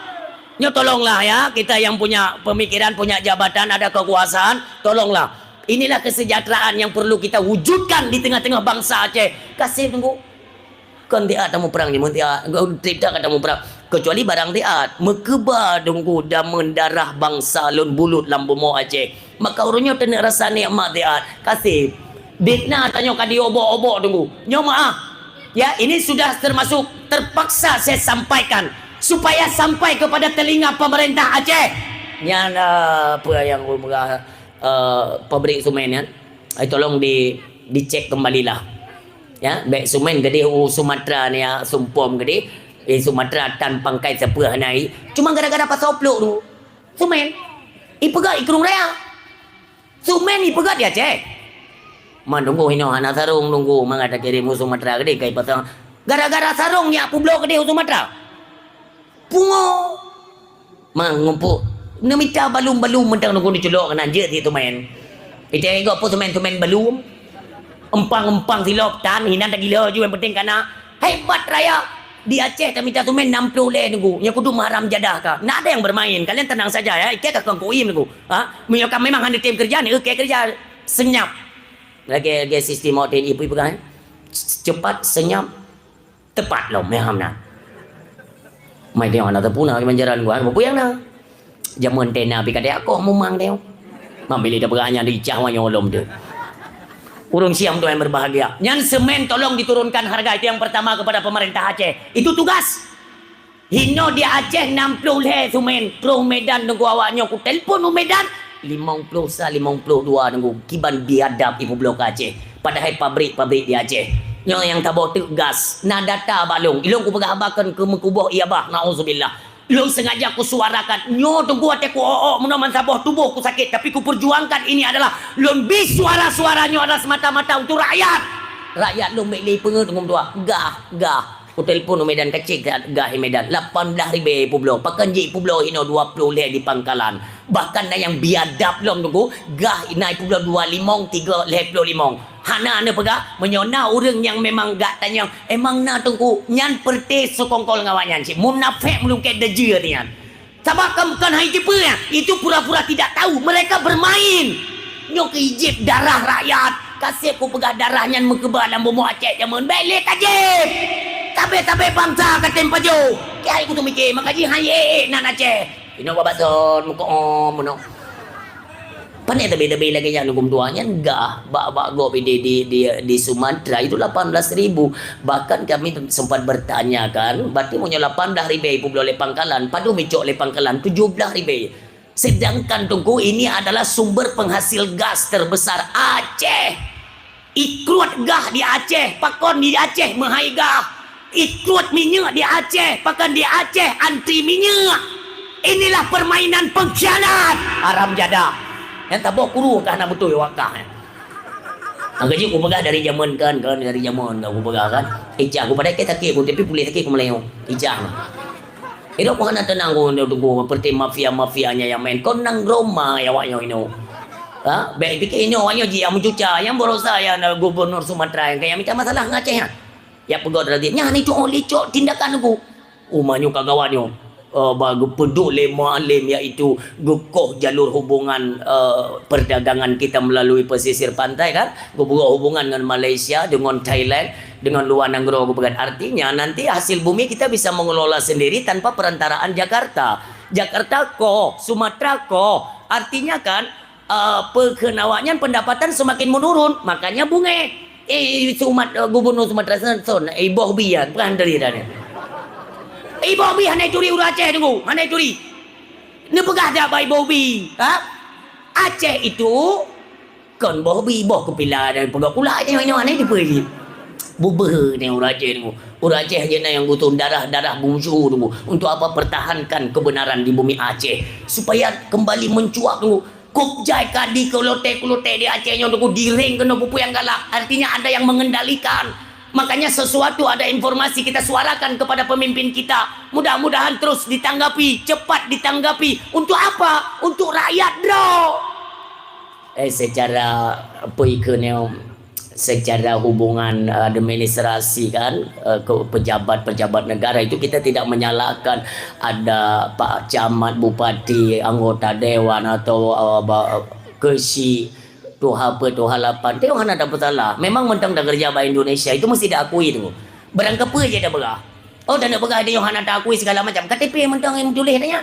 Nyoe tolonglah ya, kita yang punya pemikiran, punya jabatan, ada kekuasaan, tolonglah. Inilah kesejahteraan yang perlu kita wujudkan di tengah-tengah bangsa Aceh. Kasih tunggu. Kon tiat tamu perang ni, mun tiat, tidak tamu perang. Kecuali barang tiat, meukeubah tunggu dameun darah bangsa lôn bulut lam bumoe Aceh. Maka ureueng nyoe teuneuk rasa nikmat tiat. Kasih. Bitna tanyoe ka diobok-obok tunggu. Nyoe maaf. Ya, ini sudah termasuk terpaksa saya sampaikan supaya sampai kepada telinga pemerintah Aceh. Nyan, eh, apa yang ulun peugah, eh, pabrik semen nyan. Eh, tolong di, dicek kembalilah. Ya, baik semen gede u Sumatera ni ya, sumpom gede. Eh, Sumatera tan pangkai sepeuh nai. Cuma gara-gara pasal pluk tu. Semen. Ipeugah i Krueng Raya. Sumen ipeugah di Aceh. Man tunggu inoe hana sarong tunggu mangat takirim u Sumatera gede kai pasang. Gara-gara sarong nyak publoe gede u Sumatera. Pungo. Man ngumpuk. Neumita balum-balum mantong tunggu neuculok keunan jeuet di tumen. Ite ego pun tumen-tumen balum. Empang-empang silop tan hinan tagila ju yang penting kana. Hebat raya. Di Aceh tamita tumen enam puluh lé nunggu. Nya kudu maharam jadah ka. Nak ada yang bermain. Kalian tenang saja ya. Ike ka kong kuim nunggu. Ha? Meunyoe ka memang hana tem kerja ni, oke kerja. Senyap. Lagi, lagi sistem awak T N I pun pegang, eh. Cepat, senyap, tepat lom, ya, hamna. Mai tengok anak tepuna di manjaran gua, apa yang na? Jameun tena pi kadek akoh mumang tengok. Mamili dah beranya di cah wanyo lom tu. Urung siam tu yang berbahagia. Nyan semen tolong diturunkan harga, itu yang pertama kepada pemerintah Aceh. Itu tugas. Hino di Aceh enam puluh lhèe sumen, troh Medan nunggu awak nyoe ku telpon u Medan, limong puluh sa, limong puluh dua nunggu kiban biadab ibu blok Aceh. Padahai pabrik-pabrik di Aceh. Nyoe nyang taboh teuk gas, na data bak lôn. Ilôn kupeugah haba kon keu meukuboh ié bah, nauzubillah. Lôn sengaja kusuarakan, nyoe teungku até ku-ok-ok meunoe man saboh tuboh ku sakét, tapi kuperjuangkan ini adalah lôn bi suara-suara nyoe adalah semata-mata untuk rakyat. Rakyat lôn bék lé peungeut ngon dua, gah, gah. Kutelepon u Medan kacik gah i Medan, lapan blah ribèe ipubloe. Pakon jih ipubloe hino dua ploh lhèe di Pangkalan. Bahkan na nyang biadab lom teungku, gah na ipubloe dua limong, tiga lhèe ploh limong. Hana neupeugah, meunyoe na ureueng nyang memang gak tanyong, emang na teungku, nyan peureuté seukongkol ngon awaknyan cit. Munafék meulungkét deujeue nyan. Sabab kan bukan hai jipeue, itu pura-pura tidak tahu, mereka bermain. Nyoe keu jieb darah rakyat. Kaseb kupeugah darah nyan meukeubah lam bumoe Aceh jameun. Bèk lé tajieb. Tabé-tabé bansa ka tem pajoh. Keu hai kuteumike, maka jih hai ék-ék nan Aceh. Inoe babah son, mukoh om, meunoe. Pane tabé-tabé lagèe nyan huköm dua nyan gah bak, bak gob di, di, di, di Sumatra itu lapan belas ribu. Bahkan kami sempat bertanyakan, berarti meunyoe lapan blah ribèe ipubloe lé Pangkalan, padum icok lé Pangkalan? Tujoh blah ribèe. Sedangkan teungku ini adalah sumber penghasil gas terbesar Aceh. Ikruet gah di Aceh, pakon di Aceh meuhai gah. Ikruet minyeuk di Aceh, pakon di Aceh anti minyeuk. Inilah permainan pengkhianat. Haram jadah. Nyang taboh kuru kah na beutôi awak kah, eh. Angka jih kupeugah dari jameun kan, kan dari jameun kan kupeugah kan. Ijah ku padahai sakét ku, tapi puléh sakét ku meulayeue. Ijah. Hidup ku hana tenang ku, ku, ku, seperti mafia-mafia nyang main. Kon nang Roma ya awak nyoe inoe. Ha? Bèk pikir nyoe awak nyoe jih nyang meucuca, nyang berosa ya na gubernur Sumatera nyang kaya mita masalah ngon Aceh nyan. Ya peugah tadi, nyan itu oleh cok tindakan ku. Uma nyoe ka gawat nyoe. eh, ba, geupeuduek lé Mualem, yaitu geukoh jalur hubungan, eh, perdagangan kita melalui pesisir pantai, kan? Geubuka hubungan ngon Malaysia, dengan Thailand, dengan luar nanggroe geupeugah. Artinya, nanti hasil bumi kita bisa mengelola sendiri tanpa perantaraan Jakarta. Jakarta koh, Sumatera koh. Artinya kan, eh, peue kheun awaknyan pendapatan semakin menurun, makanya bungéh. Eh, Sumat-, eh, Gubernur Sumatera Selatan, eh, Boh Bi, ya, bukan dari tadi. Eh, Boh Bi hana turi ureueng Aceh, tunggu, hana turi. Neupeugah dak bak Boh Bi, ha? Aceh itu kon Boh Bi, boh keupila dan peugah pula nyoe, nyoe hana dipeue. Bubeuhe ni ureueng Aceh, tunggu. Ureueng Aceh je na nyang gusong darah-darah bungsu, tunggu. Untuk apa pertahankan kebenaran di bumi Aceh? Supaya kembali mencuat, tunggu. Kop jai ka di kulote-kulote di Aceh nyoe, tunggu, direng keunoe peue-peue nyang galak. Artinya ada yang mengendalikan. Makanya sesuatu ada informasi kita suarakan kepada pemimpin kita. Mudah-mudahan terus ditanggapi, cepat ditanggapi. Untuk apa? Untuk rakyat droe. Eh, secara apa ikeu nyoe, secara hubungan administrasi kan, eh, ke pejabat-pejabat negara itu kita tidak menyalahkan ada pak camat, bupati, anggota dewan atau, eh, ba-, keuchik, tuha peuet, tuha lapan. Teuh hana tapeusalah. Memang mantong takeureuja bak Indonesia itu mesti diakui tu. Barang kapeue je tapeugah. Oh, dan peugah di Yohana takui segala macam. K T P mantong nyang tuléh tanya.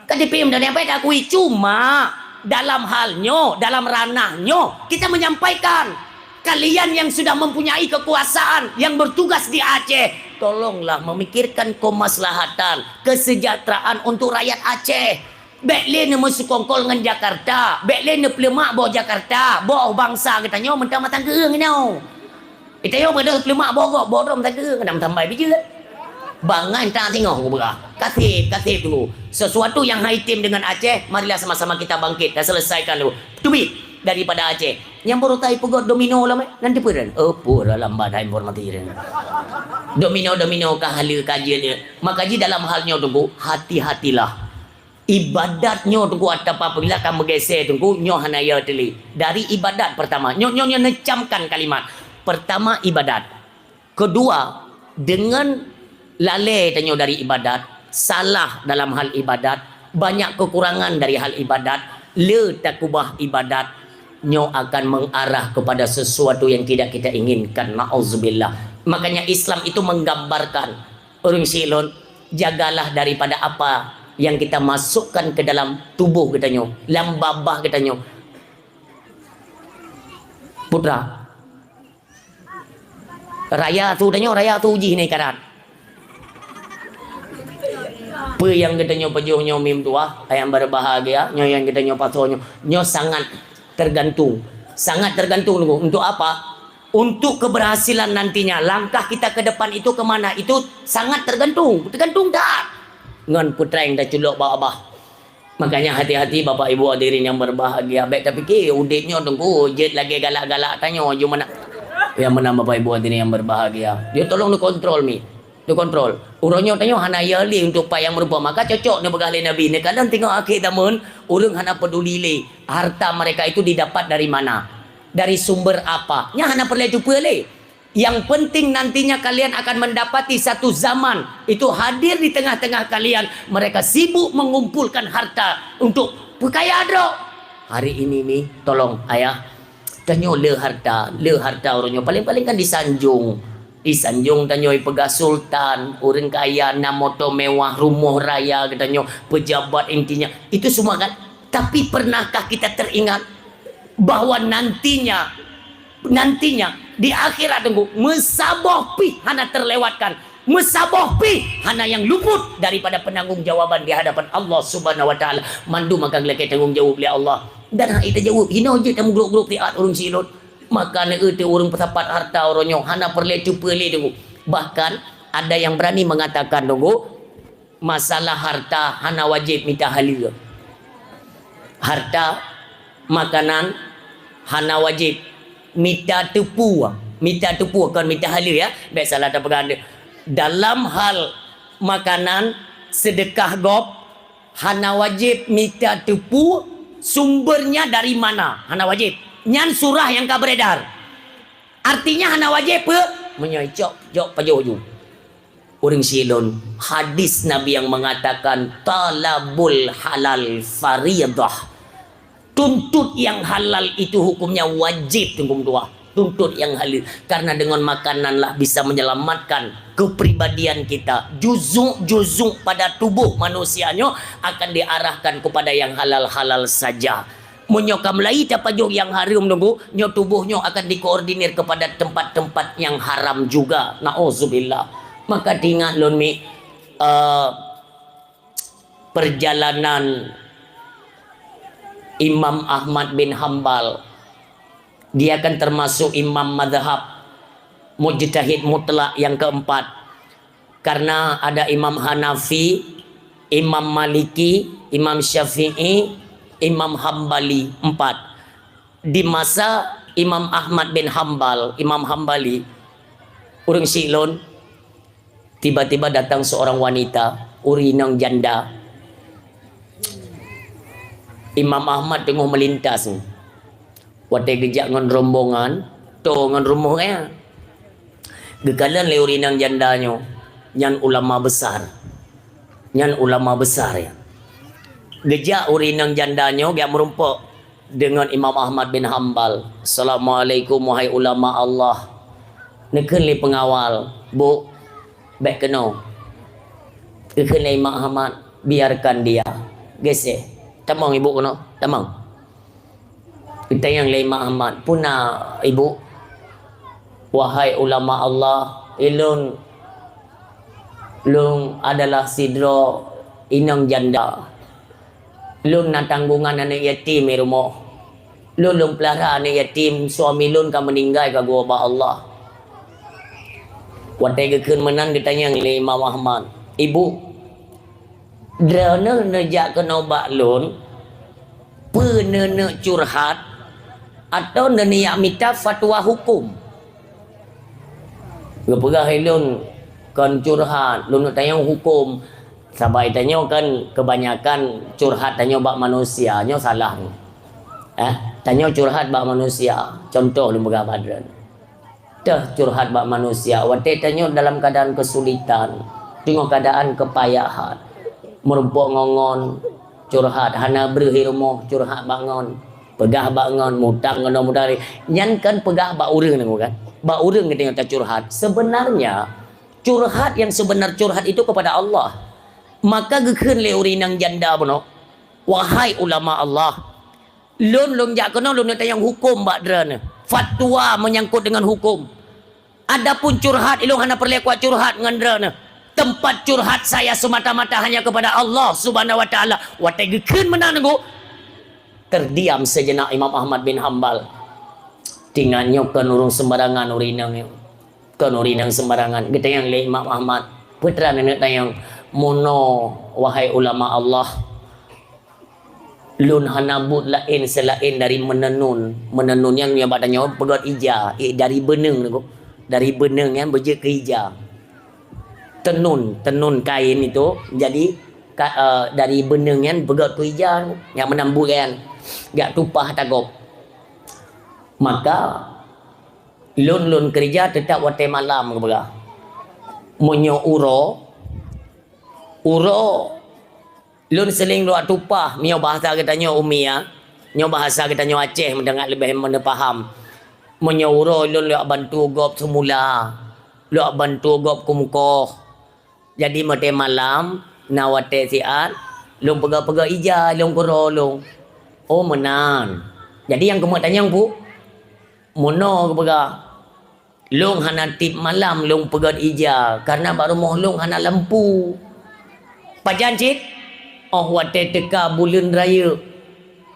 K T P mantong nyang takui. Cuma dalam hal nyoe, dalam ranah nyoe, kita menyampaikan. Kalian yang sudah mempunyai kekuasaan, yang bertugas di Aceh, tolonglah memikirkan kemaslahatan, kesejahteraan untuk rakyat Aceh. Bék lé neumeusukongkol ngon Jakarta, bék lé neupeuleumak boh Jakarta, boh bansa geutanyoe meutamah tangkeueng inoe. Geutanyoe beudôh peuleumak boh gob, boh droe meutamah tangkeueng, keunan meutambai bijeuet. Bangai ta singoh kupeugah. Kaseb, kaseb dulu. Sesuatu yang haitem dengan Aceh, marilah sama-sama kita bangkit dan selesaikan dulu. Teubiet daripada Aceh. Nyang baroe ta ipeugöt domino lom, eh? Nan dipeue dan? Oh, peue dalam badan informasi dan. Domino-domino ka haleue ka jeuet, eh. Maka ji dalam hal nyoe teungku, hati-hatilah. Ibadat nyoe teungku, atap apabila ka meugeusé teungku, nyoe hana ya teuli. Dari ibadat pertama, nyoe, nyoe, nyoe neucamkan kalimat. Pertama ibadat. Kedua, dengan lalé tanyoe dari ibadat, salah dalam hal ibadat, banyak kekurangan dari hal ibadat, le takubah ibadat, nyoe akan mengarah kepada sesuatu yang tidak kita inginkan. Nauzubillah. Makanya Islam itu menggambarkan Ureuëng syik lôn, jagalah daripada apa yang kita masukkan ke dalam tuboh geutanyoe, lam babah geutanyoe. Putra. Raya su tanyoe, raya su jih nai karat. Peue nyang geutanyoe pajoh nyoe mim tuah, ayang berbahagia, nyoe nyang geutanyoe pasoe nyoe, nyoe sangat tergantung. Sangat tergantung, untuk apa? Untuk keberhasilan nantinya, langkah kita ke depan itu ke mana, itu sangat tergantung, tergantung that ngon putra nyang taculok bak babah. Makanya hati-hati Bapak Ibu hadirin yang berbahagia, bék tapike udép nyoe teungku jeuet lagée galak-galak tanyoe ju meunan. Yang meunan Bapak Ibu hadirin yang berbahagia, dia tolong dikontrol mi. Dikontrol. Uroe nyoe tanyoe hana ya lé untuk pat nyang meurupa, maka cocok neupeugah lé Nabi, neukalon teungoh akhé zaman, ureuëng hana peduli lé harta mereka itu didapat dari mana. Dari sumber apa? Nyan hana peureulée teupeue lé. Yang penting nantinya kalian akan mendapati satu zaman itu hadir di tengah-tengah kalian, mereka sibuk mengumpulkan harta untuk peukaya droe. Hari ini mi, tolong ayah, tanyoe le harta, le harta uroe nyoe paling-paling kan disanjung. Disanjung tanyoe peugah sultan, ureuëng kaya, na moto mewah, rumoh raya geutanyoe, pejabat intinya. Itu semua kan. Tapi pernahkah kita teringat bahwa nantinya, nantinya di akhirat teungku, meusaboh pih hana terlewatkan, meusaboh pih hana nyang luput daripada penanggung jawaban di hadapan Allah Subhanahu wa Taala. Mandum akan geulakée tanggung jaweueb lé Allah. Dan hai tajaweueb, hinoe jeuet tamugrôp-grôp siat ureuëng sidroe. Maka neueu teuh ureuëng peusapat harta uroe nyoe hana peureulée teupeue lé teungku. Bahkan ada yang berani mengatakan teungku, masalah harta hana wajéb mita haleue. Harta, makanan hana wajéb mita teupue, mita teupue kon mita haleue ya. Bék salah tapeugah. Dalam hal makanan, seudeukah gob, hana wajéb mita teupue sumbernya dari mana. Hana wajéb. Nyan surah nyang ka beredar. Artinya hana wajéb peue? Meunyoe icok, jok pajoh ju. Ureuëng syik lôn, hadis Nabi yang mengatakan, "Talabul halal faridah." Tuntut yang halal itu hukumnya wajib, Teungku meutuah. Tuntut yang halal. Karena dengan makananlah bisa menyelamatkan kepribadian kita. Juzuk-juzuk pada tubuh manusia nyoe akan diarahkan kepada yang halal-halal saja. Meunyoe ka mulai tapajôh nyang hareuem, Teungku, nyoe tuboh nyoe akan dikoordinir kepada tempat-tempat nyang haram juga. Nauzubillah. Maka teuingat lôn, Mi, eh, perjalanan Imam Ahmad bin Hambal. Dia kan termasuk imam mazhab mujtahid mutlak yang keempat. Karena ada Imam Hanafi, Imam Maliki, Imam Syafi'i, Imam Hambali, empat. Di masa Imam Ahmad bin Hambal, Imam Hambali, ureuëng syik lôn, tiba-tiba datang seorang wanita, ureuëng inong janda. Imam Ahmad teungoh meulintas. Watée geujak ngon rombongan, toe ngon rumoh, ya. Geukalon lé ureuëng inong janda nyoe, nyan ulama besar. Nyan ulama besar, ya. Geujak ureuëng inong janda nyoe geujak meurumpok deungon Imam Ahmad bin Hambal. "Assalamualaikum, wahai ulama Allah." Neukheun lé pengawal, "Bu, bék keunoe." Geukheun lé Imam Ahmad, "Biarkan dia." Geuseh. "Tamong, Ibu, keunoe. Tamong." Geutanyong lé Imam Ahmad, "Peue na, Ibu?" "Wahai ulama Allah, ilôn, lôn adalah sidroe inong janda. Lôn na tanggongan aneuk yatim di rumoh. Lôn, lôn peulara aneuk yatim, suami lôn ka meuninggai ka geuwoe bak Allah." Watée geukheun meunan geutanyong lé Imam Ahmad, "Ibu, droeneuh neujak keunoe bak lôn, peue neuneuk curhat, atawa neujak mita fatwa huköm?" Geupeugah, "Ilôn kon curhat, lôn neuk tanyong huköm." Sabab tanyoe kan keubanyakan curhat tanyoe bak manusia, nyoe salah. Eh, tanyoe curhat bak manusia. Contoh lôn peugah bak droen. Teuh curhat bak manusia, watée tanyoe dalam keadaan kesulitan, teungoh keadaan keupayahan, meurumpok ngon ngon, curhat, hana breueh di rumoh, curhat bak ngon, peugah bak ngon, mutang ngon muda. Nyan kan peugah bak ureuëng, kan? Bak ureuëng geutanyoe tacurhat. Sebenarnya, curhat yang sebenar curhat itu kepada Allah. Maka geukheun lé ureuëng inong janda bunoe, "Wahai ulama Allah, lôn, lôn jak keunoe lôn neuk tanyong huköm bak droeneuh. Fatwa menyangkut dengan huköm. Adapun curhat, ilôn hana peureulée kuat curhat ngon droeneuh. Tempat curhat saya semata-mata hanya kepada Allah Subhanahu wa Taala." Watée geukheun meunan, Teungku, terdiam sejenak Imam Ahmad bin Hambal. Teuingat nyoe kon ureuëng sembarangan ureuëng inong nyoe. Kon ureuëng inong sembarangan. Geutanyong lé Imam Ahmad, "Peue teuma neuneuk tanyong?" "Meunoe, wahai ulama Allah, lôn hana buet laén seulaén dari meunenun." Meunenun nyan nyang bak tanyoe peugét ija, eh, dari beuneueng, Teungku. Dari beuneueng nyan beujeuet keu ija. Tenun, tenun kain itu jadi ka-, eh, dari beuneueng nyan peugét keu ija, nyang meunan buet nyan, jak tupah tagôb. Maka lôn, lôn keurija teutap watée malam, geupeugah. Meunyoe uroe, uroe lôn seuling lôn tupah, meunyoe bahasa geutanyoe Umi, ya. Nyoe bahasa geutanyoe Aceh, meudeungat leubeh meuneupaham. Meunyoe uroe lôn lôn bantu gob seumula, lôn bantu gob keumeukoh. Jadi, watée malam, na watée siat, lôn peugét-peugét ija lôn keudroe lôn. Oh, meunan. Jadi, nyang keumeung tanyong, Pu, meunoe geupeugah, lôn hana tieb malam lôn peugét ija, kareuna bak rumoh lôn hana lampu. Pajan cit? Oh, watée teuka buleuen rayeuk,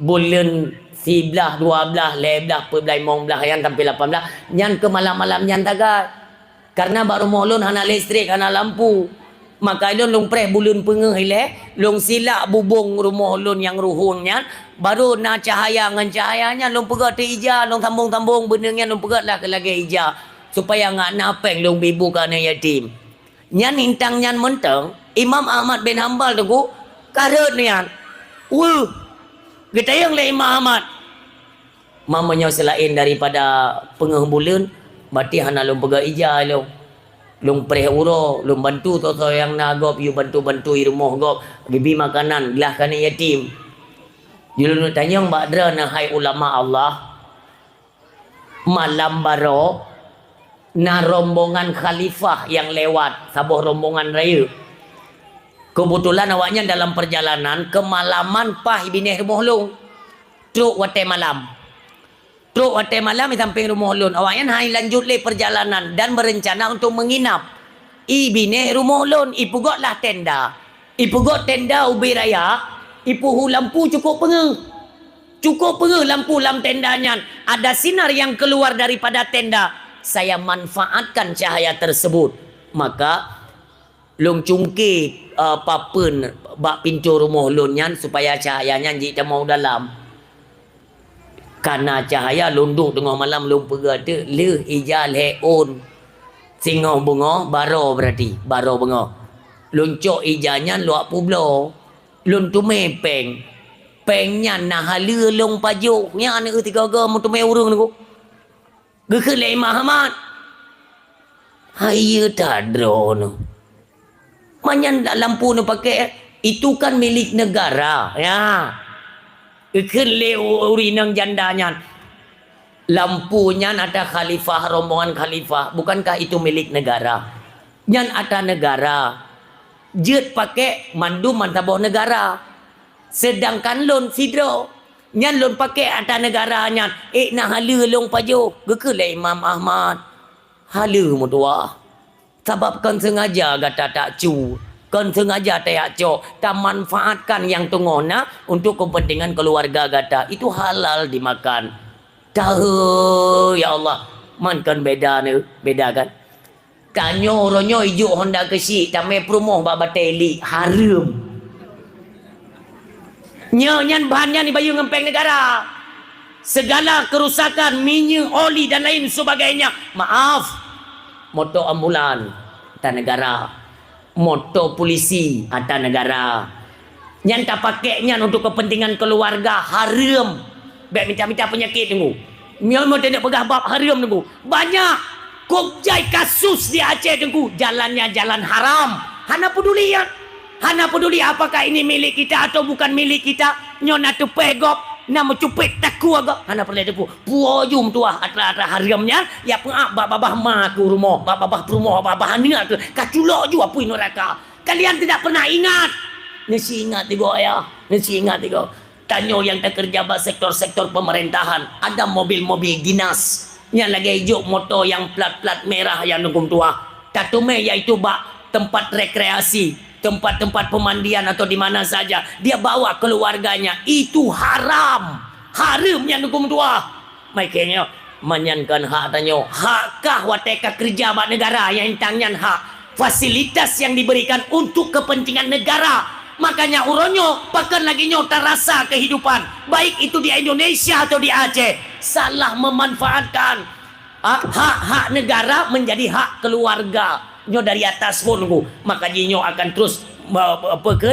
buleuen siblaih, dua blaih, lhée blaih, peuet blaih, limong blaih, nyan sampai lapan blaih, nyan keu malam-malam nyan sagai. Kareuna bak rumoh lôn hana listrik, hana lampu. Maka lôn, lôn preh buleuen peungeuh ilée, lôn silak bubông rumoh lôn nyang ruhueng nyan, barô na cahya, ngon cahya nyan lôn peugét ateueh ija, lôn sambông-sambông beuneueng nyan lôn peugét lah keu lagée ija, supaya ngat na péng lôn bri bu keu aneuk yatim. Nyan intang nyan mantong, Imam Ahmad bin Hambal, Teungku, ka rhot nyan. Weueh! Geutanyong lé Imam Ahmad, "Ma meunyoe seulaén daripada peungeuh buleuen, berarti hana lôn peugét ija lôn." Lôn preh uroe, lôn bantu soe-soe nyang na gob, yue bantu-bantu i rumoh gob, geubri makanan, glah keu aneuk yatim. Jih lôn tanyong bak droeneuh, hai ulama Allah, malam baroe na rombongan khalifah nyang lewat, saboh rombongan rayeuk. Keubeutulan awaknyan dalam peurjalanan, keumalaman paih binéh rumoh lôn. Trok watée malam. Trok watée malam di sampéng rumoh lôn. Awaknyan hana lanjut lé peurjalanan dan berencana untuk menginap. I binéh rumoh lôn, ipeugot lah tenda. Ipeugot tenda ubé raya, ipeuhu lampu cukôp peungeuh. Cukôp peungeuh lampu lam tenda nyan. Ada sinar yang keluar daripada tenda. Saya manfaatkan cahaya tersebut. Maka, lôn cungké, eh, papeuen bak pintoe rumoh lôn nyan supaya cahaya nyan jitamong u dalam. Kana cahaya lôn duek teungoh malam lôn peugah teuk, lheueh ija lhée ôn. Singoh beungoh, baroe beurati, baroe beungoh. Lôn cok ija nyan lôn peubloe. Lôn teumé péng. Péng nyan na haleue lôn pajoh. Nyan aneuk tiga-tiga meuteumé ureuëng nyoe. Geukheun lé Imam Ahmad, "Hai, yue that droeneuh. Manyan lampu neupaké, itu kan milik negara." Ya. Geukheun lé u-, ureuëng inong janda nyan, "Lampu nyan ata khalifah, rombongan khalifah, bukankah itu milik negara? Nyan ata negara. Jeuet paké mandum meusaboh negara. Sedangkan lôn sidroe, nyan lôn paké ata negara nyan, ék na haleue lôn pajoh," geukheun lé Imam Ahmad. Haleue meutuwah. Sabab kon seungaja gata tacu, kon seungaja tajak cok, tamanfaatkan nyang teungoh na untuk kepentingan keluarga gata. Itu halal dimakan. Tahe, ya Allah, man kon beda ni, beda kan? Tanyoe uroe nyoe ijok Honda keuchik, tamé peurumoh bak batée lik, hareuem. Nyoe nyan bahan nyan ibayeue ngon péng negara. Segala kerusakan, minyeuk, oli dan lain sebagainya. Maaf. Moto ambulan, ata negara. Moto polisi, ata negara. Nyan tapakék nyan untuk kepentingan keluarga, hareuem. Bék mita-mita peunyakét teungku. Meunyoe teuneuk peugah bab hareuem teungku. Banyak kok jai kasus di Aceh teungku, jalannya jalan haram. Hana peduli nyan. Hana peduli apakah ini milik kita atau bukan milik kita. Nyoe na teupeh gob, na meucupet takue gob. Hana peureulée teupeu. Puwoe ju meutuwah atra-atra hareuem nyan, ya peuab bak babah ma keu rumoh, bak babah peurumoh, bak babah aneuk keu ka culok ju apui neuraka. Kalian tidak pernah ingat. Neusi ingat tigo ya. Neusi ingat tigo. Tanyoe nyang takeureuja bak sektor-sektor pemerintahan, ada mobil-mobil dinas. Nyang lagée jok moto nyang plat-plat merah nyang nungkum tuah. Tateumé yaitu bak tempat rekreasi, tempat-tempat pemandian atau di mana saja. Dia bawa keluarganya. Itu haram. Hareuem nyang nungkum tuah. Makanya, manyan kan hak tanyoe. Hak kah watée ka keureuja bak negara nyang intang nyan hak. Fasilitas yang diberikan untuk kepentingan negara. Makanya uroe nyoe, pakon lagée nyoe tarasa kehidupan, baik itu di Indonesia atau di Aceh, salah memanfaatkan, ah, hak-hak negara menjadi hak keluarga. Nyoe dari atas pun ku, maka jih nyoe akan terus me-, apa ke,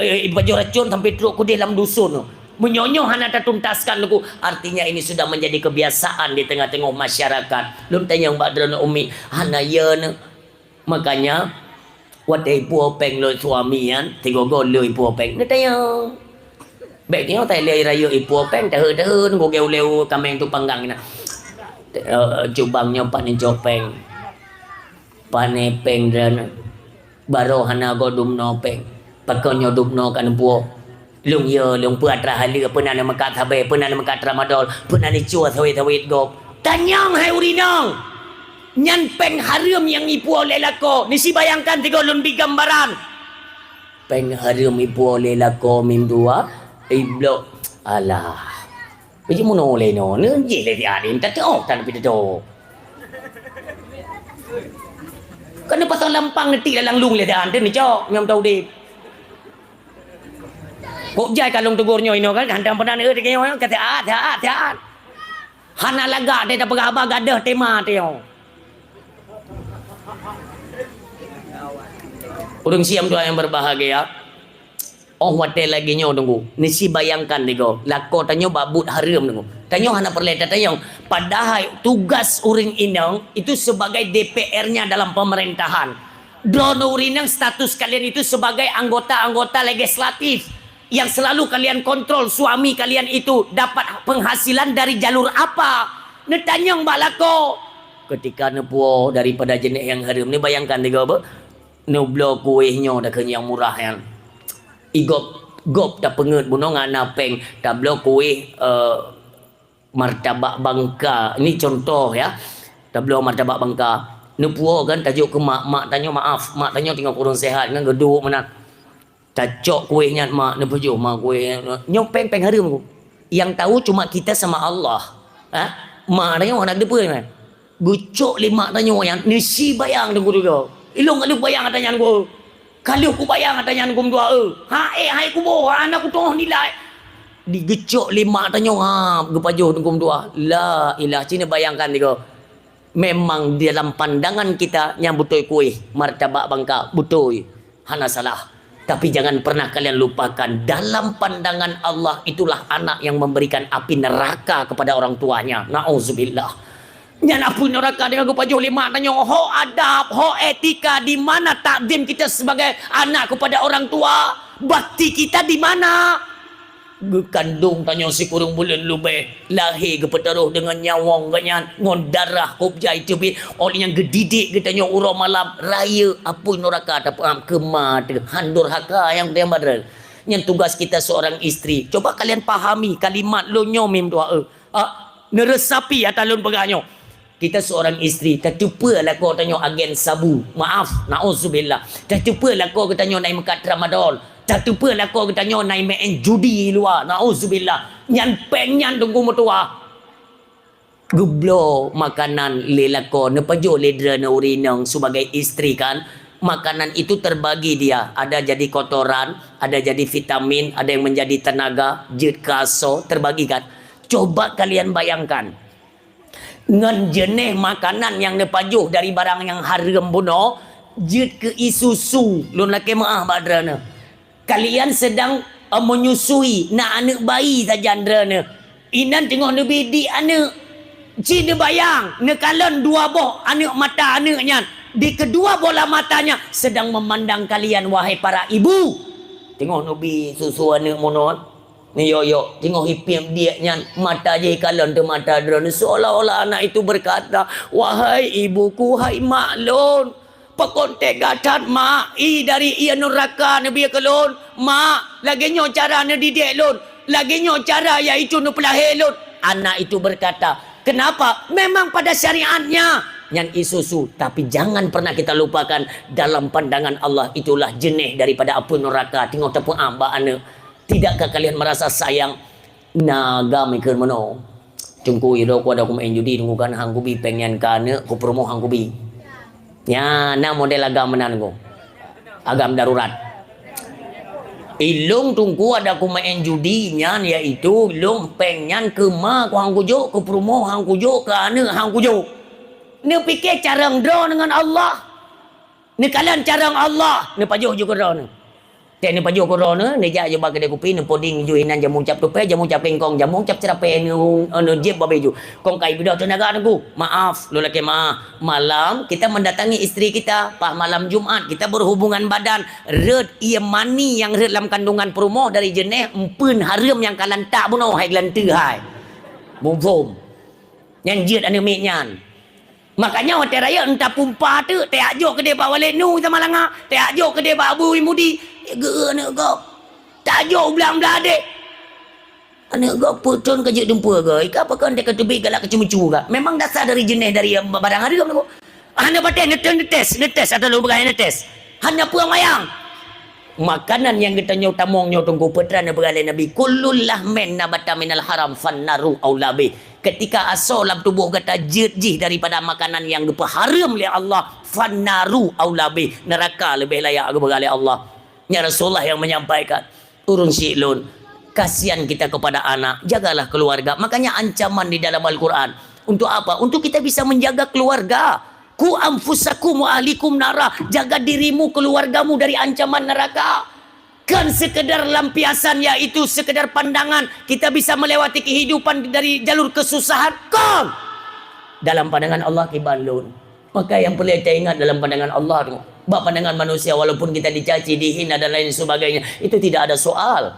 eh, ipajoh racun sampai trok keudeh lam dusun. Meunyoe nyoe hana tatuntaskan ku, artinya ini sudah menjadi kebiasaan di tengah-tengah masyarakat. Lôn tanyong bak droeneuh umi, hana ya ne. Makanya, watée ipuwoe péng lé suami nyan, sigoe-goe lé ipuwoe péng. Neutanyong. Bék nyoe tai lé rayeuk ipuwoe péng, taheu-taheu nunggu geu lé kaméng tu panggang na. Eh, cubang nyoe pat neucok péng. Pane péng droeneuh. Baroe hana goe dumnoe péng. Pakon nyoe dumnoe ka neupuwoe. Lôn yo, lôn peue atra haleue, peue na neumeukat sabe, peue na neumeukat tramadol, peue na neucue sawét-sawét gob. Tanyong hai ureueng inong! Nyan péng hareuem nyang ipuwoe lé lakoe. Neusi bayangkan sigoe lôn bi gambaran. Péng hareuem ipuwoe lé lakoe mindua, iblok. Alah. Biji munoe lé noe, neujih lé siat, minta teuok tan pih teuok. Kan pasang lampang neutik lam lueng lé siat, neucok nyang tau udép. Kok jai ka lôn tegur nyoe inoe kan, hantom peunan, eh, nyoe, ka siat, siat, siat. Hana lagak teuh tapeugah haba gadoh tema teuh nyoe. Ureueng siam doa yang berbahagia. Oh watèe lagèe nyoe Teungku, neusi bayangkan Teungku, lakoe tanyoe bak buet hareuem Teungku. Tanyoe hana peureulèe tatanyong. Padahai tugas ureueng inong itu sebagai D P R-nya dalam pemerintahan. Droeneuh ureueng inong status kalian itu sebagai anggota-anggota legislatif yang selalu kalian kontrol suami kalian itu dapat penghasilan dari jalur apa. Neutanyong bak lakoe. Ketika neupuwoe daripada jeunèh nyang hareuem, neubayangkan Teungku beuh. Neubloe kuéh nyoe dakeuh nyang murah nyan. I gob, gob tapeungeuet bunoe ngon na péng, tabloe kuéh, eh, martabak bangka. Ini contoh ya. Tabloe martabak bangka. Neupuwoe kan tajok keu mak, mak tanyoe maaf, mak tanyoe teungoh kurang sehat kan geuduek meunan. Tacok kuéh nyan mak, neupeujôh mak kuéh nyan. Nyoe péng, péng hareuem ku. Yang tahu cuma kita sama Allah. Ha? Mak tanyoe hana geuteupeue nyan. Geucok lé mak tanyoe nyan, neusi bayang Teungku Teungku. Ilôn ka lheueh bayang ata nyan Teungku. Ka lheueh kubayang ata nyan Teungku meutuah, eh. Ha, eh, hai kuboh, hana kutoh nilai. Digeucok lé mak tanyoe, ha, geupajoh Teungku meutuah. La ilah, ci neubayangkan Teungku. Memang di dalam pandangan kita nyan beutôi kuéh, martabak bangka, beutôi. Hana salah. Tapi jangan pernah kalian lupakan, dalam pandangan Allah itulah anak yang memberikan api neraka kepada orang tuanya. Nauzubillah. Nyan apui neuraka deungon geupajoh lé mak tanyoe, ho adab, ho etika, di mana takzim kita sebagai anak kepada orang tua? Bakti kita di mana? Geukandong tanyoe sikureueng buleuen leubeh, lahé geupeutaroh deungon nyawöng geuh nyan, ngon darah kôb jai teubiet, óh lheueh nyan geudidik geutanyoe uroe malam, rayeuk apui neuraka tapeuam keu ma teuh, han durhaka nyang teuh, Bapak Ibu. Nyan tugas kita seorang istri. Coba kalian pahami kalimat lôn nyoe mim tuha, eh. Ah, neuresapi ata lôn peugah nyoe. Kita seorang istri, tateupeue lakoe tanyoe agen sabu. Maaf, nauzubillah. Tateupeue lakoe geutanyoe na i meukat tramadol. Tateupeue lakoe geutanyoe na i meu'en judi luwa. Nauzubillah. Nyan péng nyan Teungku meutuah. Geubloe makanan lé lakoe, neupajoh lé droeneuh ureueng inong sebagai istri kan. Makanan itu terbagi dia. Ada jadi kotoran, ada jadi vitamin, ada yang menjadi tenaga, jeuet keu asoe, terbagi kan. Coba kalian bayangkan. Ngon jeuneh makanan nyang neupajoh dari barang nyang hareuem bunoe, jeuet keu ie susu, lôn lakée meu'ah bak droeneuh. Kalian sedang, eh, menyusui, na aneuëk bayi sajan droeneuh. Inan teungoh neubidik aneuëk. Ci neubayang, neukalon dua boh aneuëk mata aneuëk nyan. Di kedua bola matanya sedang memandang kalian, wahai para ibu. Teungoh neubi susu aneuëk bunoe. Nyoe-nyoe, teungoh ipiep diek nyan, mata jih kalon teumata droeneuh, seolah-olah anak itu berkata, "Wahai ibuku, hai mak lôn, pakon tega that, Mak, ie dari ie neuraka neubi keu lôn? Mak, lagée nyoe cara neudidik lôn, lagée nyoe cara yaitu neupeulahé lôn." Anak itu berkata, "Kenapa? Memang pada syariatnya." Nyan ie susu, tapi jangan pernah kita lupakan, dalam pandangan Allah itulah jeuneh daripada apui neuraka teungoh tapeuam bak aneuëk. Tidakkah kalian merasa sayang? Na agam ikheun meunoe. Teungku, ido ku ada kumeu'en judi, Teungku, kan han kubi péng nyan keu aneuëk, keu peurumoh han kubi. Nyan, na model agam meunan, Teungku. Agam darurat. Ilôn, Teungku, ada kumeu'en judi nyan, yaitu lôn péng nyan keu ma ku han kujok, keu peurumoh han kujok, keu aneuëk han kujok. Neupike carông droe ngon Allah. Neukalon carông Allah, neupajoh ju keu droeneuh. Teuh neupajoh keu droeneuh, neujak ju bak keudè kupi, neupuding ju inan jamu cap tupée, jamu cap kingkong, jamu cap ceurapée, neu-, neujieb babeh ju. Kong kai beudôh teunaga Teungku. Maaf, lôn lakée meu'ah. Malam kita mendatangi istri kita, pas malam Jumat kita berhubungan badan, rhot ie mani nyang rhot lam kandungan peurumoh dari jeuneh empeuen hareuem nyang ka lantak bunoe hai geulanteue hai. Muphom. Nyang jeuet aneuëk miet nyan. Makanya watée rayeuk entah pumpa teuk, tajok keudeh bak Walid Nu sama langa, tajok keudeh bak Abu Mudi, geu aneuëk gob. Tajok blang bladek. Aneuëk gob peutrön ka jeuet dumpeue goe, ka pakon teuka teubiet galak keucumucu ka. Memang dasar dari jeuneh dari barang hareuem tu. Hana patéh neutes, neutes, neutes atau lôn peugah neutes. Hana peue mayang. Makanan nyang geutanyoe tamong nyoe Teungku, peue teuma neupeugah lé Nabi, "Kullu lahmin nabata minal haram fannaru aula bih." Ketika asoe lam tuboh gata jeuet jih daripada makanan nyang geupeuhareuem lé Allah, fannaru aula bih, neuraka leubeh layak geupeugah lé Allah. Nyan Rasulullah nyang menyampaikan. Ureuëng syiek lôn, kasihan kita kepada anak, jagalah keluarga. Makanya ancaman di dalam Al-Quran. Untuk apa? Untuk kita bisa menjaga keluarga. "Qu anfusakum wa ahlikum nara." Jaga dirimu, keluargamu dari ancaman neraka. Kon sekedar lampiasan, yaitu sekedar pandangan, kita bisa melewati kehidupan dari jalur kesusahan. Kon! Dalam pandangan Allah kiban lôn. Maka yang perlu kita ingat dalam pandangan Allah tu. Bak pandangan manusia, walaupun kita dicaci, dihina dan lain sebagainya, itu tidak ada soal.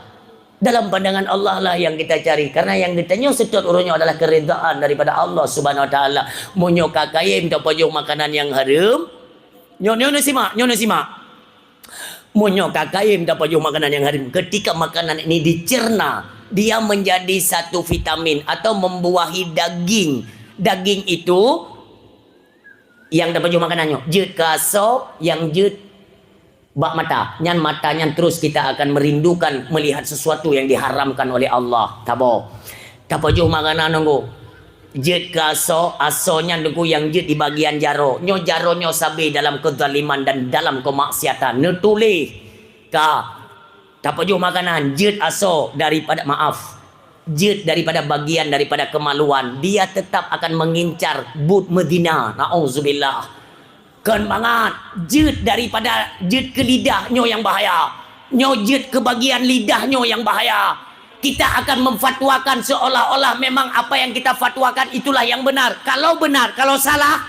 Dalam pandangan Allah lah yang kita cari. Karena yang geutanyoe seutôt uroe nyoe adalah keridaan daripada Allah Subhanahu Wa Taala. Meunyoe ka kayém tapajoh makanan nyang hareuem, nyoe, nyoe, nyoe simak, nyoe, nyoe simak. Meunyoe ka kayém tapajoh makanan nyang hareuem, ketika makanan ini dicerna, dia menjadi satu vitamin atau membuahi daging. Daging itu nyang tapajoh makanan nyoe, jeuet keu asoe, nyang jeuet bak mata. Nyan mata nyan terus kita akan merindukan melihat sesuatu yang diharamkan oleh Allah. Taboh. Tapajoh makanan nunggu. Jeuet keu asoe, asoe nyan nunggu nyang jeuet di bagian jaroe. Nyoe jaroe nyoe sabe dalam kezaliman dan dalam kemaksiatan. Neutuléh ka. Tapajoh makanan, jeuet asoe daripada, maaf, jeuet daripada bagian daripada kemaluan. Dia tetap akan mengincar buet meuzina. Naudzubillah. Kon mangat, jeuet daripada, jeuet keu lidah nyoe nyang bahaya. Nyoe jeuet keu bagian lidah nyoe nyang bahaya. Kita akan memfatwakan seolah-olah memang apa yang kita fatwakan itulah yang benar. Kalau benar, kalau salah,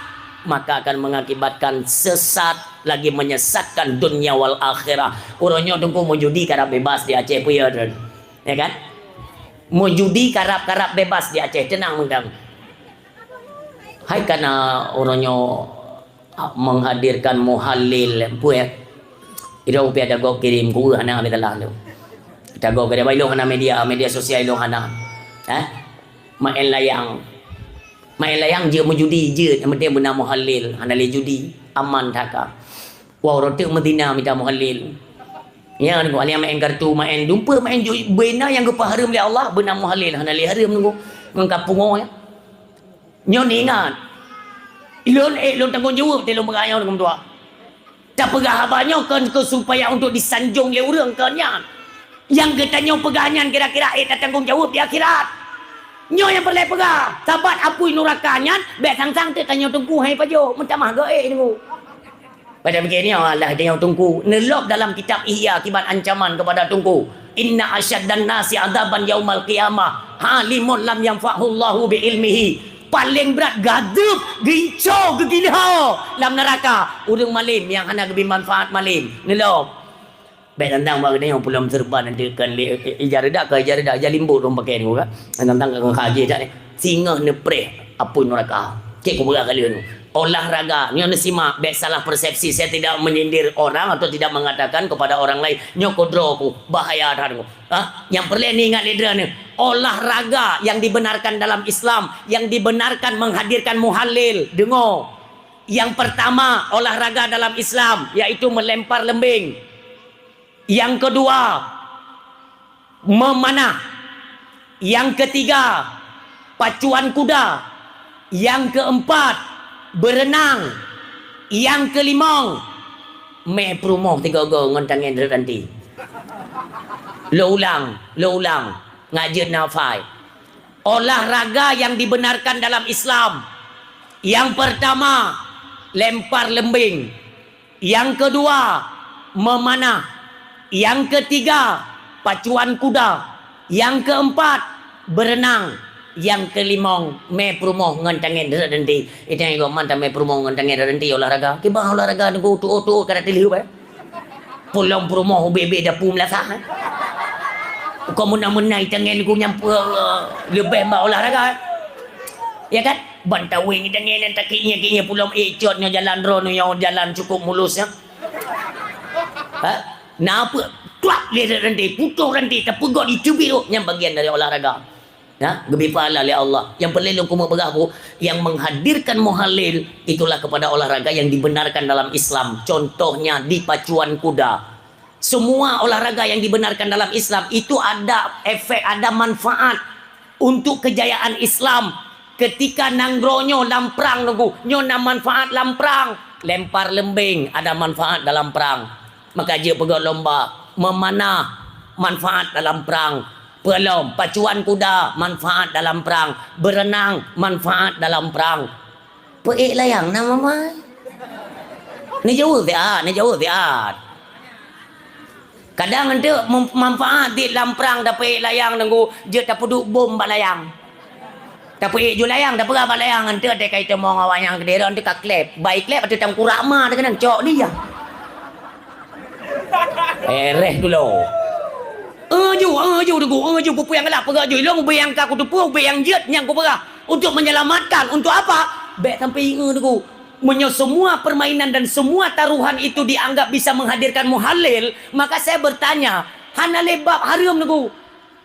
maka akan mengakibatkan sesat, lagi menyesatkan dunia wal akhirah. Uroe nyoe teungku meujudi karab bebas di Aceh, peue ya, Dron? Ya kan? Meujudi karab-karab bebas di Aceh, tenang mantong. Hai kana uroe nyoe menghadirkan muhallil, peue ya? Ida upiah dagoe kirim, ku hana ambil telah tu. Dagoe kirim, ilong hana media, media sosial ilong hana. Eh? Main layang. Main layang jeuet meujudi, jeuet. Yang penting beuna muhallil, hana lé judi, aman that ka. Wah, uroe teuk meuzina mita muhallil. Nyan, ngon alèh main kartu, main dumpeue, main ju-, beuna nyang geupeuhareuem lé Allah, beuna muhallil, hana lé hareuem nunggu. Ngon ka pungo, ya. Nyoe ingat. Lôn, eh, lôn tanggong jaweueb teuh lôn peugah nyoe, teungku meutuah. Tapeugah haba nyoe kon keu supaya untuk disanjong lé ureueng, kon nyan. Nyang geutanyoe peugah nyan kira-kira ék tatanggong jaweueb di akhirat. Nyoe nyang peureulèe peugah, sabat apui nuraka nyan, bèk sang-sang teuk tanyoe teungku hai pajoh, meutamah goe nyoe. Pada begini Allah tanyoe teungku, neulôb dalam kitab Ihya kiban ancaman kepada teungku. Inna asyaddan nasi adzaban yaumal qiyamah, alimun lam yanfa'hullahu bi ilmihi. Paleng brat gadeueb, ginco, geugilho lam neuraka. Ureueng malem nyang hana geubri manfaat malem. Neulom. Bèk tantang bak geutanyoe pulom seureuban nanti kan lé, eh, eh, ija reudak ka, ija reudak, ija limbot ureueng pakai nyoe ka. Tantang ka ngeukaji dak ni. Singoh neupreh apui neuraka. Cit kupeugah kali nyoe. Olahraga, nyoe neusimak, bèk salah persepsi. Saya tidak menyindir orang atau tidak mengatakan kepada orang lain. Nyoe keu droe ku, bahaya that ku. Ha? Nyang peureulèe neuingat lé droeneuh, olahraga yang dibenarkan dalam Islam, yang dibenarkan menghadirkan muhallil. Deungoe. Yang pertama, olahraga dalam Islam, yaitu melempar lembing. Yang kedua, memanah. Yang ketiga, pacuan kuda. Yang keempat, berenang. Yang kelimong, mé peurumoh tiga go ngon tangen rot ranté. Lôn ulang, lôn ulang. Ngajeuet nafai. Olahraga yang dibenarkan dalam Islam. Yang pertama, lempar lembing. Yang kedua, memanah. Yang ketiga, pacuan kuda. Yang keempat, berenang. Yang kelimong, mé peurumoh ngon tangen rot ranté. Itang igoman tamé peurumoh ngon tangen rot ranté olahraga. Kiban olahraga nunggu tuoh-tuoh kada tileuh, eh. Pulom peurumoh ubé-bé dapu meulasah, eh. Kon meunan-meunan itangen ku nyang pe-, leubeh bak olahraga, eh. Ya kan? Ban taweng itangen nyang takik nyoe, kik nyoe pulom, eh, cot nyoe jalan droeneuh nyoe jalan cukup mulus nyoe. Ha? Na peue? Tuak lé ranté, putôh ranté, tapeugot di teubiet, nyan bagian dari olahraga. Ya, geubri pahala lé Allah. Nyang peureulèe lôn keumeung peugah ku, yang menghadirkan muhallil itulah kepada olahraga yang dibenarkan dalam Islam. Contohnya di pacuan kuda. Semua olahraga yang dibenarkan dalam Islam itu ada efek, ada manfaat untuk kejayaan Islam. Ketika nanggroe nyoe lam prang nunggu, nyoe na manfaat lam prang. Lempar lembing ada manfaat dalam prang. Maka jeuet peugot lomba, memanah, manfaat dalam prang. Peulom, pacuan kuda, manfaat dalam prang. Berenang, manfaat dalam prang. Peuék layang na mamai. Neujaweueb siat, neujaweueb siat. Kadang eunteuk mem-, manfaat di lam prang tapeuék layang Teungku, jeuet tapeuduek bom bak layang. Tapeuék ju layang, tapeugah bak layang, eunteuk teuka itamong awak nyang keudeh rot eunteuk ka klep. Bai klep ateueh tam kurak ma teuh keunong cok dia. Eh, reh dulu. Eh, ju, eh, ju Teungku, eh, ju peue nyang galak peugah ju. Ilong ubé nyang ka kuteupeue, ubé nyang jeuet nyang kupeugah. Untuk menyelamatkan, untuk apa? Bèk sampai ingat Teungku. Meunyoe semua permainan dan semua taruhan itu dianggap bisa menghadirkan muhalil, maka saya bertanya, hana lé bab hareuem Teungku.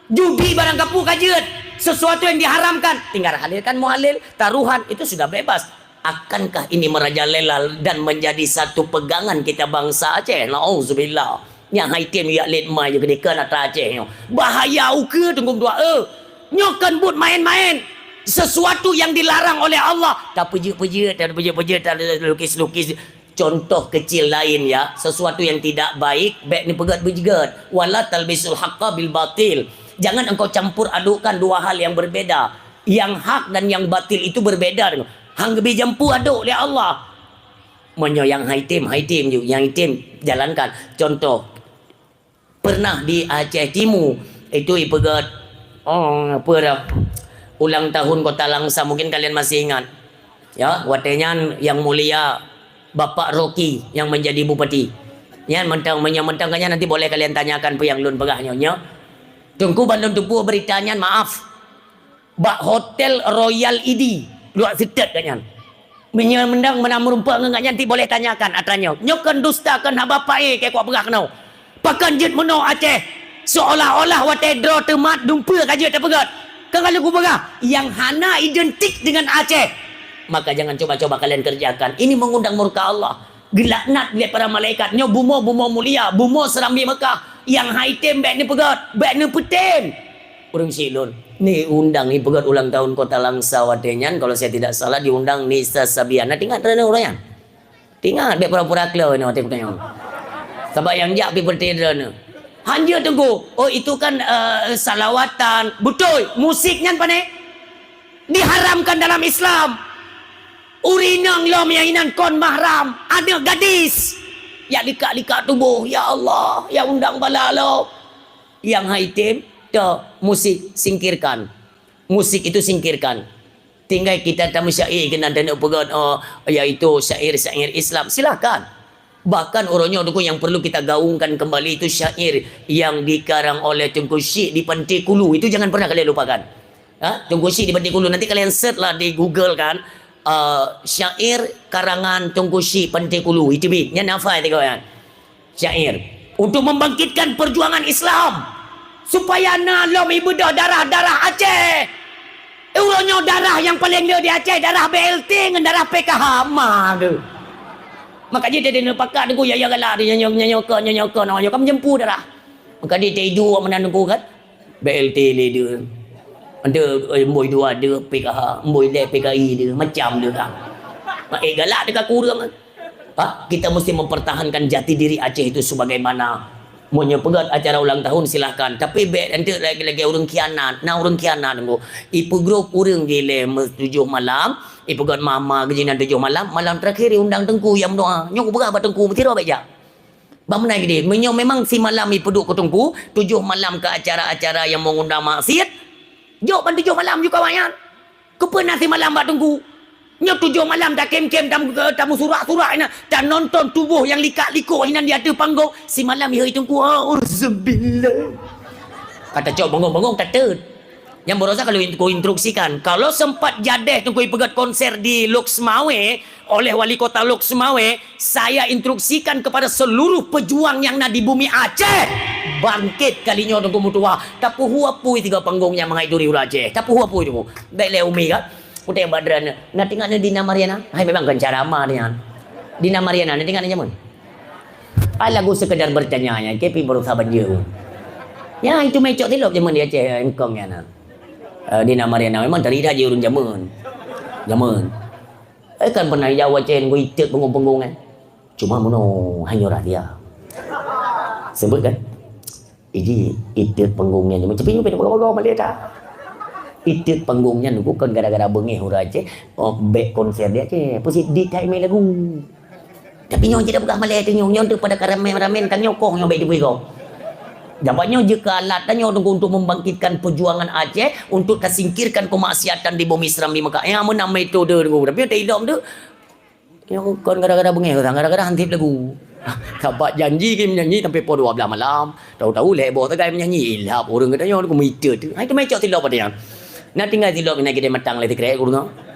Judi barang kapeue ka jeuet, sesuatu yang diharamkan, tinggal hadirkan muhalil, taruhan, itu sudah bebas. Akankah ini merajalela dan menjadi satu pegangan kita bangsa Aceh? Nauzubillah. Nyang hai tem yak let mai je keudeh keu atra Aceh nyoe. Bahaya ukeue Teungku dua, eh. Nyoe kon buet main-main. Sesuatu yang dilarang oleh Allah. Tapeujeuet-peujeuet, tapeujeuet-peujeuet, talukis-lukis. Contoh kecil lain ya, sesuatu yang tidak baik, bèk neupeugèt beujeuet. Wala talbisul haqqa bil batil. Jangan engkau campur adukkan dua hal yang berbeda. Yang hak dan yang batil itu berbeda. Han geubri jampu aduk lé Allah. Meunyoe nyang hai tem, hai tem ju, nyang item jalankan. Contoh, pernah di Aceh Timu, itu ipeugèt, oh, apa dah, ulang tahun Kota Langsa, mungkin kalian masih ingat. Ya, watèe nyan Yang Mulia Bapak Rocky yang menjadi bupati. Nyan mantong, meunyoe mantong ka nyan nanti boleh kalian tanyakan peue nyang lôn peugah nyoe, nyoe. Teungku ban lôn teupeue berita nyan, maaf. Bak Hotel Royal Idi, luwat seutôt gobnyan. Meunyoe mantong meunan meurumpok ngon gobnyan, ti boleh tanyakan atra nyoe. Nyoe kon dusta, kon haba paé keu kupeugah keunoe. Pakon jeuet meunoe Aceh? Seolah-olah watèe droe teumat dumpeue ka jeuet tapeugèt. Kan kalau kupeugah, yang hana identik dengan Aceh, maka jangan coba-coba kalian kerjakan. Ini mengundang murka Allah. Geulaknat lé para malaikat. Nyoe bumoe, bumoe mulia, bumoe Serambi Mekah. Nyang hai tem bèk neupeugèt, bèk neupeutem. Ureueng syiek lôn, ni undang ipeugèt ulang tahun Kota Langsa watèe nyan, kalau saya tidak salah diundang Nisa Sabian. Na teuingat droeneuh ureueng nyan? Teuingat, bèk pura-pura kleu nyoe watèe kutanyong. Sabab nyang jak pi peureuté droeneuh. Hanjeuet Teungku, oh itu kan, eh, salawatan. Beutôi, musik nyan pané diharamkan dalam Islam. Ureueng inong lom nyang inan kon mahram, aneuk gadis. Yak likak-likak tuboh, ya Allah, yak undang bala lom. Nyang hai tem, toh, musik, singkirkan. Musik itu singkirkan. Tinggai kita tameusyair keunan taneuk peugèt, oh, yaitu syair-syair Islam. Silakan. Bahkan uroe nyoe Teungku yang perlu kita gaungkan kembali itu syair yang dikarang oleh Teungku Syik di Pantai Kulu. Itu jangan pernah kalian lupakan. Ha? Teungku Syik di Pantai Kulu. Nanti kalian search lah di Google kan. Eh, syair karangan Teungku Syik Pantai Kulu. Itu bi. Nyan hafai teuka kan. Syair. Untuk membangkitkan perjuangan Islam. Supaya na lom ibeudôh darah-darah Aceh. Eh, uroe nyoe darah nyang paleng le di Aceh, darah B L T ngon darah P K H. Ma tu. Maka jih dia, dia pakat Teungku, ya, ya, galak dia, nyoe, nyoe, nyoe, ke, nyoe, nyoe, ke, nyoe, nyoe, kan meujampu darah. Maka dia, dia iduek meunan Teungku kan. B L T le dia. Ada, eh, mboi dua ada P K H, mboi lé P K I dia, macam dia kan. Mak, eh, galak dia ka kurang. Ha? Kita mesti mempertahankan jati diri Aceh itu sebagaimana. Meunyoe peugèt acara ulang tahun, silahkan. Tapi bèk nanti lagi-lagi ureueng khianat. Na ureueng khianat Teungku. Ipeugrup ureueng di lé me-, tujoh malam, ipeugèt mama geujinan tujoh malam, malam terakhir iundang Teungku nyang meudoa. Nyoe kupeugah bak Teungku, meusidroe bèk jak. Bak meunan geude, meunyoe memang simalam ipeuduek keu Teungku, tujoh malam keu acara-acara nyang mengundang maksiat, jok ban tujoh malam ju keu awak nyan. Keupeue na simalam bak Teungku? Nyoe tujoh malam takem-kem tam-, tamusurak-surak inan, tanonton tuboh nyang likak-likok inan di ateueh panggong, simalam ihôi Teungku, auzubillah. Ka tacok bengong-bengong tateut. Nyang baroesa ka lôn instruksikan, kalau sempat jadeh Teungku ipeugèt konser di Lhokseumawe oleh wali kota Lhokseumawe, saya instruksikan kepada seluruh pejuang nyang na di bumi Aceh, bangkit kali nyoe Teungku meutuwah. Tapeuhu apui tiga panggong nyang mangat duri ureueng Aceh. Tapeuhu apui Teungku. Bèk lé umi ka. Kutem bak droeneuh. Na teuingat neuh Dina Mariana? Hai, memang kon cara ma nyan. Dina Mariana, na teuingat neuh jameun? Ah, lagu sekedar bertanya nyan, ke pi baroesa ban jeuet. Ya, itu meucok tilop jameun di Aceh, engkong nyan na. Eh, Dina Mariana memang tari that jih ureueng jameun. Jameun. Eh, kan pernah ijak wacén ku itet panggong-panggong, eh. Cuma meunoe, hai nyoe rahsia. Sebut kan? Iji, itet panggong nyan jameun. Tapi nyoe pih bagoe-bagoe malèe that. Itet panggong nyan kon gara-gara beungèh ureueng Aceh, oh, bèk konser di Aceh. Peue sit di that imè lagu. Tapi nyoe jeuet tapeugah malèe teuh nyoe, nyoe teuh pada karamè-ramè, tang nyoe koh nyoe bèk teupeue gob. Jabat nyoe jeuet keu alat tanyoe Teungku untuk membangkitkan perjuangan Aceh, untuk tersingkirkan kemaksiatan di bumi Islam di Mekah. Nyang meunan metode Teungku, tapi teuilom tu. Nyoe kon gara-gara beungéh, gara-gara han sép lagu. Sabab janji keu menyanyi sampai pukul dua belas malam. Tahu-tahu lhèe boh sagai menyanyi, ilap ureueng geutanyoe Teungku, meuitot tu. Hai, teuma cok tilop pada nyan. Nah, tinggai tilop, na kidai matang lé sikrek, Teungku.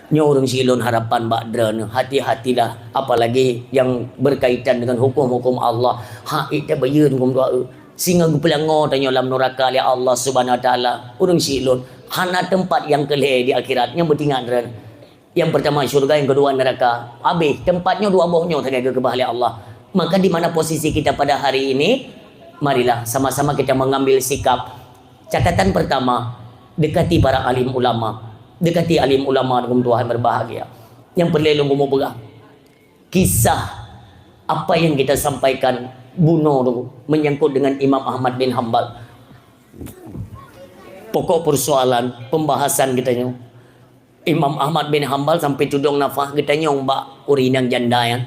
Nyoe ureueng siklon harapan bak droeneuh, hati-hatilah, apalagi yang berkaitan dengan hukum-hukum Allah. Hak ék tabayeue hukum doa, singoh geupeulango tanyoe lam nuraka lé Allah Subhanahu Wa Taala. Ureueng siklon hana teumpat nyang keu lhèe di akhirat, nyoe beutingat droeneuh. Yang pertama syurga, yang kedua neraka. Habéh, teumpat nyoe dua boh nyoe sagai geukeubah lé Allah. Maka di mana posisi kita pada hari ini? Marilah sama-sama kita mengambil sikap. Catatan pertama, dekati para alim ulama. Dekati alim ulama Teungku, tuan berbahagia. Nyang peureulèe lôn keumu peugah, kisah apa yang kita sampaikan bunoe Teungku menyangkut dengan Imam Ahmad bin Hambal. Pokok persoalan pembahasan geutanyoe, Imam Ahmad bin Hambal sampai tudong nafah geutanyong bak ureueng inong janda nyan.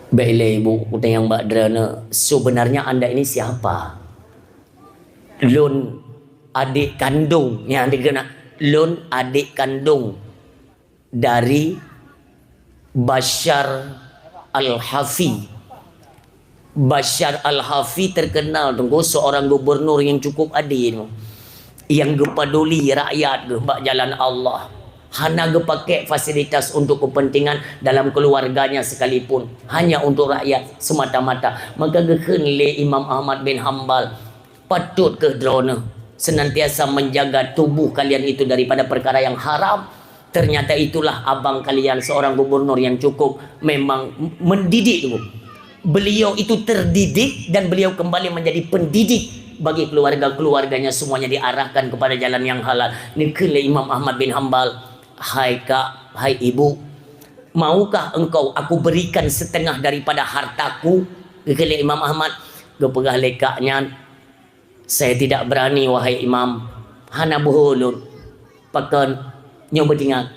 Bèk ilèe ibu, kutanyong bak droeneuh, sebenarnya anda ini siapa? Lôn adék kandông, nyan dikheun, lôn adék kandông dari Bashar Al-Hafi. Bashar Al-Hafi terkenal Teungku seorang gubernur yang cukup adil, yang geupaduli rakyat geuh bak jalan Allah. Hana geupaké fasilitas untuk kepentingan dalam keluarganya sekalipun, hanya untuk rakyat semata-mata. Maka geukheun lé Imam Ahmad bin Hambal, patôt keuh droeneuh senantiasa menjaga tubuh kalian itu daripada perkara yang haram. Ternyata itulah abang kalian, seorang gubernur yang cukup memang mendidik Teungku. Beliau itu terdidik dan beliau kembali menjadi pendidik bagi keluarga-keluarganya, semuanya diarahkan kepada jalan yang halal. Neukheun lé Imam Ahmad bin Hambal, "Hai kak, hai ibu, maukah engkau aku berikan setengah daripada hartaku?" Geukheun lé Imam Ahmad, geupeugah lé kak nyan, "Saya tidak berani, wahai Imam, hana beuho lôn." Pakon? Nyoe beutingat.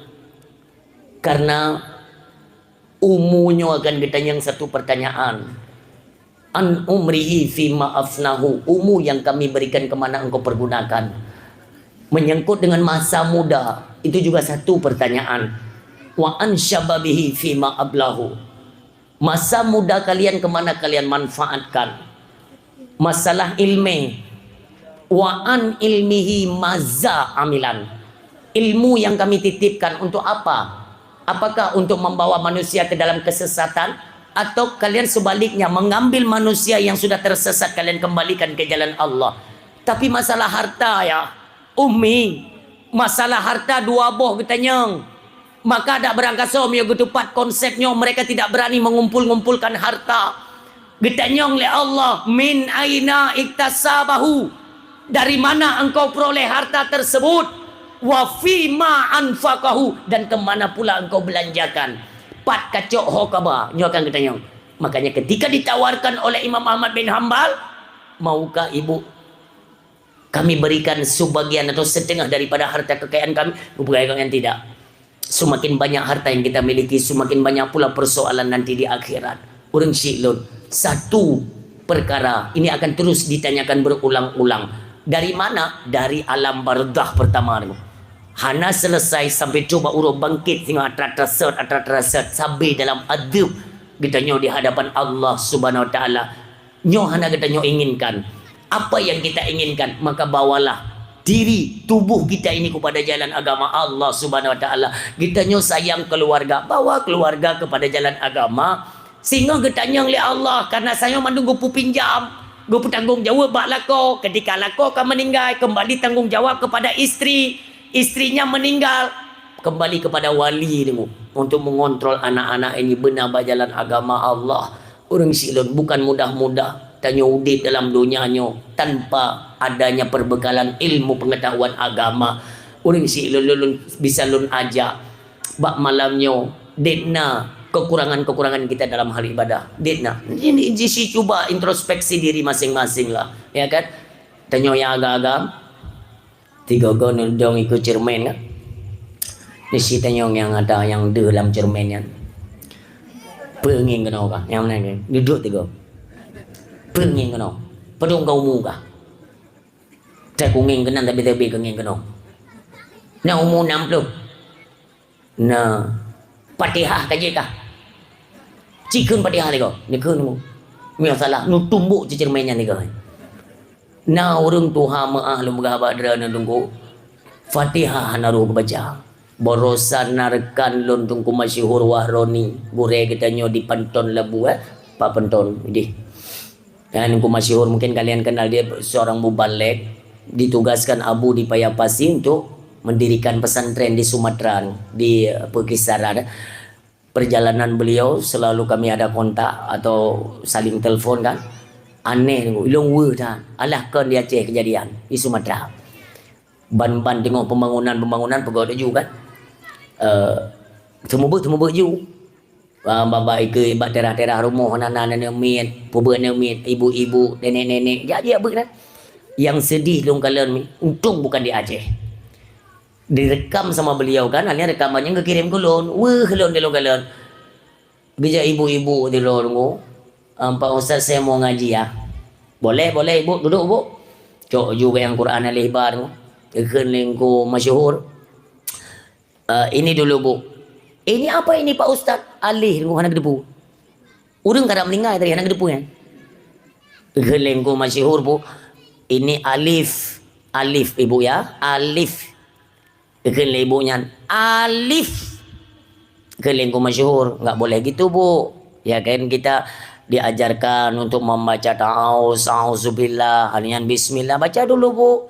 Karena umu nyoe akan geutanyong satu pertanyaan. "An umrihi fima afnahu, umu yang kami berikan kemana engkau pergunakan?" Menyangkut dengan masa muda, itu juga satu pertanyaan. "Wa an syababihi fima ablahu, masa muda kalian kemana kalian manfaatkan?" Masalah ilmu. "Wa an ilmihi maza amilan." Ilmu yang kami titipkan untuk apa? Apakah untuk membawa manusia ke dalam kesesatan? Atau kalian sebaliknya mengambil manusia yang sudah tersesat kalian kembalikan ke jalan Allah? Tapi masalah harta ya, Ummi, masalah harta dua boh geutanyong. Maka dak beurangkasoe meunyoe geutupat konsep nyoe, mereka tidak berani mengumpul-ngumpulkan harta. Geutanyong lé Allah, "Min aina iktasabahu?" Dari mana engkau peroleh harta tersebut? "Wa fima anfaqahu?" Dan ke mana pula engkau belanjakan? Pat kacok ho kaba? Nyoe akan geutanyong. Makanya ketika ditawarkan oleh Imam Ahmad bin Hambal, "Maukah ibu kami berikan sebagian atau setengah daripada harta kekayaan kami?" Geupeugah lé gobnyan, "Tidak. Semakin banyak harta yang kita miliki, semakin banyak pula persoalan nanti di akhirat." Ureueng syik lôn, satu perkara ini akan terus ditanyakan berulang-ulang. Dari mana? Dari alam barzakh pertama tu. Hana selesai sampai trok bak uroe bangkét singoh atra tersot, atra tersot, sabe dalam adeueb geutanyoe di hadapan Allah Subhanahu Wa Taala. Nyoe hana geutanyoe inginkan. Apa yang kita inginkan, maka bawalah diri, tubuh kita ini kepada jalan agama Allah Subhanahu Wa Taala. Geutanyoe sayang keluarga, bawa keluarga kepada jalan agama. Singoh geutanyong lé Allah, karena tanyoe mandum geupeupinjam, geupeutanggong jaweueb bak lakoe. Ketika lakoe ka meuninggai, kembali tanggong jawab kepada istri. Istrinya meninggal, kembali kepada wali Teungku untuk mengontrol anak-anak ini beuna bak jalan agama Allah. Ureueng syik lôn, bukan mudah-mudah tanyoe udép dalam donya nyoe tanpa adanya perbekalan ilmu pengetahuan agama. Ureueng syik lôn, lôn, lôn bisa lôn ajak bak malam nyoe, dek na kekurangan-kekurangan kita dalam hal ibadah. Dek na. Ini, ini cuba introspeksi diri masing-masing lah, ya kan? Tanyoe nyang agam-agam, tiga go neudong ikeue cermin kan? Di situ nyang, nyang ada nyang deuh lam cermin nyan. Peungin keunoe ka, nyang meunan kan? Duduek tiga. Peue ngieng keunoe? Padum ka umu kah? Teuh kungieng keunan tapi teubi kungieng keunoe. Na umu enam puluh. Na Fatihah ka jeuet kah? Ci kheun Fatihah lé goe. Ni kheun nunggu. Meunyoe salah, nu tumbok ceuceureumen nyan lé goe. Na ureuëng tuha meuáh lôn peugah bak droeneuh Teungku. Fatihah hana roh geubaca. Barosan na rekan lôn Teungku Masyhur Wahroni, gurée geutanyoe di Panton Labu, eh, Pak Panton, ideh. Ya, Teungku Masyhur, mungkin kalian kenal dia, seorang mubalig, ditugaskan Abu di Paya Pasi untuk mendirikan pesantren di Sumatera, di, eh, Pekisaran. Perjalanan beliau selalu kami ada kontak atau saling telepon kan. Aneh Teungku, ilong weuh that. Alah kon di Aceh kejadian, di Sumatera. Ban-ban teungoh pembangunan-pembangunan peugah laju kan. Eh, seumeubeuet-seumeubeuet ju. Ah, bak-bak ikeue bak teurah-teurah rumoh, aneuk-aneuk miet, peubeuet aneuk miet, ibu-ibu, nenek-nenek, jak-jak beuet kan. Nyang seudeh lôn kalon mi, untông bukan di Aceh. Direkam sama beliau kan, akhirnya rekaman nyan geukirém keu lôn. Weuh lôn di lôn kalon. Geujak ibu-ibu di lôn Teungku. "Ah, Pak Ustaz, saya mau ngaji ya." "Boleh, boleh Ibu, duduk Ibu." Cok ju bak nyang Quran alif ba Teungku. Geukheun lé Teungku Masyhur. "Eh, ini dulu, Bu." "Ini apa ini, Pak Ustaz?" Alif Teungku hana geuteupeue. Ureuëng ka meuninggai tadi hana geuteupeue nyan. Geukheun lé Teungku Masyhur, Bu. "Ini alif, alif Ibu ya, alif." Geukheun lé ibu nyan, "Alif." Geukheun lé Teungku Masyhur, "Enggak boleh gitu, Bu. Ya kan kita diajarkan untuk membaca ta'awuz, a'udzubillah, hal nyan bismillah. Baca dulu, Bu.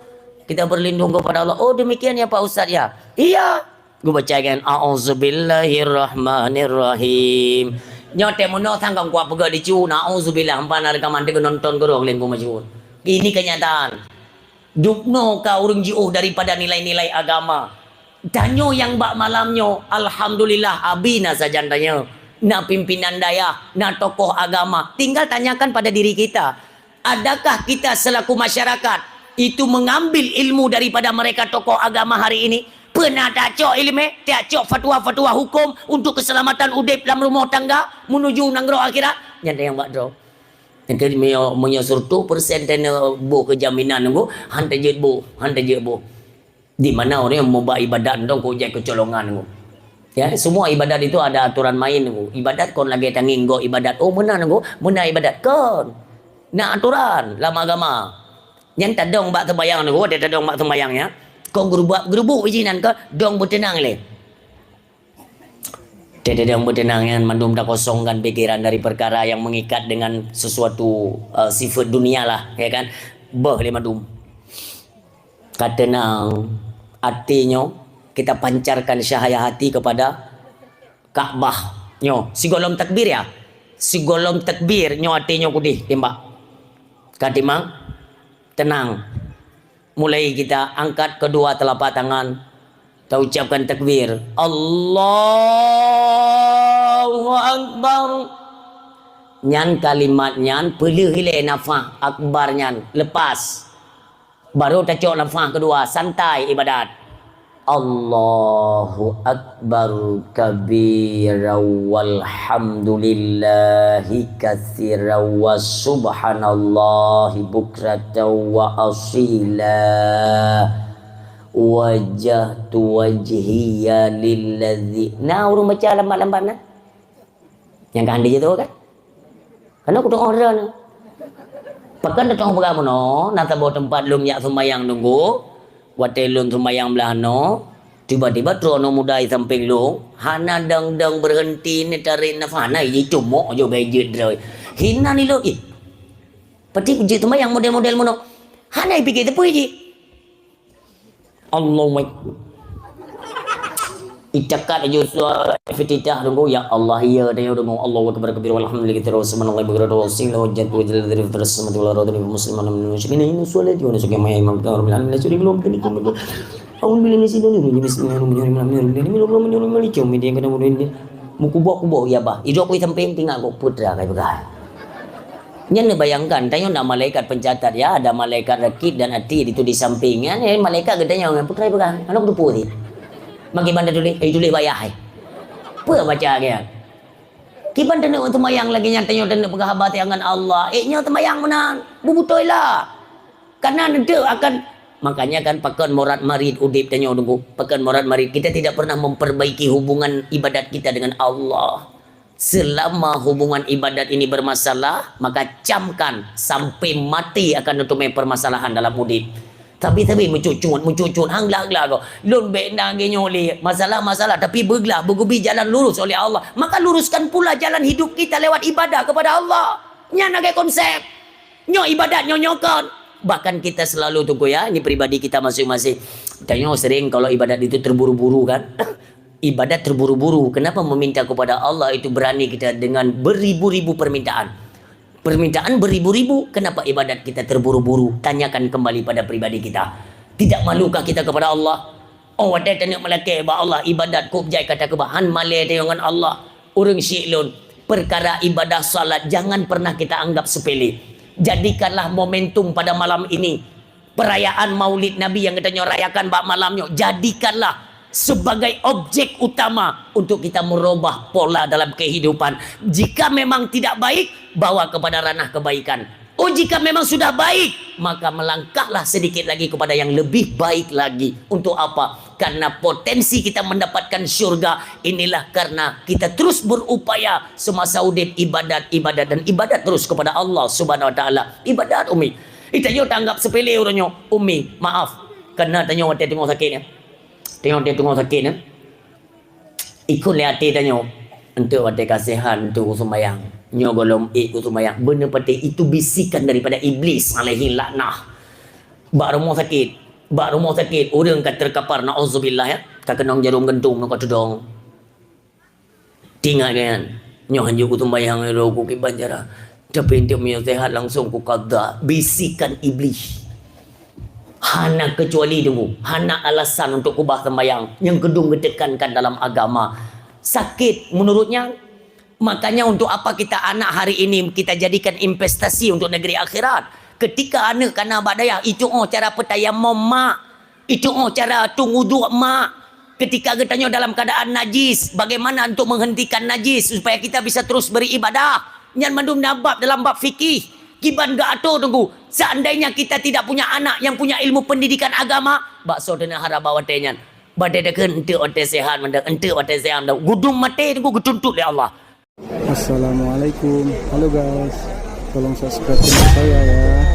Kita berlindung kepada Allah." "Oh, demikian ya, Pak Ustaz ya?" "Iya." Geubaca kan, "A'udzubillahirrahmanirrahim." Nyoe teuh meunoe sang kong kuat peugah dicu, "Na'udzubillah," empan ada kaman teuh nonton gurong lé Teungku Masyhur. Ini kenyataan. Dubnoe ka ureuëng jiôh daripada nilai-nilai agama. Tanyoe nyang bak malam nyoe, alhamdulillah, abi na sajan tanyoe. Na pimpinan dayah, na tokoh agama. Tinggal tanyakan pada diri kita, adakah kita selaku masyarakat itu mengambil ilmu daripada mereka tokoh agama hari ini? Peue na tacok iéleumé, tacok fatwa-fatwa hukum untuk keselamatan udeb lam rumoh tangga menuju nanggroe akhirat? Nyan nyang bak droe. Nyang keuneuk meunyoe, meunyoe siratoh persen teuneuk boh keu jaminan Teungku, han teujeuet boh, han teujeuet boh. Di mana ureuëng nyang meuba ibadat dong kok jai keucolongan Teungku. Ya, semua ibadat itu ada aturan main Teungku. Ibadat kon lagée tangieng gob ibadat. Oh, meunan Teungku, meunan ibadat. Kon. Na aturan lam agama. Nyan tadong bak seumbayang Teungku, watée tadong bak seumbayang nyan. Kon geurubak-geurubuk iji nan ka dong beuteunang lé. Teudeudeueng beuteunang nyan mandum takosongkan pikiran dari perkara yang mengikat dengan sesuatu, eh, sifat dunia lah, ya kan? Beuh lé mandum. Ka teunang até nyoe, kita pancarkan cahaya hati kepada Ka'bah. Nyoe, sigohlom takbir ya. Sigohlom takbir nyoe até nyoe kudeh tembak. Ka timang, tenang. Mulai kita angkat kedua telapak tangan, kita ucapkan takbir, "Allahu Akbar." Nyan kalimat nyan peuleueh ilée nafah akbar nyan lepas. Baru tacok nafah kedua, santai ibadat. Allahu Akbar kabira walhamdulillahi katsira wa subhanallahi bukratan wa asila. Wajjahtu wajhiya lilladzi. Nah, ureuëng baca lambat-lambat nah. Nyang ka handi jatuh kan? Karena aku tengok orang. Pakan datang peugah meunoe, na saboh teumpat lôn jak seumayang Teungku. Watée lôn seumayang blah noe, tiba-tiba trok aneuk muda di sampéng lôn, hana dang-dang beureuhenti ni tarék nafah, hana jicumok jo bejeuet droe. Hinan ilôn, ih. Pati jeuet seumayang model-model meunoe. Hana jipike teupeu jih. Allahu Akbar. Itakat laju suara iftitah Teungku, ya Allah, ya, dan ya Teungku, Allahu Akbar kabira walhamdulillahi katsira wa subhanallahi bukratan wa asila wa jaddu wa jalla dzikruhu fis samawati wal ardi wa muslimin wa muslimin. Inna sholati wa nusuki wa mahyaya wa mamati lillahi rabbil alamin. La syarika lahu wa bidzalika umirtu. A'udzu billahi minasyaitonir rajim. Bismillahirrahmanirrahim. Alhamdulillahi rabbil alamin. Maliki yaumiddin. Iyyaka na'budu wa iyyaka nasta'in. Meukuboh-kuboh ya bah. Idok kui sampéng tinggal kok putra kai peugah. Nyan neubayangkan, tanyoe na malaikat pencatat ya, ada malaikat rakib dan atid itu di samping ya. Ni malaikat geutanyong, "Peue keurai peugah? Aneuk teupeue tadi?" Makai banda tuléh, eh, tuléh bayah, eh. Peue baca ke? Kiban taneuk seumayang lagèe nyan tanyoe taneuk peugah haba teuh ngon Allah. Eh, nyoe seumayang meunan. Beubutôi lah. Karena nanti akan, makanya kan pakon murad marit udép tanyoe nunggu. Pakon murad marit, kita tidak pernah memperbaiki hubungan ibadat kita dengan Allah. Selama hubungan ibadat ini bermasalah, maka camkan sampai mati akan teumé permasalahan dalam udép. Tapi-tapi meucut-cut, meucut-cut, hang glah-glah ko. Lôn bèk na geuh nyoe lé masalah-masalah, tapi beuglah, beugeubri jalan lurus oleh Allah. Maka luruskan pula jalan hidup kita lewat ibadah kepada Allah. Nyan lagèe konsep. Nyoe ibadat nyoe, nyoe kon. Bahkan kita selalu tunggu ya, ini pribadi kita masing-masing. Tanyoe sering kalau ibadat itu terburu-buru kan. Ibadat terburu-buru. Kenapa meminta kepada Allah itu berani kita dengan beribu-ribu permintaan? Permintaan beribu-ribu, kenapa ibadat kita terburu-buru? Tanyakan kembali pada pribadi kita. Tidak malukah kita kepada Allah? Oh, watèe taneuk meulakèe bak Allah, ibadat kôb jai kata keubahan malèe tanyoe ngon Allah. Ureueng syik lôn, perkara ibadah salat jangan pernah kita anggap sepele. Jadikanlah momentum pada malam ini. Perayaan Maulid Nabi nyang geutanyoe rayakan bak malam nyoe, jadikanlah sebagai objek utama untuk kita merubah pola dalam kehidupan. Jika memang tidak baik, bawa kepada ranah kebaikan. Oh, jika memang sudah baik, maka melangkahlah sedikit lagi kepada yang lebih baik lagi. Untuk apa? Karena potensi kita mendapatkan syurga inilah karena kita terus berupaya semasa udép ibadat, ibadat, dan ibadat terus kepada Allah Subhanahu Wa Taala. Ibadat, Umi. Ih, tanyoe tanggap sepele uroe nyoe. Umi, maaf. Karena tanyoe watèe teungoh sakét nyan. Tanyoe watèe teungoh sakét nyan. Ikôt lé até tanyoe. Enteuk watèe ka seuhat, enteuk kuseumayang. Nyoe gohlom ék kuseumayang. Beuneupatéh itu bisikan daripada Iblis alaihi laknah. Bak rumoh sakét. Bak rumoh sakét. Ureueng ka terkapar, naudzubillah ya. Ka keunong jarum gantung, nyoe ka teudong. Tingat kan, nyoe hanjeuet kuseumayang, ya Allah, kukiban cara. Tapi enteuk meunyoe seuhat langsung kukada. Bisikan Iblis. Hana kecuali tunggu, hana alasan untuk kubah seumayang nyang keudong geutekankan dalam agama. Sakét menurutnya. Makanya untuk apa kita anak hari ini kita jadikan investasi untuk negeri akhirat? Ketika aneuk kana bak dayah, itu oh cara peutayamom mak. Itu oh cara tueng uduk mak. Ketika geutanyoe dalam keadaan najis, bagaimana untuk menghentikan najis supaya kita bisa terus beribadah? Nyan mandum na bab dalam bab fikih. Kiban geuatô teungku, seandainya kita tidak punya anak yang punya ilmu pendidikan agama, baksoe teuneuh harab bak watèe nyan. Bak watèe dakeuet enteuk watèe seuhat mandum, enteuk watèe seuhat mandum. Gudum maté teungku geutuntot lé Allah. Assalamualaikum. Halo guys. Tolong subscribe channel saya ya.